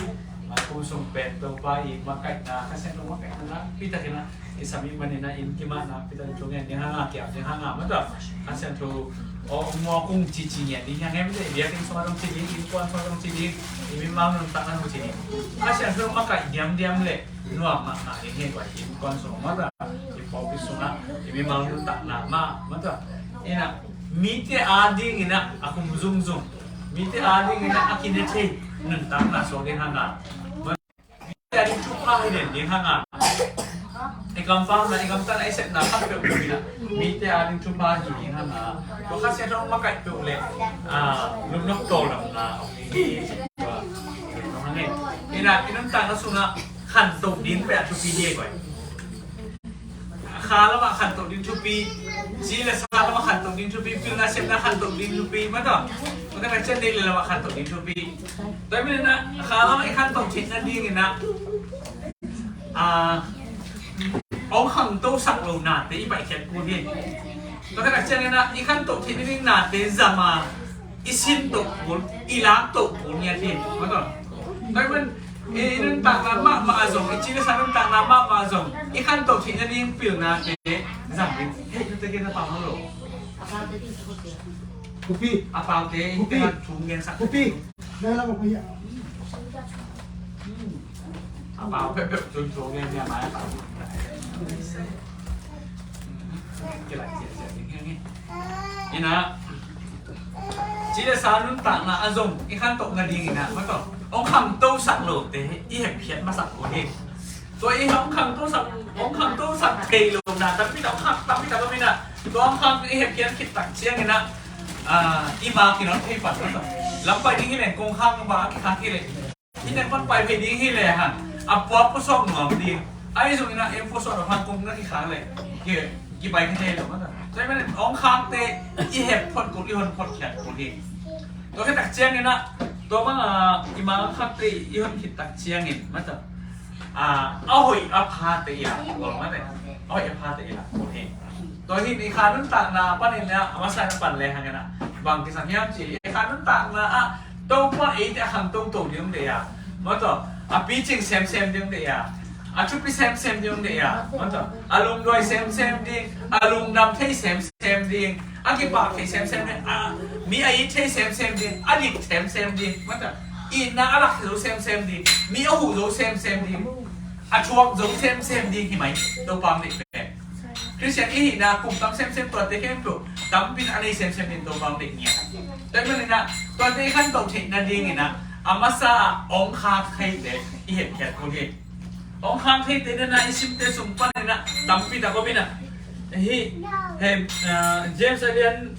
Mai kum sung pen Topa i makaihna, Kha Siangtho makaihna nakpi takin a kisam i hih manin a inn kimahna nakpi takin thu ngen ding hang a, kiam ding hang a, mah tawh Kha Siangtho aw, mawk ung cici ngen ding hang em le, biakinn sung a zong ci ding, innkuan sung a zong ci ding, i mimal nuntakna zong ci ding. Kha Siangtho makaih diamdiam le nuam mahmah ding hi, kua i innkuan sung mah tawh, i pawlpi sungah i mimal nuntakna mah, mah tawh. Ina, mite a dingin ah a kum zungzung, mite a dingin ah a kine thei nuntakna suak ding hang a, mite a ding thupha hi den ding hang a, i kampau na, i gamtat na, i sepna khat peuh peuh in ah mite a ding thupha hi ding hang a, tua Kha Siangtho makaih peuh le, ah, lupnok tawldamna ong hi hi. Ina, i nuntakna sungah khantoh ding peuh a thupi hi, kua i Kha lamah khantoh ding thupi, ci le sa lamah khantoh ding thupi, pilna sepna khantoh ding thupi, mah tawh. Mah tawh, neih le lamah khantoh ding thupi. Tua ahih manin ah, kha lamah i khantoh theih nadingin ah, ah, hong khantosak lo nate i paikhiat kul hi. Tua khit ciangin ah, i khantoh theih nading nate zama, i sin toh kul, i lak toh kul ngiat hi. Mah tawh. Tua ahih manin, i nuntakna mahmah a zong, i ci le sa nuntakna mahmah a zong, i khantoh theih nading pilnate zang ding. Hei, nute gen a pau lo. Kupi. A paute, kupi. Thu ngen sak. Kupi. Dah lama kaya. A pau peuhpeuh thu ngen nia mai a pau. Kila cia cia ding hi. Ina. Ci le sa nuntakna a zong i khantoh nadingin ah, mah tawh, hong khantosak lote i hepkhiat masak kul hi. Tua i hong khantosak, hong khantosak thei lo na tampi tak, hong khang tampi tak om in ah, tua hong khang i hepkhiat khit tak ciangin ah, ah, i ma kinon thei pan, mah tawh. Lam pai ding hi leng kong khang ba a kikhang hi leng. Hih teng pan pai phei ding hi lehang a pua pusuak nuam ding. Ahi zongin ah ei pusuak nuam hang kong na kikhang leh ki, kipai kha thei lo mah ta. Tua ahih manin hong khakte i hep phot kul, i hon phot khiat kul hi. Tua khit tak ciangin ah tua bang a i ma khakte i hon khit tak ciangin mah ta, a, a hoih a phate i lak kul mah ta. A hoih a phate i lak kul hi. Tua hi, i kha nuntakna panin ah a masa in pan lehang in ah bang kisam hiam cih leh, i kha nuntakna ah Topa eite a khangto to ding deih a, mah tawh, a picing semsem ding deih a, a thupi semsem ding deih a, mah tawh, a lungduai semsem ding, a lungdam thei semsem ding, a kipak thei semsem ding, a mi a it thei semsem ding, a dik semsem ding, mah tawh, itna a lak zo semsem ding, mi a huh zo semsem ding, a thuak zo semsem ding hi mai. Topa hong deih pen Khristian i hihna kum tam semsem, tuate khempeuh tampi in a nei semsem in Topa hong deih ngiat. Tua ahih manin ah tuate i khantoh theih nadingin ah a masa ah hong khak theite i hepkhiat kul hi. Hong khak theite na i simte sung panin ah tampi tak om in ah, hih, hih, ah, James a lian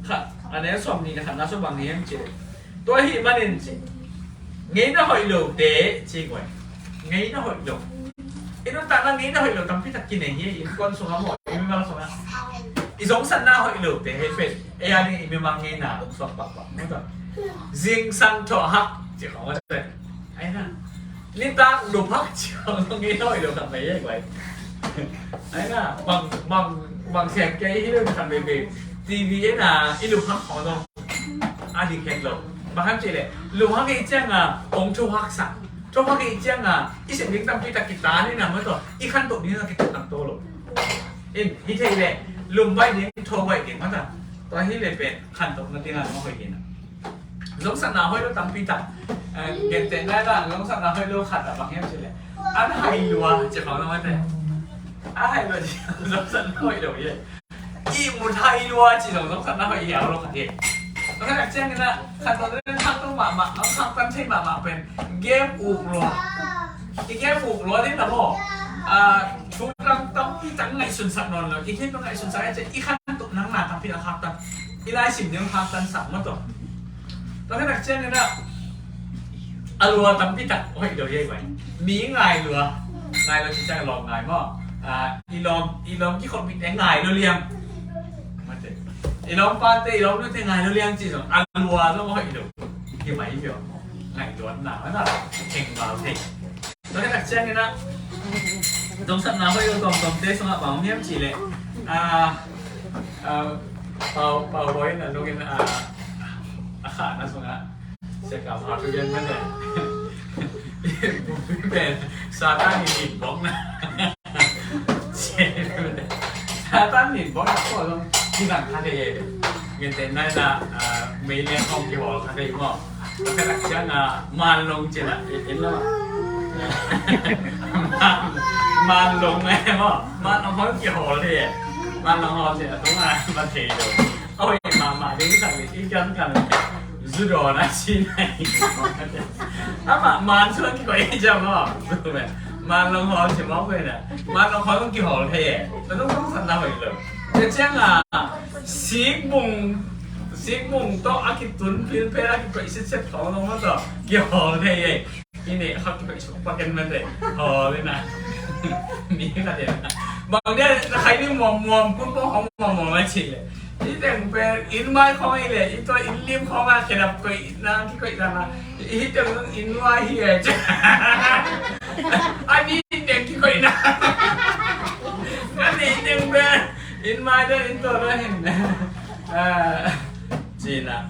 khat, a neu sawmnih le khatna sung bang hi hiam cih leh, tua ahih manin ci, ngeina hoih lote ci guai. Ngeina hoih lo. I nuntakna ngeina hoih lo tampi tak kinei hi, innkuan sungah maw, i mimal sungah. I zongsatna hoih lote hei pen, ei a ding i mimal ngeina hong suak pahpah, mah ta. Zingsang thawh hak ci khawng mah ta. Ai na. Nitak lup hak ci khawng zong ngeina hoih lo khat mai hi guai. Ai na, bang, bang, bang sem kei hi lo khat mai hi. TV ei na, i lup hak khawng zong. a dik het lo. Bang hang cih leh lum hak i ciang a hong tho haksa, tho hak i ciang a i sem ding tampi tak kitan in a, maw, tua i khantoh ding a kitan to lo. In hi thei leh lum baih ding, tho baih ding, maw, tua hi leh pen khantohna ding a maw hoih hi na. Zongsatna hoih lo tampi tak. Eh, gentehna in a, zongsatna hoih lo khat a bang hiam cih leh, an hai lua ci khong lo mate. An hai lua ci, zongsatna hoih lo hi. Ihmut hai lua ci zong zongsatna hoih hiau lo khat hi. Tua khat ciangin a, khantoh ding, khantoh mahmah, a khaktan thei mahmah pen game uk lua. I game uk lua ding na maw. Ah, thu tam, tampi tak ngaihsun sak nawn lo. I game ngaihsun sak a ci, i khantoh nang na tampi tak khaktan. I laisim ding khaktan sak, maw, tua. Tua khat ciangin a, a lua tampi tak hoih lo hi vai. Mi ngai lua. Ngai lua ci ciang lawm ngai maw. Ah, i lawm, i lawm kikhopmite ngai lo liang. Mate. I lawmpate, i lawmnute ngai lo liang ci zong a lua zong hoih lo. Hi mai hi lo. Ngaihtuahna, maw, theng val thei. Tua khat ciangin a, zongsatna hoih lo tuamtuamte sungah bang om hiam cih leh, ah, ah, Pau, Pau Bawi in a nungin a, a khahna sungah, Sia Kam Hau thu gen mate. Pen Satan in it bawk na. Satan in bawk na ko zong kizang kha thei e. Gentehna in a, ah, meileng hong kihawl kha thei maw. Khat ciang a, Manlong ci na, i, i lo. Man, Manlong e maw. Manlong hong kihawl thei e. Manlong hawl ci a tung a, ma thei lo. Oi, mahmah ding sak leh, i kan kan. Zu dawn a ci nai. Amah man suan kikoih ciang maw. Zu pen. Manlong hawl ci maw pen a. Manlong hawl kong kihawl thei e. Tua zong zongsatna hoih lo. Tua ciang a, sikbung, sikbung tawh a kitun pilpel a kikoih sitset khong zong maw tawh kihawl thei e. I neih khak kikoih suk pak en mate. Hawl in a. Mi khat in a. Bang dia na khai ni muam muam, kun pawng khong muam muam a cih leh. I teng pen inn mai khong i leh, i tua inn lim khong a khedap koihna, kikoihna na. I hi teng inn mai hi e. A ni teng kikoihna. A ni teng pen inn mai dan inn tua dan hin. Ah, ci na.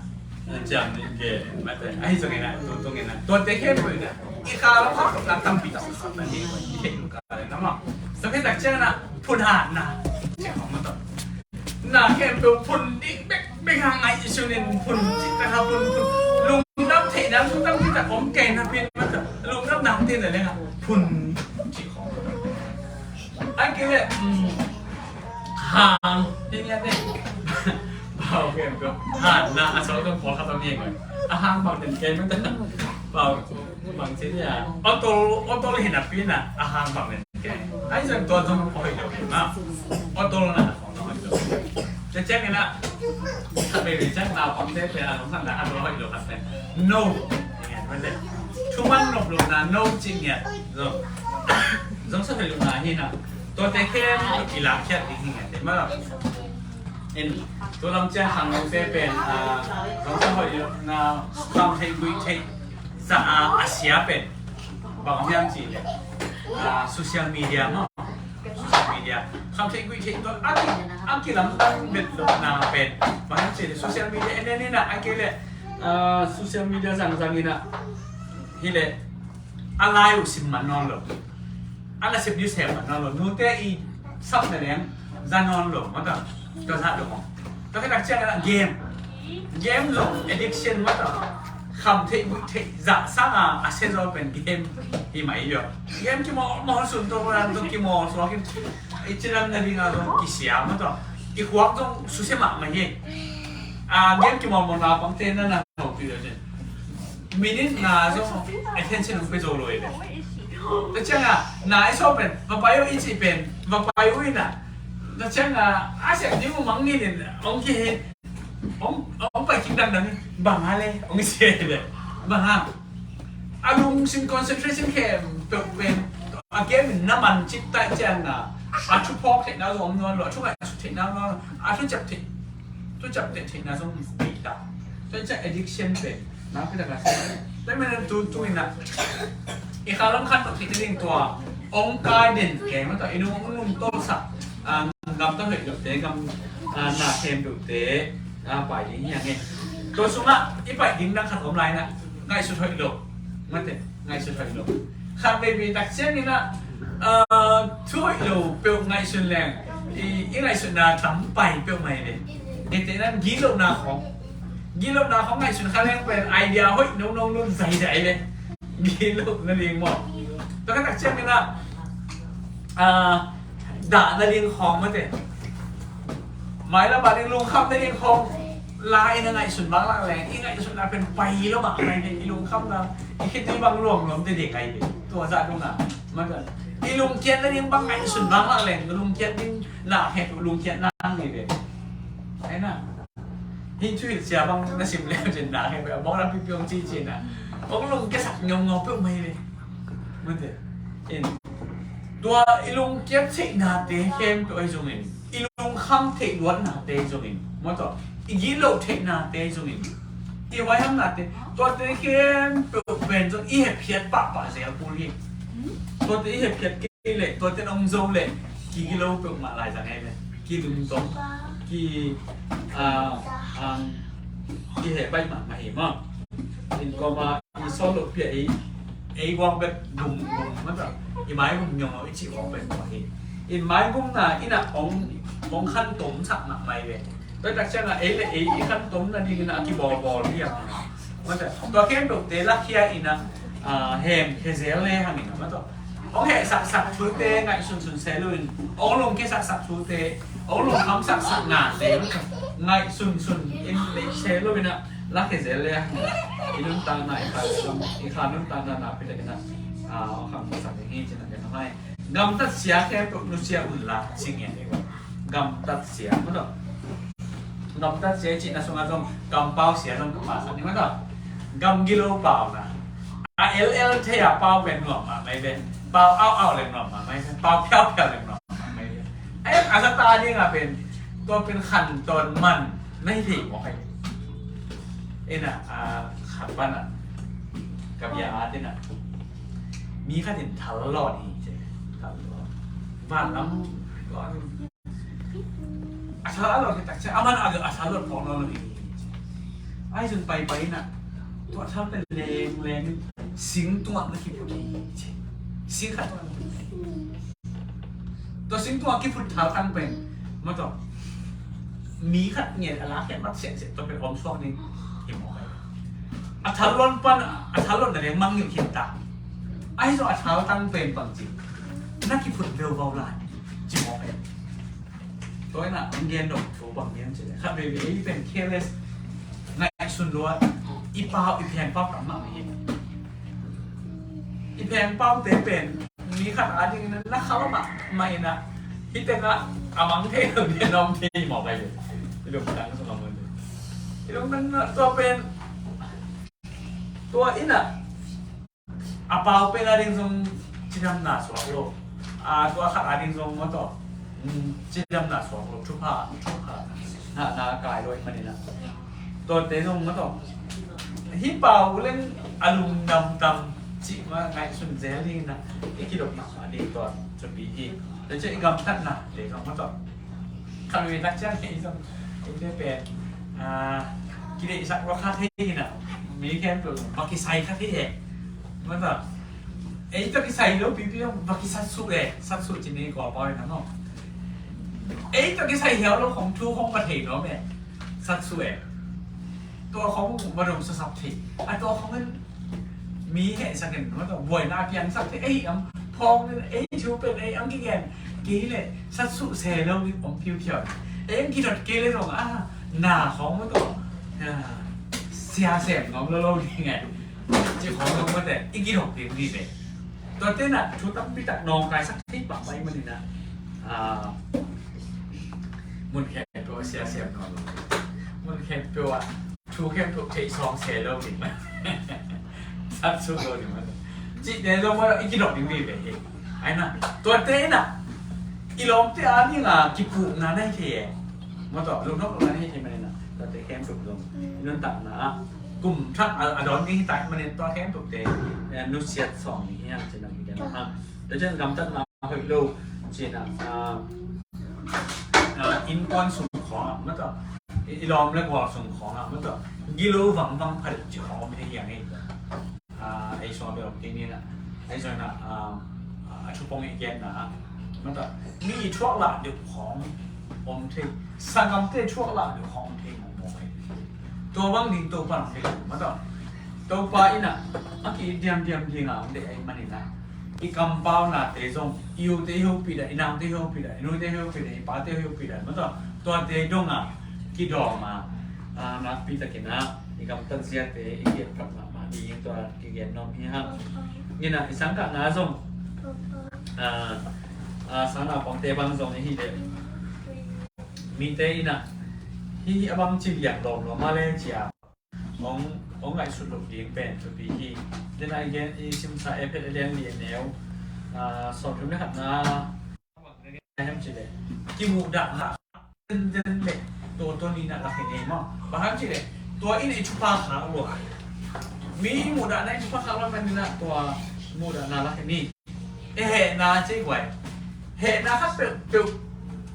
Ciam ni ke, mate. Ahi zongin a, tu tungin a. Tuate khempeuh in a. I kha lo kha, na tampi tak sa na hi, i thei lo ka le na maw. Sa khe tak ciang na, phun hatna. Ciang maw tawh. Na khempeuh phun ding bek, bek hang ngai i sunin phun, cih tak a phun, phun. Lungdam theihna, lungdam theihna om kei na pin maw tawh. Lungdam na om theihna leng a, phun, cih khawng. Ai kei le, um, hang, hi ngiat ni. Pau khempeuh. Hatna, a sawt tawh pawl khat om hi ngai. A hang bang den kei maw tawh. Pau, bang ci ni a. Otol, otol hi napi na, a hang bang den kei. Ai zong tua zong hoih lo hi maw. Otol na, hoih lo. Tua ciangin a, khat vei vei ciang na, pang te te a, zong san na, a hoih lo khat te. No. Thuman nop lo na, no ci ngiat. Zong. Zong sa hoih lo na hi na. Tuate khempeuh i lakkhiat ding hi ngiat te maw. In, tu lam ciang khangnote pen, ah, zong sa hoih lo na, kham theih guih theih za a, a sia pen. Bang hiam cih leh, ah, social media maw. Social media. Kham theih guih theih tawh a ki, a kilamdang bet lo na pen. Bang hiam cih leh social media en en in a, a kei leh, ah, social media zang zang in a. Hi leh, a lai uh sim man nawn lo. A nasep ding sem man nawn lo. Nute i sapna leng za nawn lo. Maw tawh, tua zah dong. Tua khe tak ciang a game. Game zong addiction maw tawh. Kham theih, buih theih, zah sang a, a sia zaw pen game hi mai hi. Game kimawl mawl sun tawh, ran tawh kimawl suak in. I cilam na ding a zong kisia maw tawh. I khuak zong susia mahmah hi. A, game kimawl mawl na pang te na na hopih lo cin. Minute nga zong attention hong pia zo lo hi ve. Tua ciang a, na i sawm pen, va pai uh i cih pen, va pai uh hi na. Tua ciang a, a sem ding uh mangngilh in, hong kihe, hong, hong pai kik dangdang in, bang a le, hong i ci hi ve. Bang hang. A lungsim concentration khempeuh pen, a game in na man cik tai ciang a, a thuphawk theihna zong om nawn lo, a thu ngaihsut theihna om nawn lo, a thuciam theih, thuciam theih theihna zong om ta. Tua ciang addiction pen, na pi ta ka sa. Tua manin tu, tu in a, i kha lam khan tok theih ding tua, hong kai den kei maw tawh, i nung, hong nung tawlsak, a, gamta hoih lote, gam, a, na khempeuhte, a, pai ding hi hang e. Tua sungah i paih ding dang khat om lai na, ngaihsut hoih lo. Mate, ngaihsut hoih lo. Khat veivei tak ciangin ah, ah, thu hoih lo peuh ngaihsun leng i, i ngaihsutna tam pai peuh mai ve. Ete nan gitlohna khong, gitlohna khong ngaihsun kha leng pen idea hoih nono lun zai dai ve. Gitlohna ding maw. Tua khat tak ciangin ah, ah, dahna ding khong mate. Mailam a ding lungkhamna ding khong la in a ngaihsun bang lak leng i ngaihsutna pen pai lo mah mai ve. I lungkhamna i khitui bang luamluam te ding ai ve. Tua zah dong a mate, i lungkiatna ding bang ngaihsun bang lak leng lungkiat ding na he lungkiatna ngai ve. Ai na. Hih thuhilh sia bang na sim leu cin na he ve. Bang na pipiong ci cin na. Bang lungkiasak ngaungau peuh mai ve. Mate. In. Tua i lungkiat theihnate khempeuh ahi zongin, i lungkham theih luatnate zongin, maw tua, i gitloh theihnate zongin, i huaihamnate, tuate khempeuh pen zong i hepkhiat pahpah zel kul hi. Tuate i hepkhiat kei leh, tuate nong zo leh, kigilo peuhmah lai zang ei leh, kidungdong, ki, ah, ah, kiheh baih mahmah hi maw. In koma i sawt loh pia ei, ei guang bek gum gum mata, i mai gum nyong i cih khong bek kua hi. In mai gumna ina ong, ong khantom sak mahmah hi ve. Tua tak ciangin ei le ei i khantom nadingin a kibawlbawl hi a. Mata tua khempeuhte lakhia ina, ah, hem khe zel le hangin mata. Ong heh saksak thute ngaihsunsun se loin, ong lungke saksak thute, ong lungkham saksak nate ngaihsunsun in lei se loin a, la khe zel le a, i nuntakna i kha, i kha nuntakna na pita kina, ah, ong kham sak hi cina kina mai. Gamtat sia khe nusia un la, sing ngen. Gamtat sia, mata. Gamtat sia i cihna sungah zong gam pau sia zong ka pau sak ni mata. Gam gilo pau na. A el el thei a pau pen nuam mahmah hi ve. Pau au au le nuam mahmah hi ve. Pau phiau phiau le nuam mahmah hi ve. Ai, a zata ding a pen, tua pen khantawn man na hi thei mawk hi. Ina, a, khat pan a. Ka bia a te na. Mi khat in thal lawn hi ci. Thal lawn. Van lam lawn. A thal a lawn hi tak ciang, a man a, a thal lawn phawk nawn lo hi. Ai zun pai pai na. Tua thal pen leng leng. Sing tungah na kiphut hi ci. Sing khat tungah na kiphut hi. Tua sing tungah kiphut thal tang pen. Mata. Mi khat ngen a la khe mat sek sek tua pen om suak ding. Hi mawk ai. A thal lawn pan, a thal lawn na leng mang ning khin ta. Ai zong a thal tang pen bang ci. Na kiphut beuh vau lai. Ci mawk ai. Tua ina, ang gen dong thu bang gen ci le. Khat veivei ei pen careless. Ngaihsun lua. I pau, i pheng pau tam mah hi. I pheng pau te pen. Mi khat a ding ina, na kha lua mah, mah ina. Hi te na, a mang thei lo ding, a nong thei mawk ai le. I lung tang sung a mun. I lung tang na, tua pen. Tua ina. A pau pen a ding zong cidamna suak lo. A tua khat a ding zong mata. Mm, cidamna suak lo. Thupha, thupha. Na, na kai lo i man ina. Tua te zong mata. Hi pau leng a lungdam tam cih ma ngaihsun zel ding na. I kidop mahmah ding tua. Tua pi hi. Tua ciang i gamtatna te zong mata. Khat veivei tak ciang ei zong, ei te pen, ah, kideihsak lua kha thei hi na. Mi khempeuh va kisai kha thei hi. Mata. Ei tawh kisai lo pipi zong va kisatsuh e. Satsuh ci ni kua pau hi na maw. Ei tawh kisai hiau lo khong thu khong va thei nuam e. Satsuh e. Tua khong va dong sasap thei. A tua khong in mi hehsak in, buaina piangsak thei, ei ang phawk in, ei thu pen, ei ang kigen, kei le satsuh se lo in om phiukhia. Ei ang kidot kei le zong, a, na khong mah tua, a, sia sem ngam lo lo ding e. Ci khong lo mah te, i kidot ding ding e. Tua te na, thu tampi tak nawngkaisak thei pah pai man in a, a, mun khempeuh a sia sem ngam lo. Mun khempeuh a, thu khempeuh theih sawng se lo ding mah. Satsuh lo ding mah. Cihte zong mah i kidop ding vive hi. Ai na. Tuate in a. I lawmte a ding a kipukna na hi thei e. Mah tawh lungnop lo na hi thei mah in a. Tuate khempeuh zong. I nuntakna ah. Kum thak a, a dawn ding hi ta mah in tua khempeuhte. Eh, nusiat sawm ding hi hang cih na hi ding a. Tua ciang gamtatna hoih lo cih na, ah, ah, innkuan sung khawng ah, mah tawh, I, i lawm le gual sung khawng ah, mataw, gilo vangvang pha deuh ci khawng om thei hiang ei. Ah, ei suang bel om kei ni na. Ei suang na, ah, a thupong i gen na. Mataw, mi i thuak lah deuh khawng om thei. Sanggamte thuak lah deuh khawng om thei mawkmawk ei. Tua bang ding Topa nong thei mataw. Topa in ah, a ki diamdiam ding a om deuh ei man in ah. I kampaunate zong, i ute i hopih dan, i naute i hopih dan, i nute i hopih dan, i pate i hopih dan, mataw. Tuate dong a, kidawm a, ah, nakpi takin ah, i gamtat ziate, i giat kap mahmah ding tua kigen nuam hi hang. Ina, i sangkahna zong, ah, ah, sangnaupangte bang zong i hi leh, mite in ah, hih a bang ci liang lawm lawm a le cia. Hong, hong ngaihsut loh ding pen thupi hi. Dena i gen i simsa Efesa a lian li a neu, ah, sawmthum le khatna, bang hang hiam cih leh, kimuhdahna tenten le tua tawh ni na lak hi ni maw. Bang hang cih leh, tua in i thupha khak lua. Mi i muhdahna i thupha khak lua, man ni na tua muhdahna lak hi ni. I hehna ci guai. Hehna khat peuhpeuh.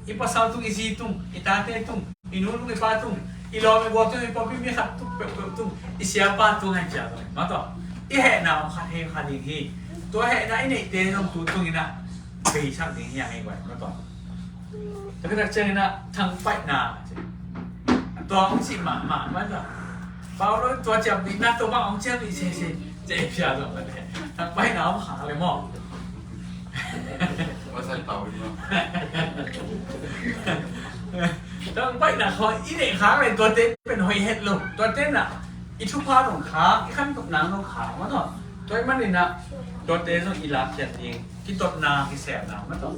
I pasal tung, i zi tung, i tate tung, i nu tung, i pa tung, i lawm i gual tung, i pawlpi mi khat tung peuhpeuh tung, i siapa tung hai cia tung. Mataw. I hehna om khat hei khat ding hi. Tua hehna i neihte zong tu tung in ah, beisak ding hi hang ei guai. Mataw. Tua khit tak ciangin ah, thangpaihna ci. Tua hong cih mahmah, mataw. Paulo tua ciam dihna tua bang hong ciam dih sese. Ci pia zong mataw. Thangpaihna hong khak le maw. Thangpaihna khawng i neih khak le tuate pen hoih het lo. Tuate na i thupha zong khak, i khantohna zong khak, mataw. Tua ahih manin ah, tuate zong i lakkhiat ding. Kitotna, kiselna, mataw.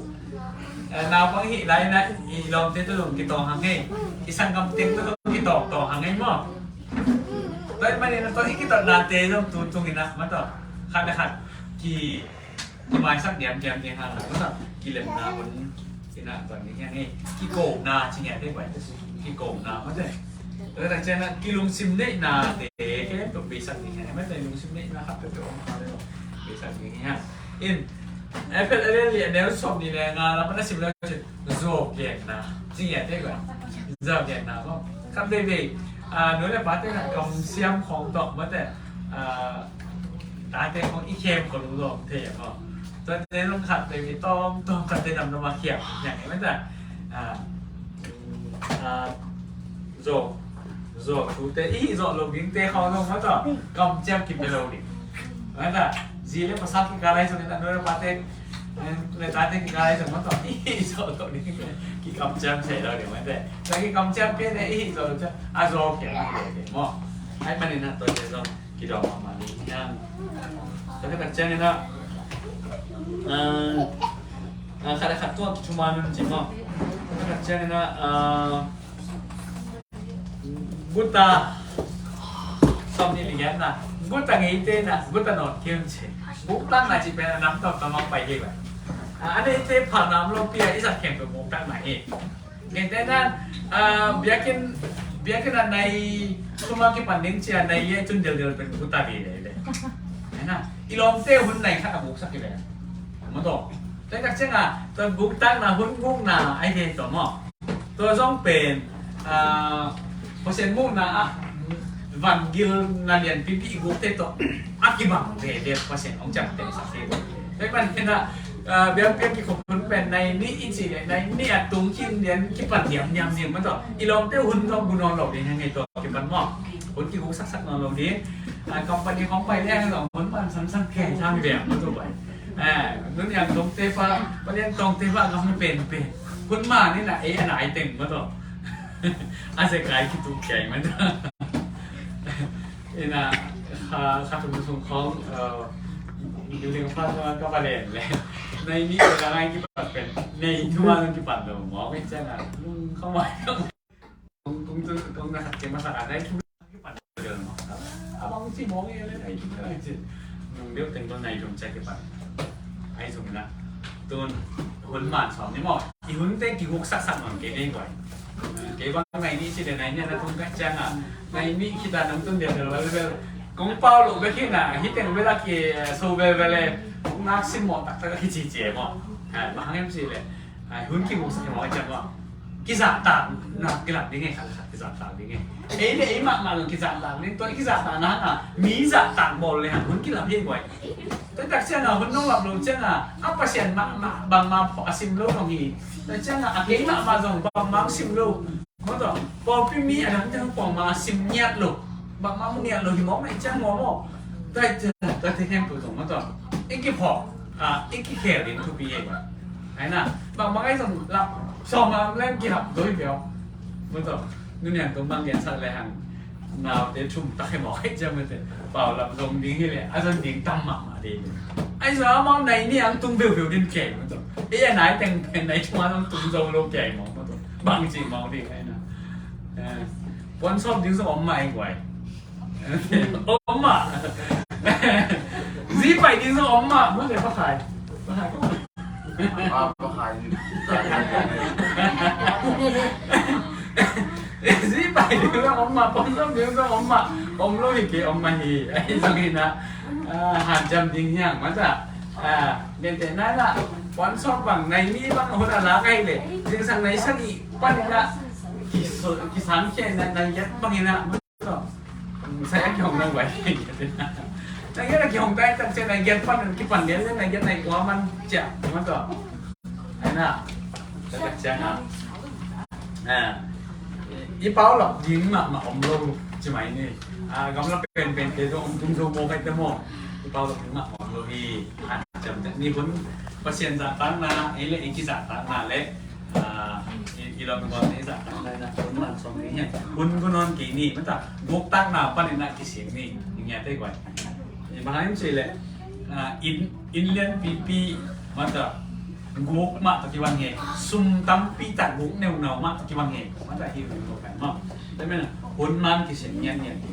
Eh, naupang hih lai-in ah, i lawmte tawh zong kitawng hang ei. I sanggam teng tawh zong kitawngtawng hang ei maw. Tua ahih manin ah, tua i kitotnate zong tu tungin ah, mataw. Khat le khat, ki, kimaisak diamdiam ding hang, mataw. Kilemna hun, ina, tua ding hiang ei. Kikona, ci ngiat ei bai. Kikona, mataw. Tua tak ciang ah, kilungsim neihnate, kei tua beisak ding hiang ei, mataw. Lungsim neihna khat peuhpeuh om kha le, beisak ding hiang. In, Efesa a lian li a neu sawmnih le nga lam pan a sim le cin, zuau genna. Ci ngiat ei guai. Zuau genna maw. Khat veivei, ah, nu le pate na kamsiam khawng tawh, mataw, ah, tate khawng i khem khawng lungdam thei a maw. Tuate zong khat veivei tawmtawm, khatte namnam a khiam hiang ei, mataw. Ah, ah, Zo, zo, tute, i hih zawh lo dingte khawng zong mataw, kamciam kipia lo ding. Mataw, zi le pasal kikal lai zong, nu le pate, eh, le tate kikal lai zong mataw, i hih zawh lo ding, kikamciam thei lo ding mataw. Tua kikamciam pian le i hih zawh lo ciang, a zaw pian lo ding maw. Ahih manin ah tuate zong kidawm mahmah ding hiang. Tua khit tak ciangin ah, ah, ah, khat le khat tua kithuman un ci maw. Tua khit tak ciangin ah, ah, guta, sawmnih le giatna, guta ngeite na, guta nawn kei un ci. Guktakna cih pen a nam tawmtawm ah pai hi bang. Ah, a neite phalna om lopi a, i zat khempeuh guktakna hi. Ngeite na, ah, biakinn, biakinn ah nai thum a kipan ding ci a, nai li a tun delhdel pen guta ve lel. Hi na, i lawmte hun nai khat a guksak hi ve. Mataw. Tua tak ciang a, tua guktakna, hun gukna, ai ve tawh maw. Tua zong pen, ah, Pasian muhna ah, van gilna lianpipi i gukte tawh a kibang veve Pasian hong ciamtehsak hi. Tua ahih manin ah, ah, biakpiak kikhop hun pen nai nih i cih leh, nai nih a tung khin lian kipan diamdiam ding mataw. I lawmte hun zong gu nawn lo ding hi hang ei tua kipan maw. Hun kiguksaksak nawn lo ding. Ah, company khawng pai leng zong hun man sansan kei sang ve mataw pai. Eh, nunniang tawngte pa, palian tawngte pa gam na penpen. Hun man in ah ei a nai teng mataw. A zekai kituk kiai mataw. Ina, kha, kha tum sung khawng, eh, building fund ka va len le. Nai nih le ngai kipat pen. Nai thum a zong kipan lo maw, mei ciang a. Lung khawng mai. Kong, kong, kong na khat ke masa ka nai thum kipan lo maw. A bang ci maw nge le nai thum nai ci. Nung deuh teng tawh nai thum ciang kipan. Ai zong na. Tun hun man sawm ni maw. I hunte kiguksaksak nawn kei nei guai. Kei bang nai nih ci le nai nih na tung ka ciang a. Nai nih khit a nang tun deuh deuh bel bel. Kong pau lo bek hi na, hi teng bel a ki so bel bel le. Kong nak sim maw taktak a kici ci e maw. Ha, bang hang hiam ci le. Ai, hun kiguksaksak maw ciang maw. kizahtak na kilap ding e, khat le khat kizahtak ding e. Ei le ei mahmah lo kizahtak ding, tua i kizahtak na hang a mi zahtak bawl le hang hun kilap hi guai. Tua tak ciang a hun nong lap lo ciang a, a Pasian mahmah bangmah a sim lo nong hi. Tua ciang a, a kei mahmah zong bangmah sim lo. Maw tua, pawlpi mi a dang ciang pawlmah sim ngiat lo. Bangmah mu ngiat lo hi mawk na i ciang maw maw. Tua i tua i hemtu zong maw tua. I kiphawk, a, i kikhel in thupi e. Ai na, bangmah ai zong lap, sawm a lem kilap doi piau. Maw tua, nu niang tung bang gen sak le hang. Naute thum tak hi mawk ai ciang maw te. Pau lap zong ding hi le, a zong ding tam mahmah ding. Ai zong a mawk nai ni ang tung beuh beuh ding kei maw tua. Ei a nai teng pen nai thum a zong tung zong lo kei mawk maw tua. Bang ci mawk ding ai na. Eh, puan sawm ding zong om mah ei guai. Om mah. Zi pai ding zong om mah. Mun le pa khai. Pa khai ko. Pa, pa khai. Zi pai ding zong om mah. Puan sawm ding zong om mah. Om lo hi kei om mah hi. Ai zong hi na. Ah, hanciam ding hiang mah ta. Ah, gen te nai la. Puan sawm bang nai ni bang hun a la kai le. Zingsang nai sagih pan na. Ki so, ki sang khe na, nai giat bang hi na. Sai a kihong nang vai. Nang yet a kihong tai tak ciang nang yet pan kipan lian le nang yet nai kua man ciah. Mah tua. Ai na. Tak ciang a. Ah. I pau lap ding mahmah om lo ci mai ni. Ah, gamla penpen te zong om tung zo mo kai te maw. I pau lap ding mahmah om lo hi. Ah, ciam te ni hun Pasian zahtakna, ei le ei kizahtakna le. Ah, i, i lawm i gual te zahtakna, hun man sawm ni hian. Hun gun on kei ni, mata, guktakna panin a kisiang ni, i ngiat ei guai. I bang hang ci le, ah, inn, inn lianpipi, mata, guk mah tawh kibang hi, sum tampi tak guk neunau mah tawh kibang hi, mata, hi hun ko kan mah. Tua manin, hun man kisiang ngiatngiat hi.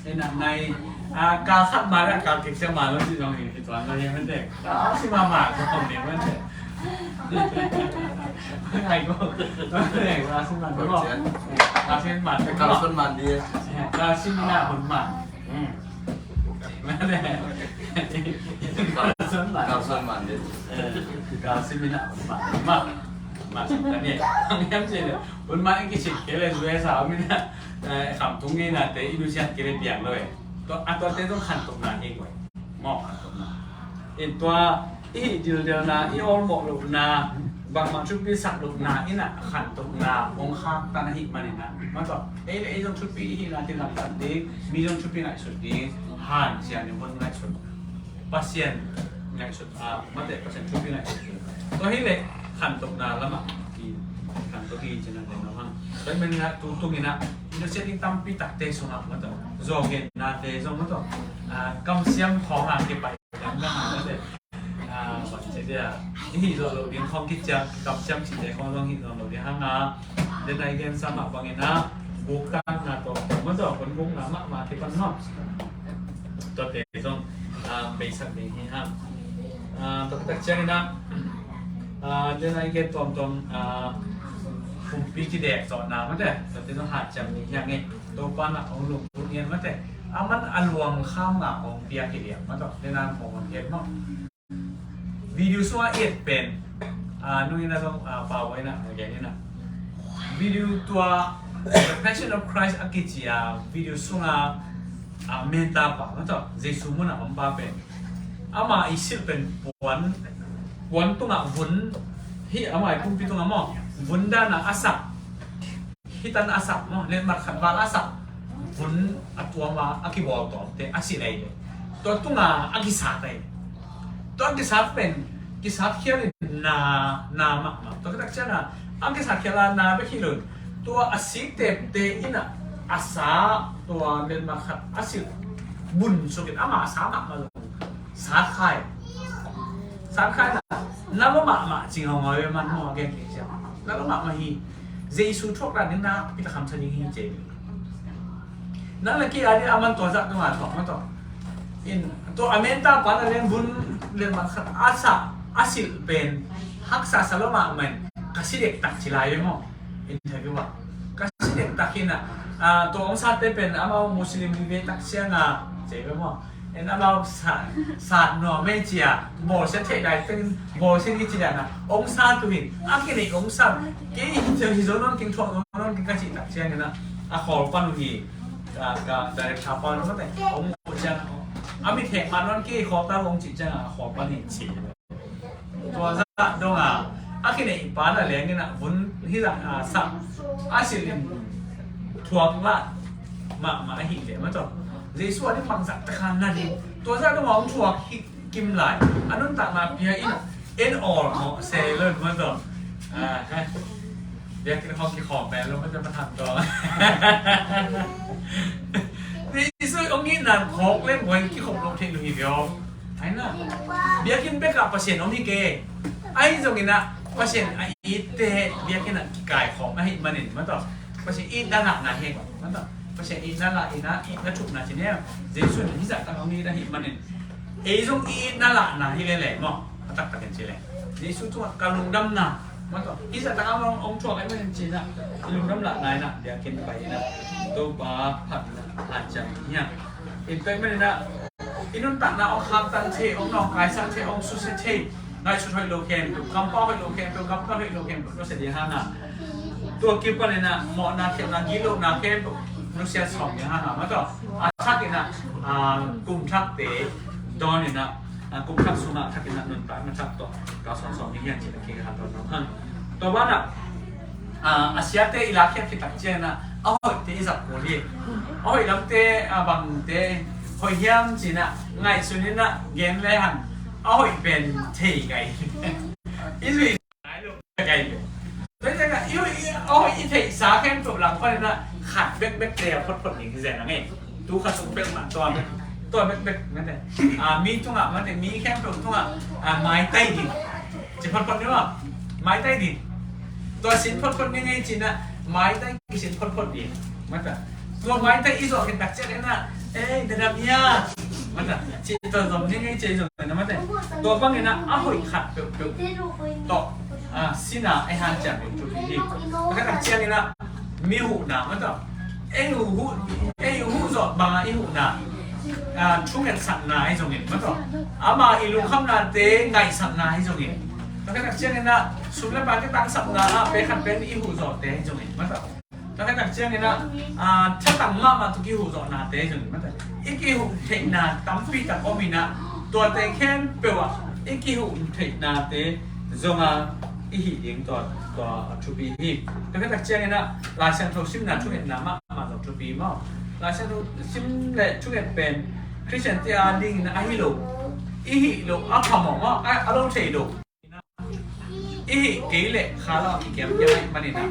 Ina nai, ah, kal khat ma le kal kik sia ma lo ci zong hi, hi tuan lo hi, mate. Kal si ma ma, ko kom ni, mate. Ai ko, mate, kal si ma lo. Kal si ma lo. Kal si ma lo. Kal si ma hun ma. Hmm. Mate. Kal si ma lo. Kal si ma lo. Eh, kal si ma lo hun ma. Ma. Ma si ma lo. Ang yam si lo. Hun ma ang ki si ke le zue sa mi na. Eh, khamtung ngeina te i nusiat kei le piang lo e. Tua, a tuate zong khantohna hi guai. Maw khantohna. In tua i hih dildelna, i awlmawh lohna, bangmah thupi sak lohna, ina khantohna hong khaktan ahih manin ah. Maw tua, ei le ei zong thupi i hihna tin lamsang ding, mi zong thupi ngaihsut ding, hanciam in hon ngaihsut. Pasian ngaihsut, ah, mate Pasian thupi ngaihsut. Tua hi le khantohna lamah i khantoh hi cina le no hang. Tua hi manin ah tu tungin ah i nusiat ding tampi takte sungah maw tua. Zawhgennate zong maw tua. Ah, kamsiam khawng a kipai dang dang a mate. Ah, bang ci dia. I hih zawh loh ding khawng kiciam, kamsiam cihte khawng zong hih zawh loh ding hang a. Den a i gensa mah bangin ah guktakna tawh maw tua, hun gukna mahmah kipan maw. Tuate zong, ah, beisak ding hi hang. Ah, tua tak ciangin ah, ah, den a i gen tuamtuam, ah, pumpi kidek zawhna mate. Tuate zong hanciam ding hi hang e. Topa na hong lunglut ngian mate. Aman a luang khamna hong piak hi liang maw tua. Den a hong hong gen maw. Video sungah i et pen, ah, nungin a zong, ah, pau in a, again in a. Video tua, The Passion of Christ a kici a video sungah, ah, menta pa, maw tua, Jesu munah om pa pen. Ama i silh pen puan, puan tungah vun, hi ama i pumpi tungah maw, vun dana a sak. Hitan a sak maw, letmat khat val a sak. Vun a tuam a, a kibawl tawmte, a silh ei le. Tua tunga a kisat ei. Tua a kisat pen, kisat khial in na, na mahmah. Tua kitak ciang a, a kisat khial a na bek hi lo in. Tua a sik tepte in a, a sa, tua letmat khat a silh. Bun suk in ama a sa mahmah lo. Sat khai. Sat khai na. Na lo mahmah cing hong oi man maw gen kei ciang. Na lo mahmah hi. Jesu thuak dan ding na pita kham sa ding hi ci. Na la ki a ding a man tua zah tua ma tua ma tua. In tua a menta pa na leng vun leng ma khat a sa a silh pen haksa sa lo mahmah in ka si dektak ci lai ve maw. Interview ah. Ka si dektak hi na. Ah, tua hong sate pen amau Muslim vive tak ciang a ci ve maw. en amau sa sa nuam ei cia, bawlsia theih lai tengin bawlsia ni cia na ong sa tu hin a kinei ong sa kei hi cia hi zo nawn keng thuak zo nawn keng ka cih tak ciangin a khawl pan uh hi. Ka ka director pan uh mate ong mu ciang a mit hek man nawn kei khawl ta ong cih ciang a khawl pan hi ci. Tua zah dong a a kinei pa na leng in a vun hi zah a sa a silh in thuak lah mahmah ahih leh mataw Jesu a ding bangzah taka na ding tua zah dong a hong thuak hi kim lai a nuntakna pia in a en awl mawh se lo in mataw. Biakinn hong kikhawm pen lo mataw pathang tawh Jesu hong itna khawk leng buai kikhop lo thei lo hi viau. Aina biakinn bekah Pasian om hi ke. Ahi zongin ah Pasian a itte biakinn ah kikaikhawm ahih manin mataw Pasian itna lahna hi mataw Pasian itna lah ina itna thupna ci ne. Jesu in hizah tak om hi ahih manin ei zong i itna lahna hi lele maw. A taktakin ci le Jesu tungah ka lungdamna mataw hizah tak om ong thuak ahih manin ci na i lungdam lahna ina biakinn pai ina Topa phatna hanciam hi hiam. In tua ahih manin ah i nuntakna ong khangtang thei ong nawngkaisang thei ong susia thei ngaihsut hoih lo khempeuh kampau hoih lo khempeuh kampau hoih lo khempeuh nusia ding hana. Tua kipanin ah mawhna khialhna gilo na khempeuh nusia sawm ding hana mataw a thakin ah kum thakte dawnin ah kum thak sungah thakin ah nuntakna thak tawh ka sawm sawm ding hian cih a kei ka hantawh nong hang. Tua banah a siate i lakhiat khit tak ciangin ah a hoihte i zak kul hi. A hoih lamte a bangte hoih hiam cin ah ngaihsun in ah gen le hang a hoih pen thei kai. I zui nai lo kai lo. Tua ciangin ah i hoih a hoih i theihsa khempeuh lang panin ah khat bekbek te a photphot ding hi zen a ngei. Tu khat sung peuhmah tua bek tua bekbek mate mi tungah mate mi khempeuh tungah maitai ding. Ci photphot ni maw maitai ding. Tua sin photphot ni ngei cin ah maitai kisin photphot ding. Mata tua maitai i zuak in tak ciat in ah ei dadam hia. Mata ci tua zom ni ngei ci zom na mate tua bangin ah a hoih khat peuhpeuh tawh sina ei hanciam ding thupi hi. Ka tak ciangin ah mi huhna mata ei uh huh ei uh huh zawh banga i huhna thungetsakna ahi zongin mataw ama i lungkhamnate ngaihsakna ahi zongin tua khetak ciangin ah sum le pai kitangsakna ah pekhat pen i huh zawhte ahi zongin mataw tua khetak ciangin ah thatang mahmah tu kihuh zawhnate ahi zongin mataw i kihuh theihna tampi tak om in ah tuate khempeuh ah i kihuh theihnate zonga i hih ding tua tua thupi hi. Tua khetak ciangin ah Lai Siangtho simna thungetna mahmah zong thupi maw. Lai Siangtho sim le thunget pen Khristian te a dingin ahi lo i hih lo a phamawh maw a lo thei lo i hih kei le khalam a kikiamkiam ahih manin ah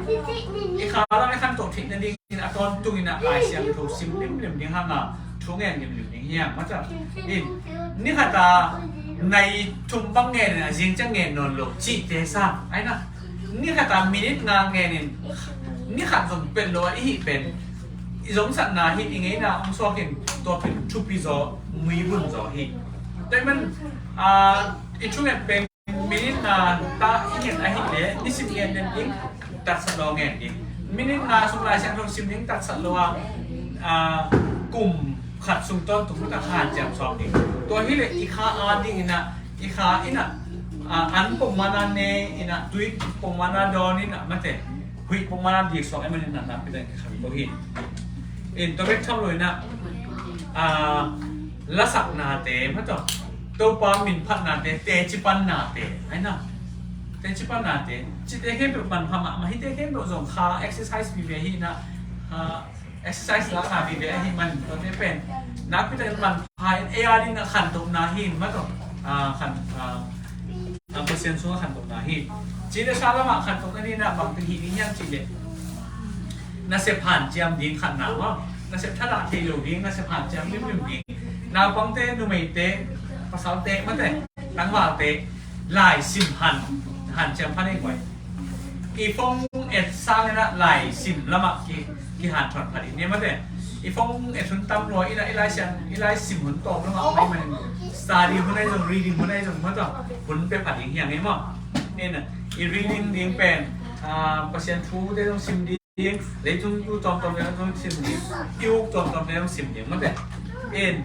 i khalam i khantoh theih nadingin a tawntungin ah Lai Siangtho sim limlim ding hanga thu ngen limlim ding hiam mata in ni khata nai thum bang ngen in a zing ciang ngen nawn lo cihte sang aina ni khata minit nga ngen in ni khat zong pel lo a i hih pen i zongsatna hi i ngeina hong suakin tua pen thupi zaw muibun zaw hi. Tua i man i thunget pen minit nga ta i ngen ahih leh nisim ngen den ding tatsat lo ngen ding. Minit nga sung Lai Siangtho sim ding tatsat lo a kum khat sung tawntung tak hanciam sawm ding. Tua hileh i kha a dingin ah i kha in ah an pongmana ne in ah tui pongmana dawn in ah mate huih pongmana dik suak i manin natna pia ding kikhan ko hi. In tua bek tham lo in ah lasaknate mataw Topa min phatnate teci pannate aina teci pannate cite khempeuh manpha mahmah hite khempeuh zong kha exercise vive hi in ah exercise la kha vive ahi man tuate pen nakpi takin manpha in ei a dingin ah khantohna hi in mataw khan Pasian sungah khantohna hi. Cih le sa lamah khantohna ni in ah bangteng hi ding hiam cih leh nasep hanciam ding khatna maw nasep thadah thei lo ding nasep hanciam limlim ding. Naupangte numeite pasalte mate tangvalte lai sim han hanciam pha nei koi. I phone et sang in ah lai sim lamah ki kihanthawn pha ding ni mate i phone et hun tam lua in ah i lai siam i lai sim hun tawm lamah pai manin study hun ahi zong reading hun ahi zong mataw hun pe pha ding hiang ei maw. In i reading ding pen Pasian thute zong sim ding leitung tu tawmtawm le zong sim ding i uk tawmtawm le zong sim ding mate in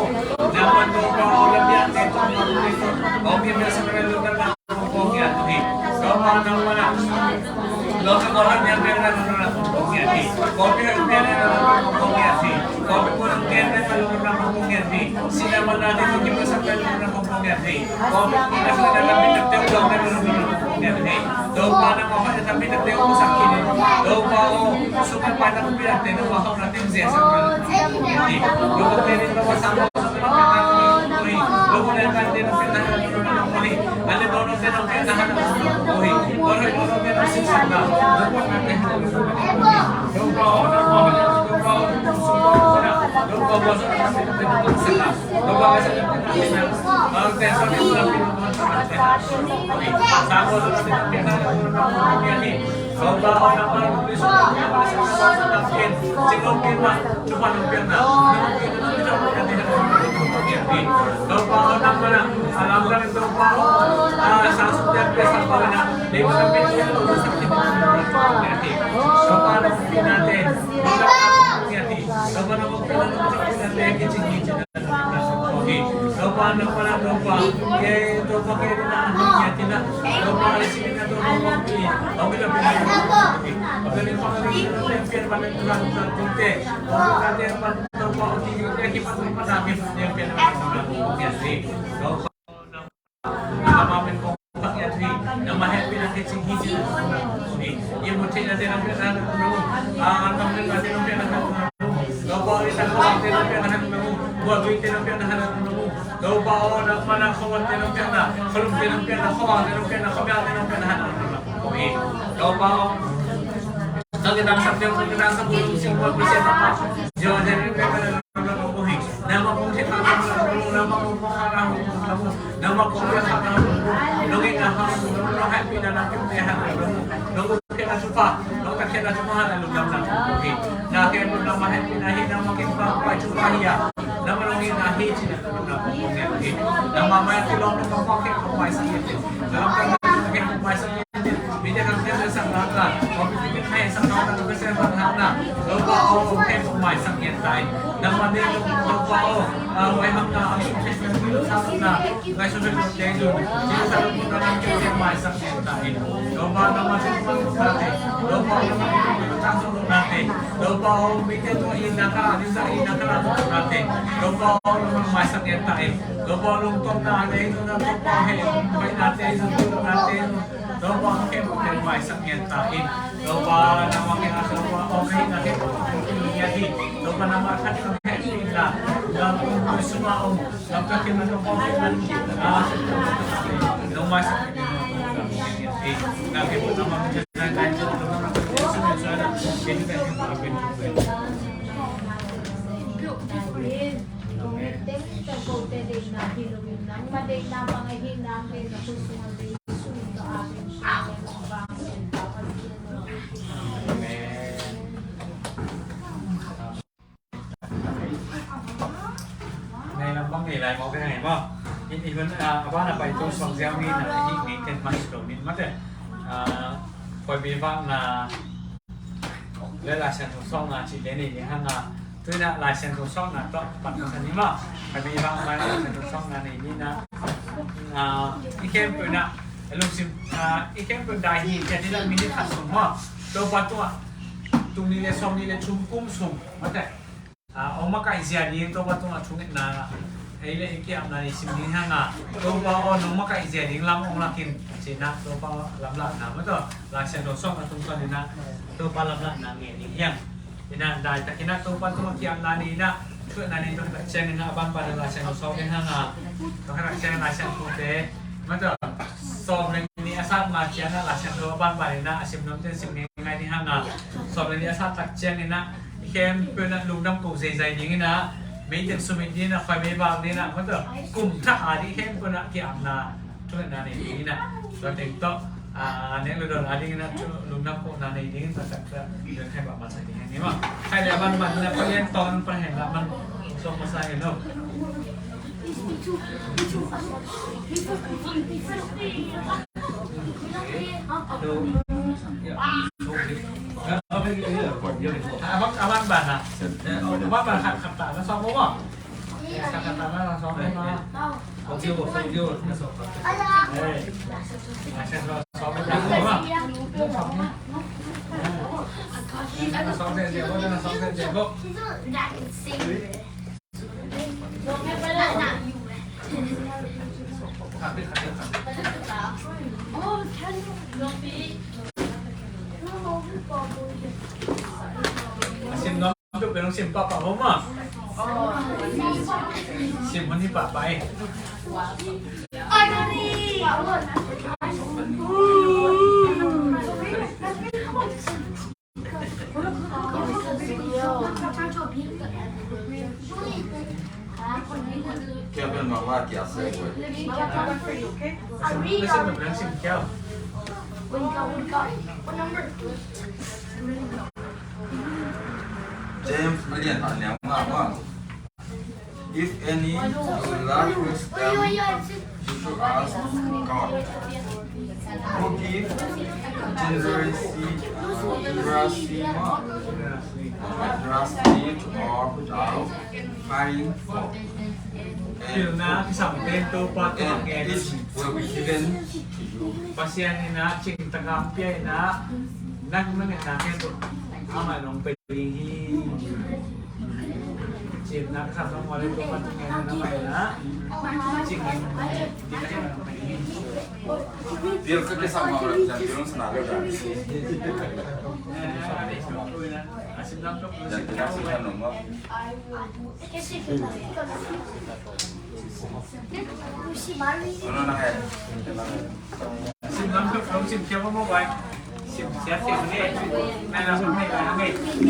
Nei lam bang nei lai mawk e, nei maw. In i hun a ban a pai to suang ziau ni na hi ni ken mai to min mate. Koi bi vak na le Lai Siangtho suang na ci le nei ni hang a. Tui na Lai Siangtho suang na to pat na ni maw. Koi bi vak na Lai Siangtho suang na nei ni na. I kem tui na lungsim i kem tui dai hi ken ni na minit khat sung maw. Topa tua tung ni le som ni le thum kum sung mate. Ong makaih zia ding Topa tungah thungetna ei le i kiamna i sim ding hang a, Topa aw nong makaih zia ding lam ong lakin cina Topa lamlahna maw tawh Lai Siangtho sawm a tungtawn ina Topa lamlahna ngei ding hiang. Ina daitak ina Topa tungah kiamna ni ina thuatna ni tungtak ciang ina a banban Lai Siangtho sawm ding hang a, tungtak ciang Lai Siangtho te maw tawh sawm le ni a sat ma ciang a Lai Siangtho a banban ina a sim nuam ten sim ngei ngai ding hang a, sawm le ni a sat tak ciang ina i khempeuh in ah lungdam ko zeizai ding in ah, meiteng sumit ding in ah, khuai mei bang ding in ah, maw tawh kum thak a ding khempeuh in ah kiamna thungetna nei ding in ah, tua teng tawh nek le dawn a ding in ah lungdam kohna nei ding in tua tak tawh khai bak masa ding in ah, khai le a banban in ah Pasian tawng in Pasian lamlahna sawm masa hi lo. Abang, abang bana. Abang bana khat, khat ta na sawm maw. Sim nuam tuk, pen hong sim pahpah maw. Sim hong hi pahpah e. James a lian a neu ngah maw. If any you lack wisdom, you should ask God, who give generously, generously, generously to all without finding fault. And, pilna kisam pen Topa tungah ngen, it will be given to you. Pasian in a cing taka pia in a, nang nang in a ngen tu, amah in hong pe ding hi. Cimna ka sa song wale ko pa tu ngen na pai na. Cing in. Bil ka ke sa ma wale, bil sa na le da. Asim nam tok. Sim lam tuk, lam sim siapa mau bai. Sim siapa sim ni. Nai lam tuk ni, lam tuk ni.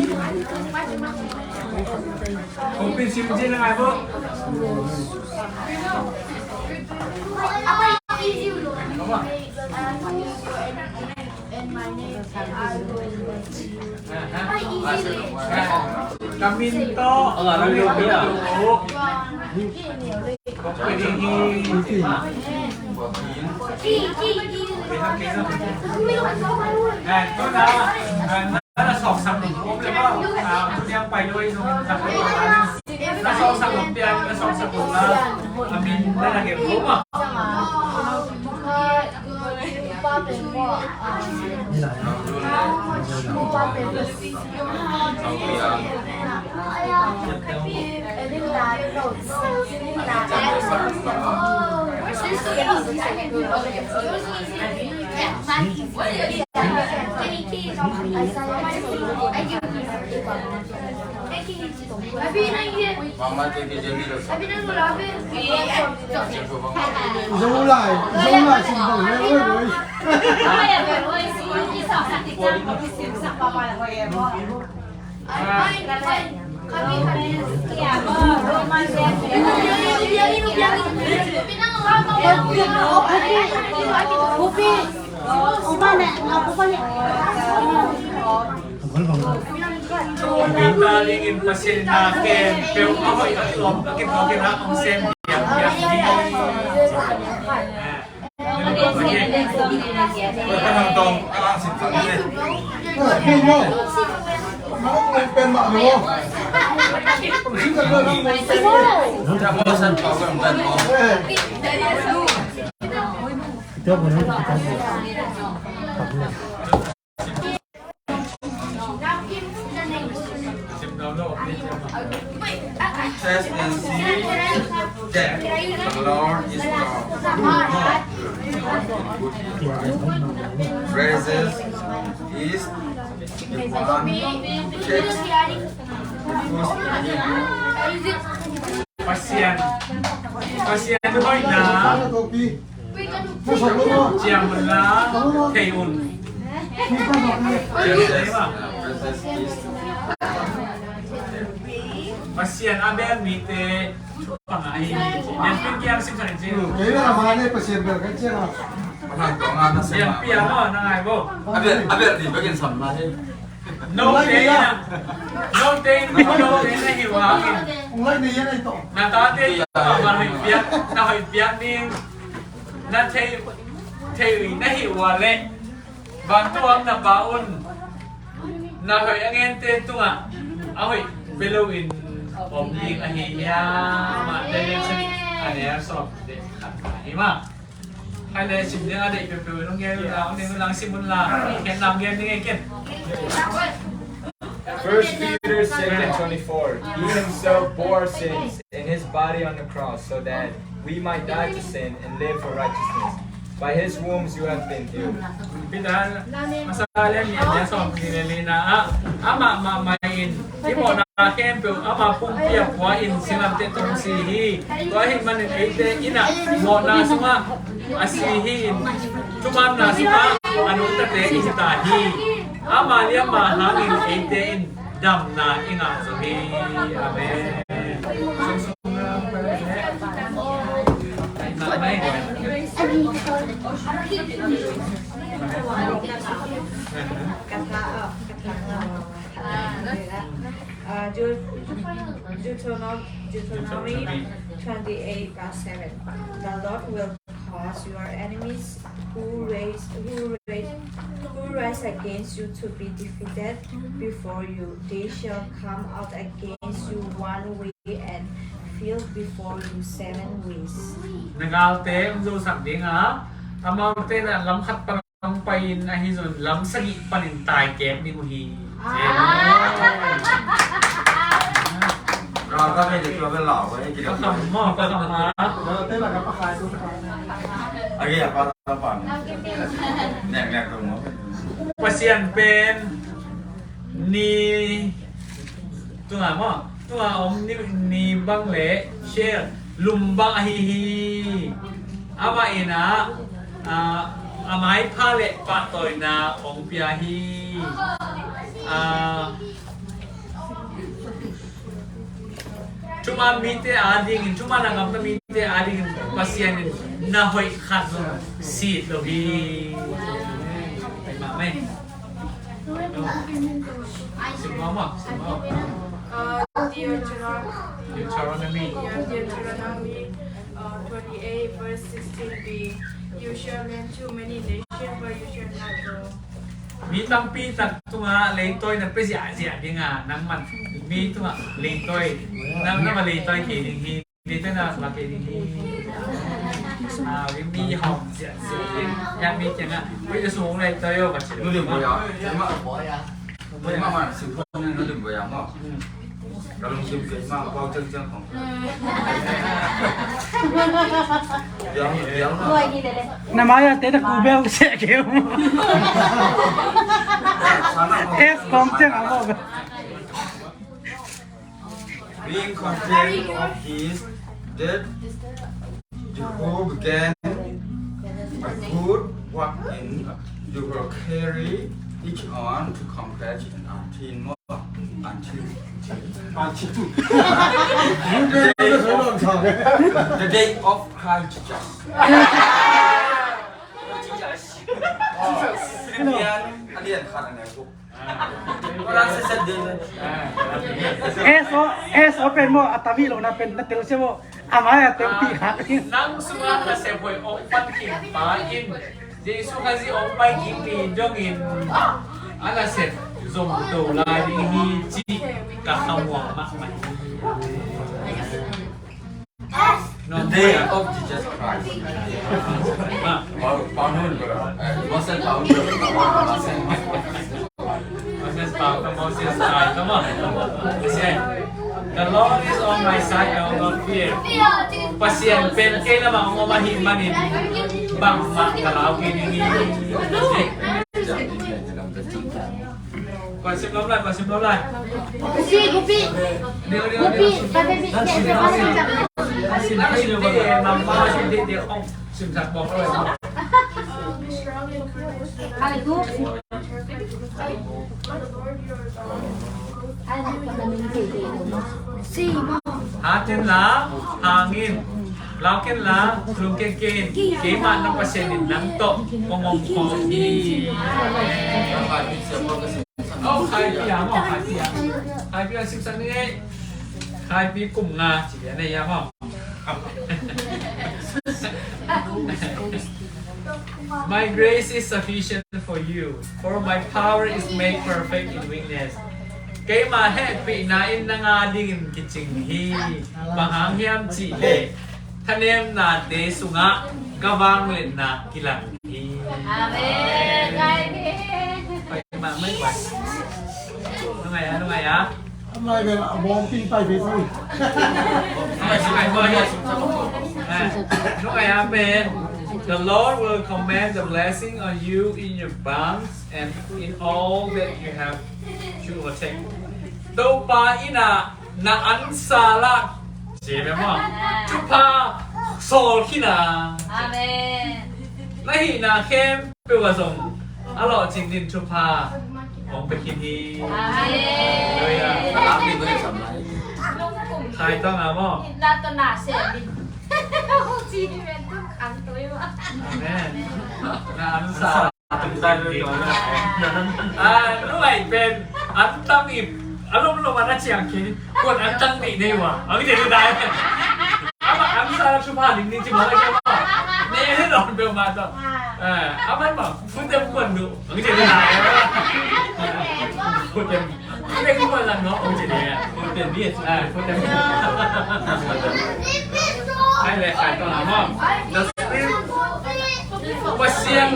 Kong pin sim sim na ngai bu. Apa? Ka min tawh, ka min tawh. Tua ta dingin Pasian in na khempeuh a hoih a tuam a kituak in a hong sem piang piang hi. Test and see that the Lord is God. Praises is the one who takes first. Pasian, Pasian hoihna ciam un la, thei un. Pasian a bel mite panga hi. Lianpi kiang sim sa ning ci. Kei na ma ne Pasian bel kan ciang a. Lianpi a ma na ngai bo. A bel, a bel ni bel kin sam lai. Note in a, note in, note in a hi uh hangin, na tate in a hoih piak, na hoih piak ding, na thei, thei uh na hih uh leh, vantung na Pa un na hoih a ngente tungah a hoih bia loin om ding ahi hiam? Mate lian sagih, a neu sawm le khat ahi mah. Hai le, sim ding a deih peuhpeuh in hong gen un la, hong ding un la, hong sim un la. Khen nang gen ding e ken. First Peter seven twenty-four, "He himself bore our sins in his body on the cross so that we might die to sin and live for righteousness. By his wounds you have been healed." Peter, masa lian nih, lian sawm nih le li na ah, amah mahmah in i mawhna khempeuh amah pumpi a pua in, singlamteh tawh si hi. Tua ahih manin eite in ah mawhna sungah a si hi in, thumanna sungah a nungtate i hi ta hi. Ama liamma hangin eite in damna i ngah zo hi. Amen. Uh, Deut-, Deuteronom-, Deuteronomy twenty-eight verse seven. "The Lord will cause your enemies who raise, who raise, who rise against you to be defeated before you. They shall come out against you one way and flee before you seven ways." Na galte hong zosak ding a, amaute na lam khat pan hong pai in, ahi zong lam sagih panin tai kep ding uh hi. Ka kham maw, ka kham maw. Pasian pen ni tunga maw, tunga om ni, ni bang le share lum bang ahi hi. Amah in ah, ah, a maipha le pahtawina hong pia hi. Ah, thuman mite adingin, thuman a gamta mite adingin Pasian in na hoih khat zong sit lo hi. Pai mahmah e. Sim maw, sim maw. Uh, Deuteron-, Deuteronomy. Yeah, Deuteronomy, uh, twenty-eight, verse sixteen b. "You shall lend to many nations, but you shall not borrow." Mi tampi tak tungah leitawi na pia ziahziah ding a, nangman mi tungah leitawi, nang, nang ma leitawi kei ding hi. Leitawi na ma kei ding hi. Ah, mi, mi hawm ziahziah ding. Ya mi kiangah, ui, na sung leitawi o, ka ci lo. Nulim boya. Boya. Boya ma, ma, sung nulim boya ma. Hmm. Ka lungsim keimah a pau ciangciang khong. Biang, biang. Na mai-ah te na ku bel seh kei. Es kong ciang a maw. Being content of his death, who began a good work in you will carry it on to completion until, until, until the day, the day of Christ Jesus. Philippians a lian khat a neu guk. Orang sesat din. S O, S O pen maw, a tam hi lo na pen na telsiam maw. A mai-ah teng pi kha. Nang sungah nasep hoih hong pan khin pa in, Jesu Khazih hong pai kik ni dongin a nasep zong do lai ding hi cih ka khamuang mahmah hi. The day of Jesus Christ. Moses, Moses, Moses, Moses. The Lord is on my side, I will not fear. Pasian pen kei lamah hong om ahih manin bangmah ka lau kei ding hi. Kuan sim lom lai, kuan sim lom lai. Gupi, gupi. Gupi, gupi. Hat in la, hang in. Lau ken la, lungkia ken. Keimah na Pasian in nang tawh kong om khawm hi. Oh, Khaipi a maw, Khaipi a. Khaipi a simsak ni ngei. Khaipi kum nga ci a nei a maw. My grace is sufficient for you, for my power is made perfect in weakness. Keima hehpihna in nang a dingin kicing hi. Bang hang hiam cih leh thanemnate sungah ka vangliatna kilang hi. Amen. Pai mah mai pai. Nungai a, nungai a. Amai bel a bawm pin pai bel pai. Nungai a pen, the Lord will command the blessing on you in your barns and in all that you have to take. Topa in a na ansa lak, ci ve maw, thupha sawl khin a. Amen. Na hihna khempeuh ah zong a lawhcing ding thupha hong pia khin hi. Amen. Hallelujah. Amen. Khai tawng a maw. Na tawh na se ding. Ci hi ven tu khang tu hi maw. Amen. Na ansa. Ah, nu ai pen an tang ip, a lom lom an a ciang khin, kuan an tang nih nei wa, ang khin dai. Ama an sa thupha ning ning ci ma la kya ma. Ne he don pe ma to. Ah, ama ma, fu tem kuan du, ang khin dai. Fu tem. Fu tem kuan la no, ang khin dai. Fu tem ni, ah, fu tem. Ai le, ai to na ma. The spirit Pasian,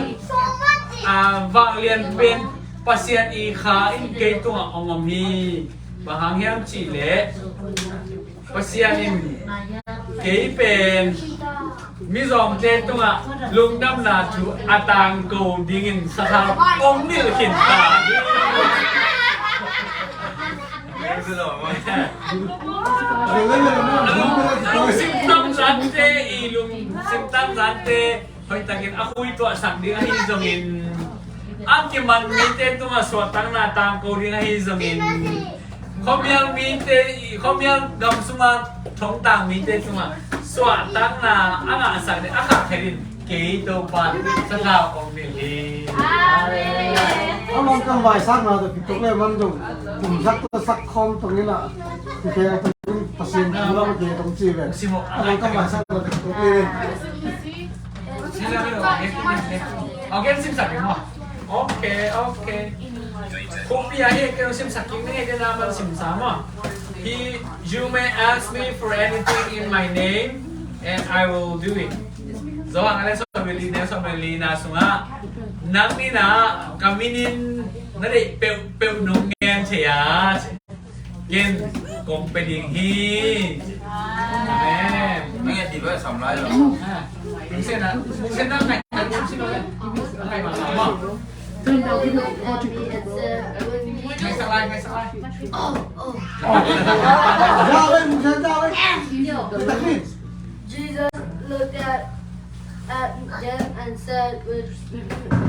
ah, vanglian pen Pasian i kha in kei tungah hong om hi. Bang hang hiam cih leh Pasian in kei pen mizawngte tungah lungdamna thu a tangko dingin sathau hong nilh khin ta hi. Lungsim tam zante, i lungsim tam zante hoihtakin a khuituahsak ding ahi zongin, a kiman mite tungah suahtakna tangko ding ahi zongin, khuamial mite, khuamial gam sunga thongtang mite tungah suahtakna a ngahsak ding a khakkhia ding kei Topa sathau hong nilh hi. Amen. A lawngkam vaisakna tawh kituk le man zong kum sak tawh sak khawm tong ina, kikhe a tong in Pasian thu lam kikhe tong ci ve. A lawngkam vaisakna tawh kituk le. Okay, okay. Khuapi ah hi, kei hong simsak kik ning ei, kei na man simsa maw. He, you may ask me for anything in my name, and I will do it. Johan a lian sawm le li, neu sawm le lina sungah, nang in ah ka min in na deih peuhpeuh nong ngen thei a, ken kong pia ding hi. Amen. Nang et dih lua sam lai lo. Ah, mungsen ah, mungsen nang ngai, nang mungsen nang ngai. Ngai ma ma. Ngai sa lai, ngai sa lai. Oh, oh. Jauh, eh, mungsen jauh, eh. Jesus looked at, at them and said, with,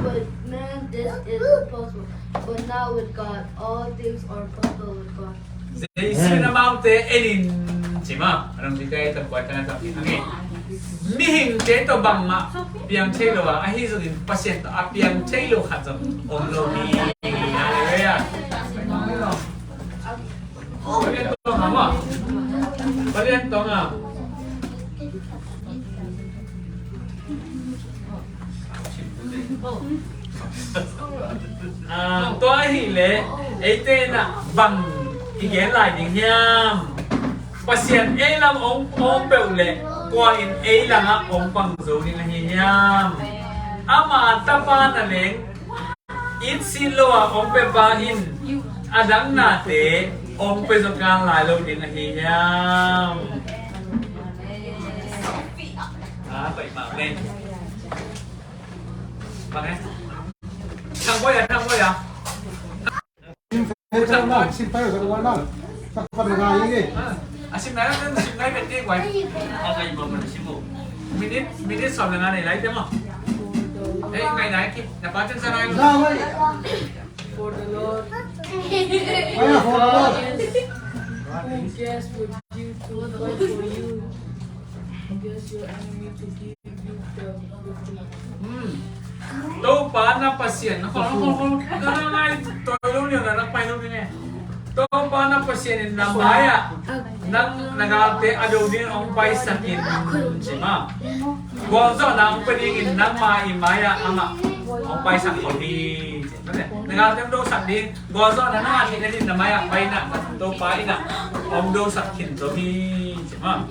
with man this is impossible, but not with God. All things are possible with God. Jesu in amaute en in ci maw. A dong ci kei tam kuai tana tam. Mihingte tawh bangmah piang thei lo a, ahi zongin Pasian tawh a piang thei lo khat zong om lo hi. Halleluiah. Palian tong a maw. Palian tong a. Ah, tua ahih leh eite in ah bang i gen lai ding hiam? Pasian ei lam hong, hong peuh leh kua in ei lam ah hong pang zo ding ahi hiam? Ama Tapa na leng itsi lo a hong pia pa in a dang nate hong pia zo kan lai lo ding ahi hiam? Ah, pai mah pen. Bang eh? Thang boy ah, thang boy ah. Sim pai, sim pai, sim pai, sim pai. A sim nai, sim nai pen ti guai. Minute, minute sawm le nga nei lai te maw. Eh, ngai nai ki, na pa ten sa nai. For the Lord. Who cares for you to fight for you? Who cares your enemy to give you the victory? Hmm. Topa na Pasian, na khol, khol, khol, na, na, na, toi lo liang na, na pai lo liang eh. Topa na Pasian in na mai ah, nang na galte a do ding hong paisak in ci maw. Gualzawhna hong pia dingin nangma i mai ah amah hong paisak khol hi. Na ngakte hong dosak ding. Gualzawhna na ngah theihna ding na mai-ah pai in ah, Topa in ah hong dosak khin zo hi, ci mah.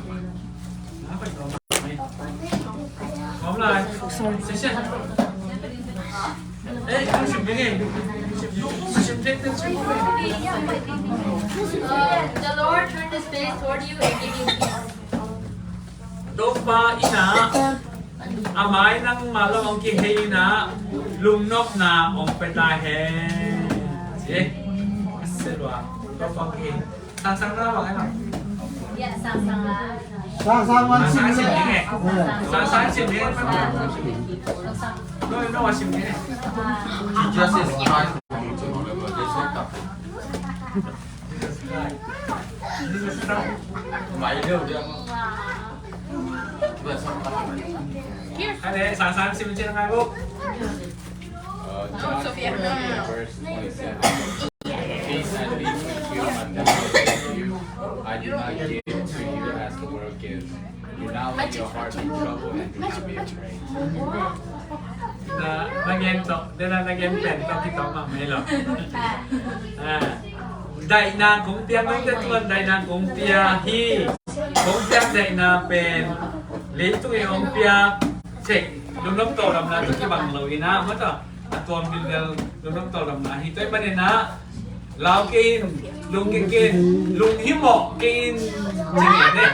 Om lai. Sia, sia. Eh, hong sim ding hi. Sim ding, sim ding. Uh, the Lord turned his face toward you and give you peace. Topa in ah a mai nangmah lam hong kihei in ah lungnopna hong pia ta hen. Eh, a sia lua. Topa hong kihei. Sangsang na bang eh bang. Ya, sangsang ah. Sangsang wan sim ni. Sangsang sim ni. No, no, sim ni. Jesus is trying to do whatever they say. Ane, sang sang sim cin ngai bu. Uh, John fourteen, verse twenty-seven. Peace I leave with you, my peace I give you. I do not give to you as the world gives. Do not let your heart be troubled and do not be afraid. Na, na gen tawh, de na, na gen pen tawh kitawng mahmah hi lo. Ah, daihna kong pia, note tungah daihna kong pia hi. Kong piak daihna pen leitung in hong piak theih lungnop tawldamna tawh kibang lo in ah, maw tawh, a tuam bilbel lungnop tawldamna hi. Tua ahih manin ah lau kei in, lungkia kei in, lunghimawh kei in, ci ngen e.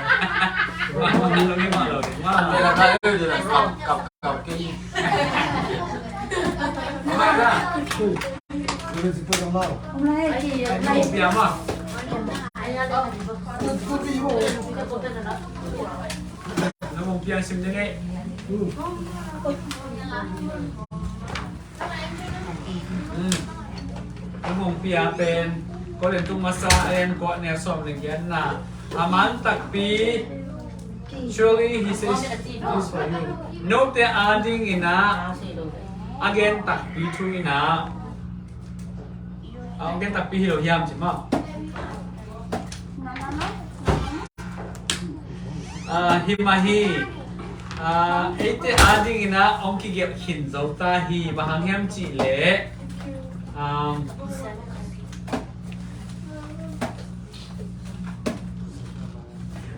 Lunghimawh lo ding, maw. Kap, kap, kap kei in. Kong pia, maw. Na kong pia sim ding e. Hmm. Ka hong pia pen, Korin tung masa a lian kua, a neu sawm le giatna. A man takpi, surely he says this for you. Note a dingin ah, a gen takpi thu in ah, a gen takpi hi lo hiam ci maw. Ah, hi mah hi. Ah, eite a dingin ah hong kigelh khin zo ta hi, bang hang hiam cih leh, um,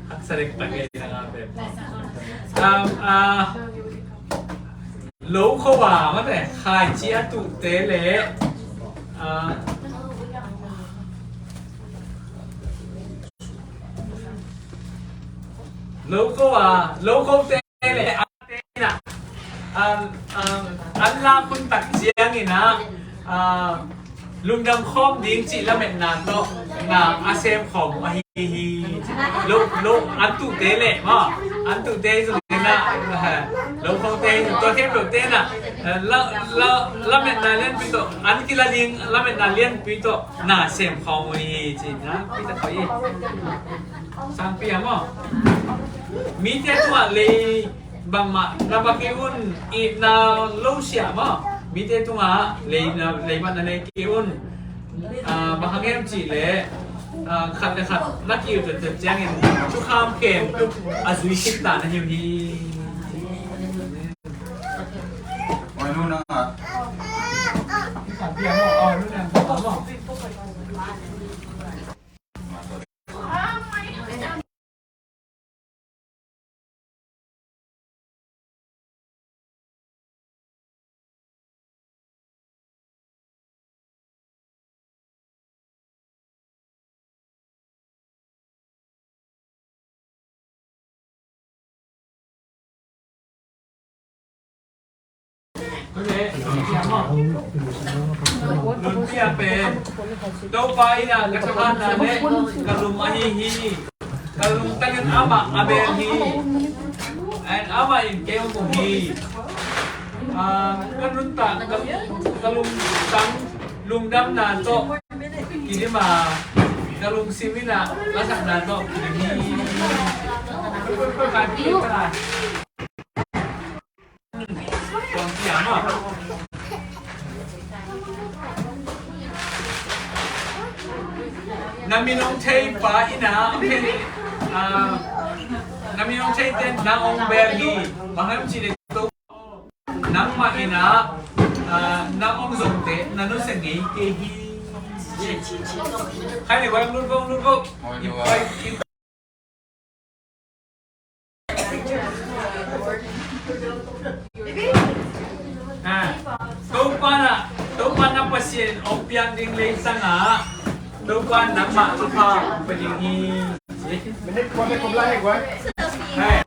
haksa dek tak e na nga pep. Um, ah, Lokho a, mate, khaici a tuhte le, ah, lokho a, lokhote le, a te in ah, ah, ah, an lak hun tak ciangin ah, ah, lungdam khawm ding cih lametna tawh na a sem khawm uh ahi hi. Lo, lo, an tuhte le maw, an tuhte hi zongin ah, lokhote hi zong, tua khempeuhte in ah, la, la, lametna lianpi tawh, an kila ding lametna lianpi tawh na sem khawm uh hi ci-in ah, pi tak khawm hi. Sangpi a maw. Mite tungah lei bangmah na ba kei un, itna lo sia maw. Mite tungah lei na, lei mah na nei kei un. Ah, bang hang hiam cih leh, ah, khat le khat na ki-it ciangin thukham khempeuh a zui khin ta na hi uh hi. Nunpi a pen Topa in ah ka thahatna le ka lum ahi hi. Ka lungtang in amah a bel hi. And amah in kei hong um hi. Ah, ka nuntak, ka, ka lungtang lungdamna tawh kidim a, ka lungsim in ah lasakna tawh kidim hi. Na min hong thei pa in ah, hong thei, ah, na min hong theite in nang hong bel hi. Bang hang hiam cih leh nangmah in ah Ah, na om zongte na nusia ngei kei hi. Khai le wai lut vo, lut vo. Ah, Topa na, Topa na Pasian in hong piak ding leitang ah Topa nangmah thupha hong pia ding hi. Minute kua le kop lai hi guai. Hai.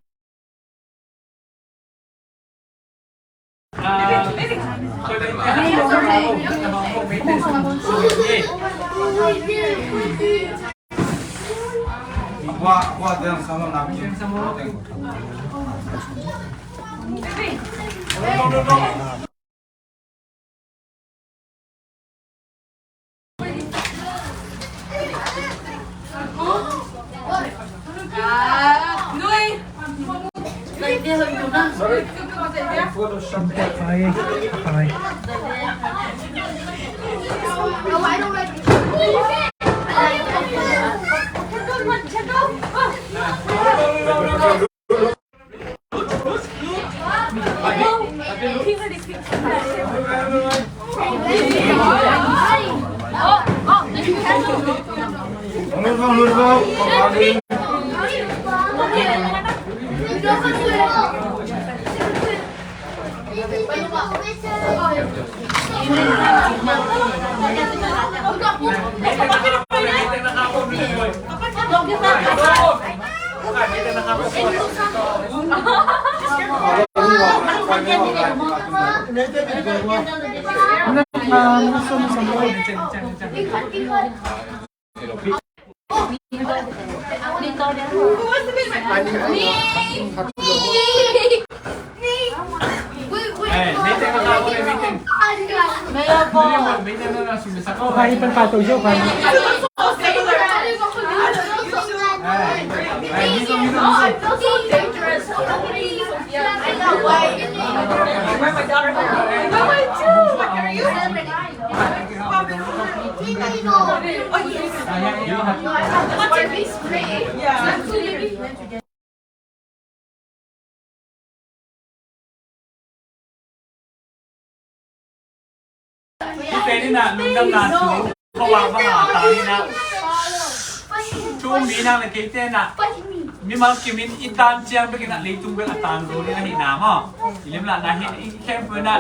Hihte in ah lungdamna thu khuavak bangin a tang in ah, thu um mi nang le keite in ah mimal kim in i tan ciang bek in ah leitung bek a tan zo ding ahihna maw? I limlahna hi. I khempeuh in ah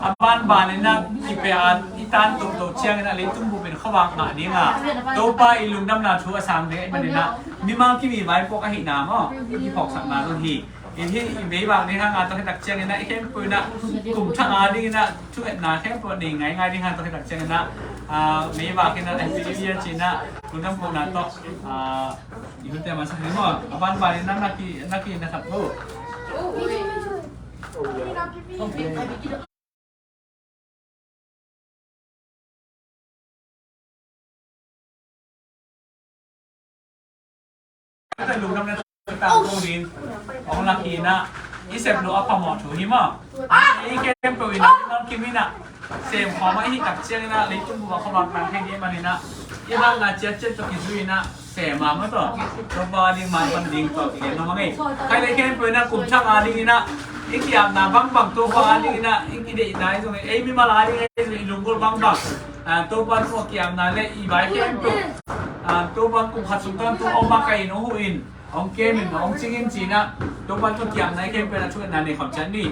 a banban in ah kipia a i tan toto ciang in ah leitung bup in khuavak ngah ding a, Topa i lungdamna thu a sang ding ahih manin ah mimal kim i vaipuak ahihna maw? I kiphawksakna zong hi. I hih i meivak ding hang a, tua khit tak ciangin ah i khempeuh in ah kum thak a dingin ah thungetna khempeuh nei ngaingai ding hang, tua khit tak ciangin ah, ah, meivak in ah Happy New Year ci-in ah lungdam kohna tawh, ah, i hunte a mansak ding maw? A banban in ah na ki, na ki na khat lo. Lungdamna thu tangko ding hong lak hi in ah, i sep loh a phamawh thu hi maw? I khempeuh in ah, mimal kim in ah sem khawm a i hih tak ciangin ah leitung bup a khuavak tang thei ding ahih manin ah, i hatna ciatciat tawh kizui in ah sem a maw tawh, Topa ding, maivan ding tawh kisem nuam ing. Khai le khempeuh in ah kum thak a dingin ah i ki-apna bangbang, Topa a dingin ah i kideihna, i zong ei mimal a ding, ei zong i lunggulh bangbang, ah, Topa tungah ki-apna le i vai khempeuh, ah, Kum khat sung tawntung hong makaih in, hong huh in, hong kem in, hong cing in ci-in ah, Topa tungah ki-apna i khempeuh in ah thungetna nei khawm ciat ni.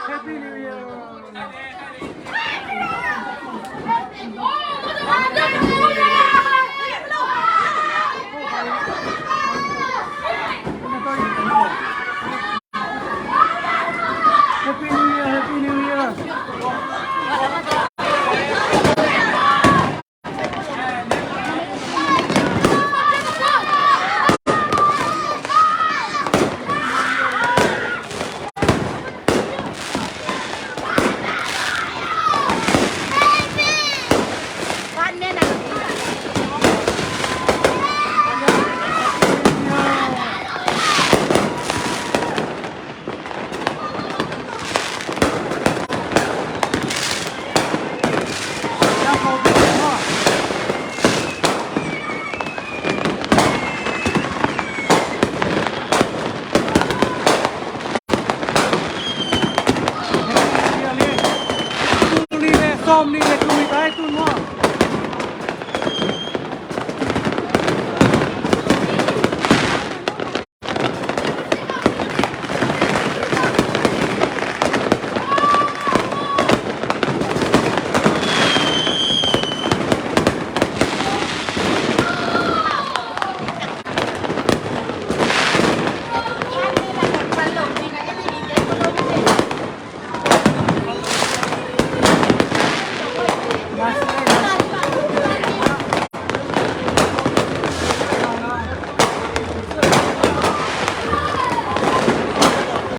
Happy New Year.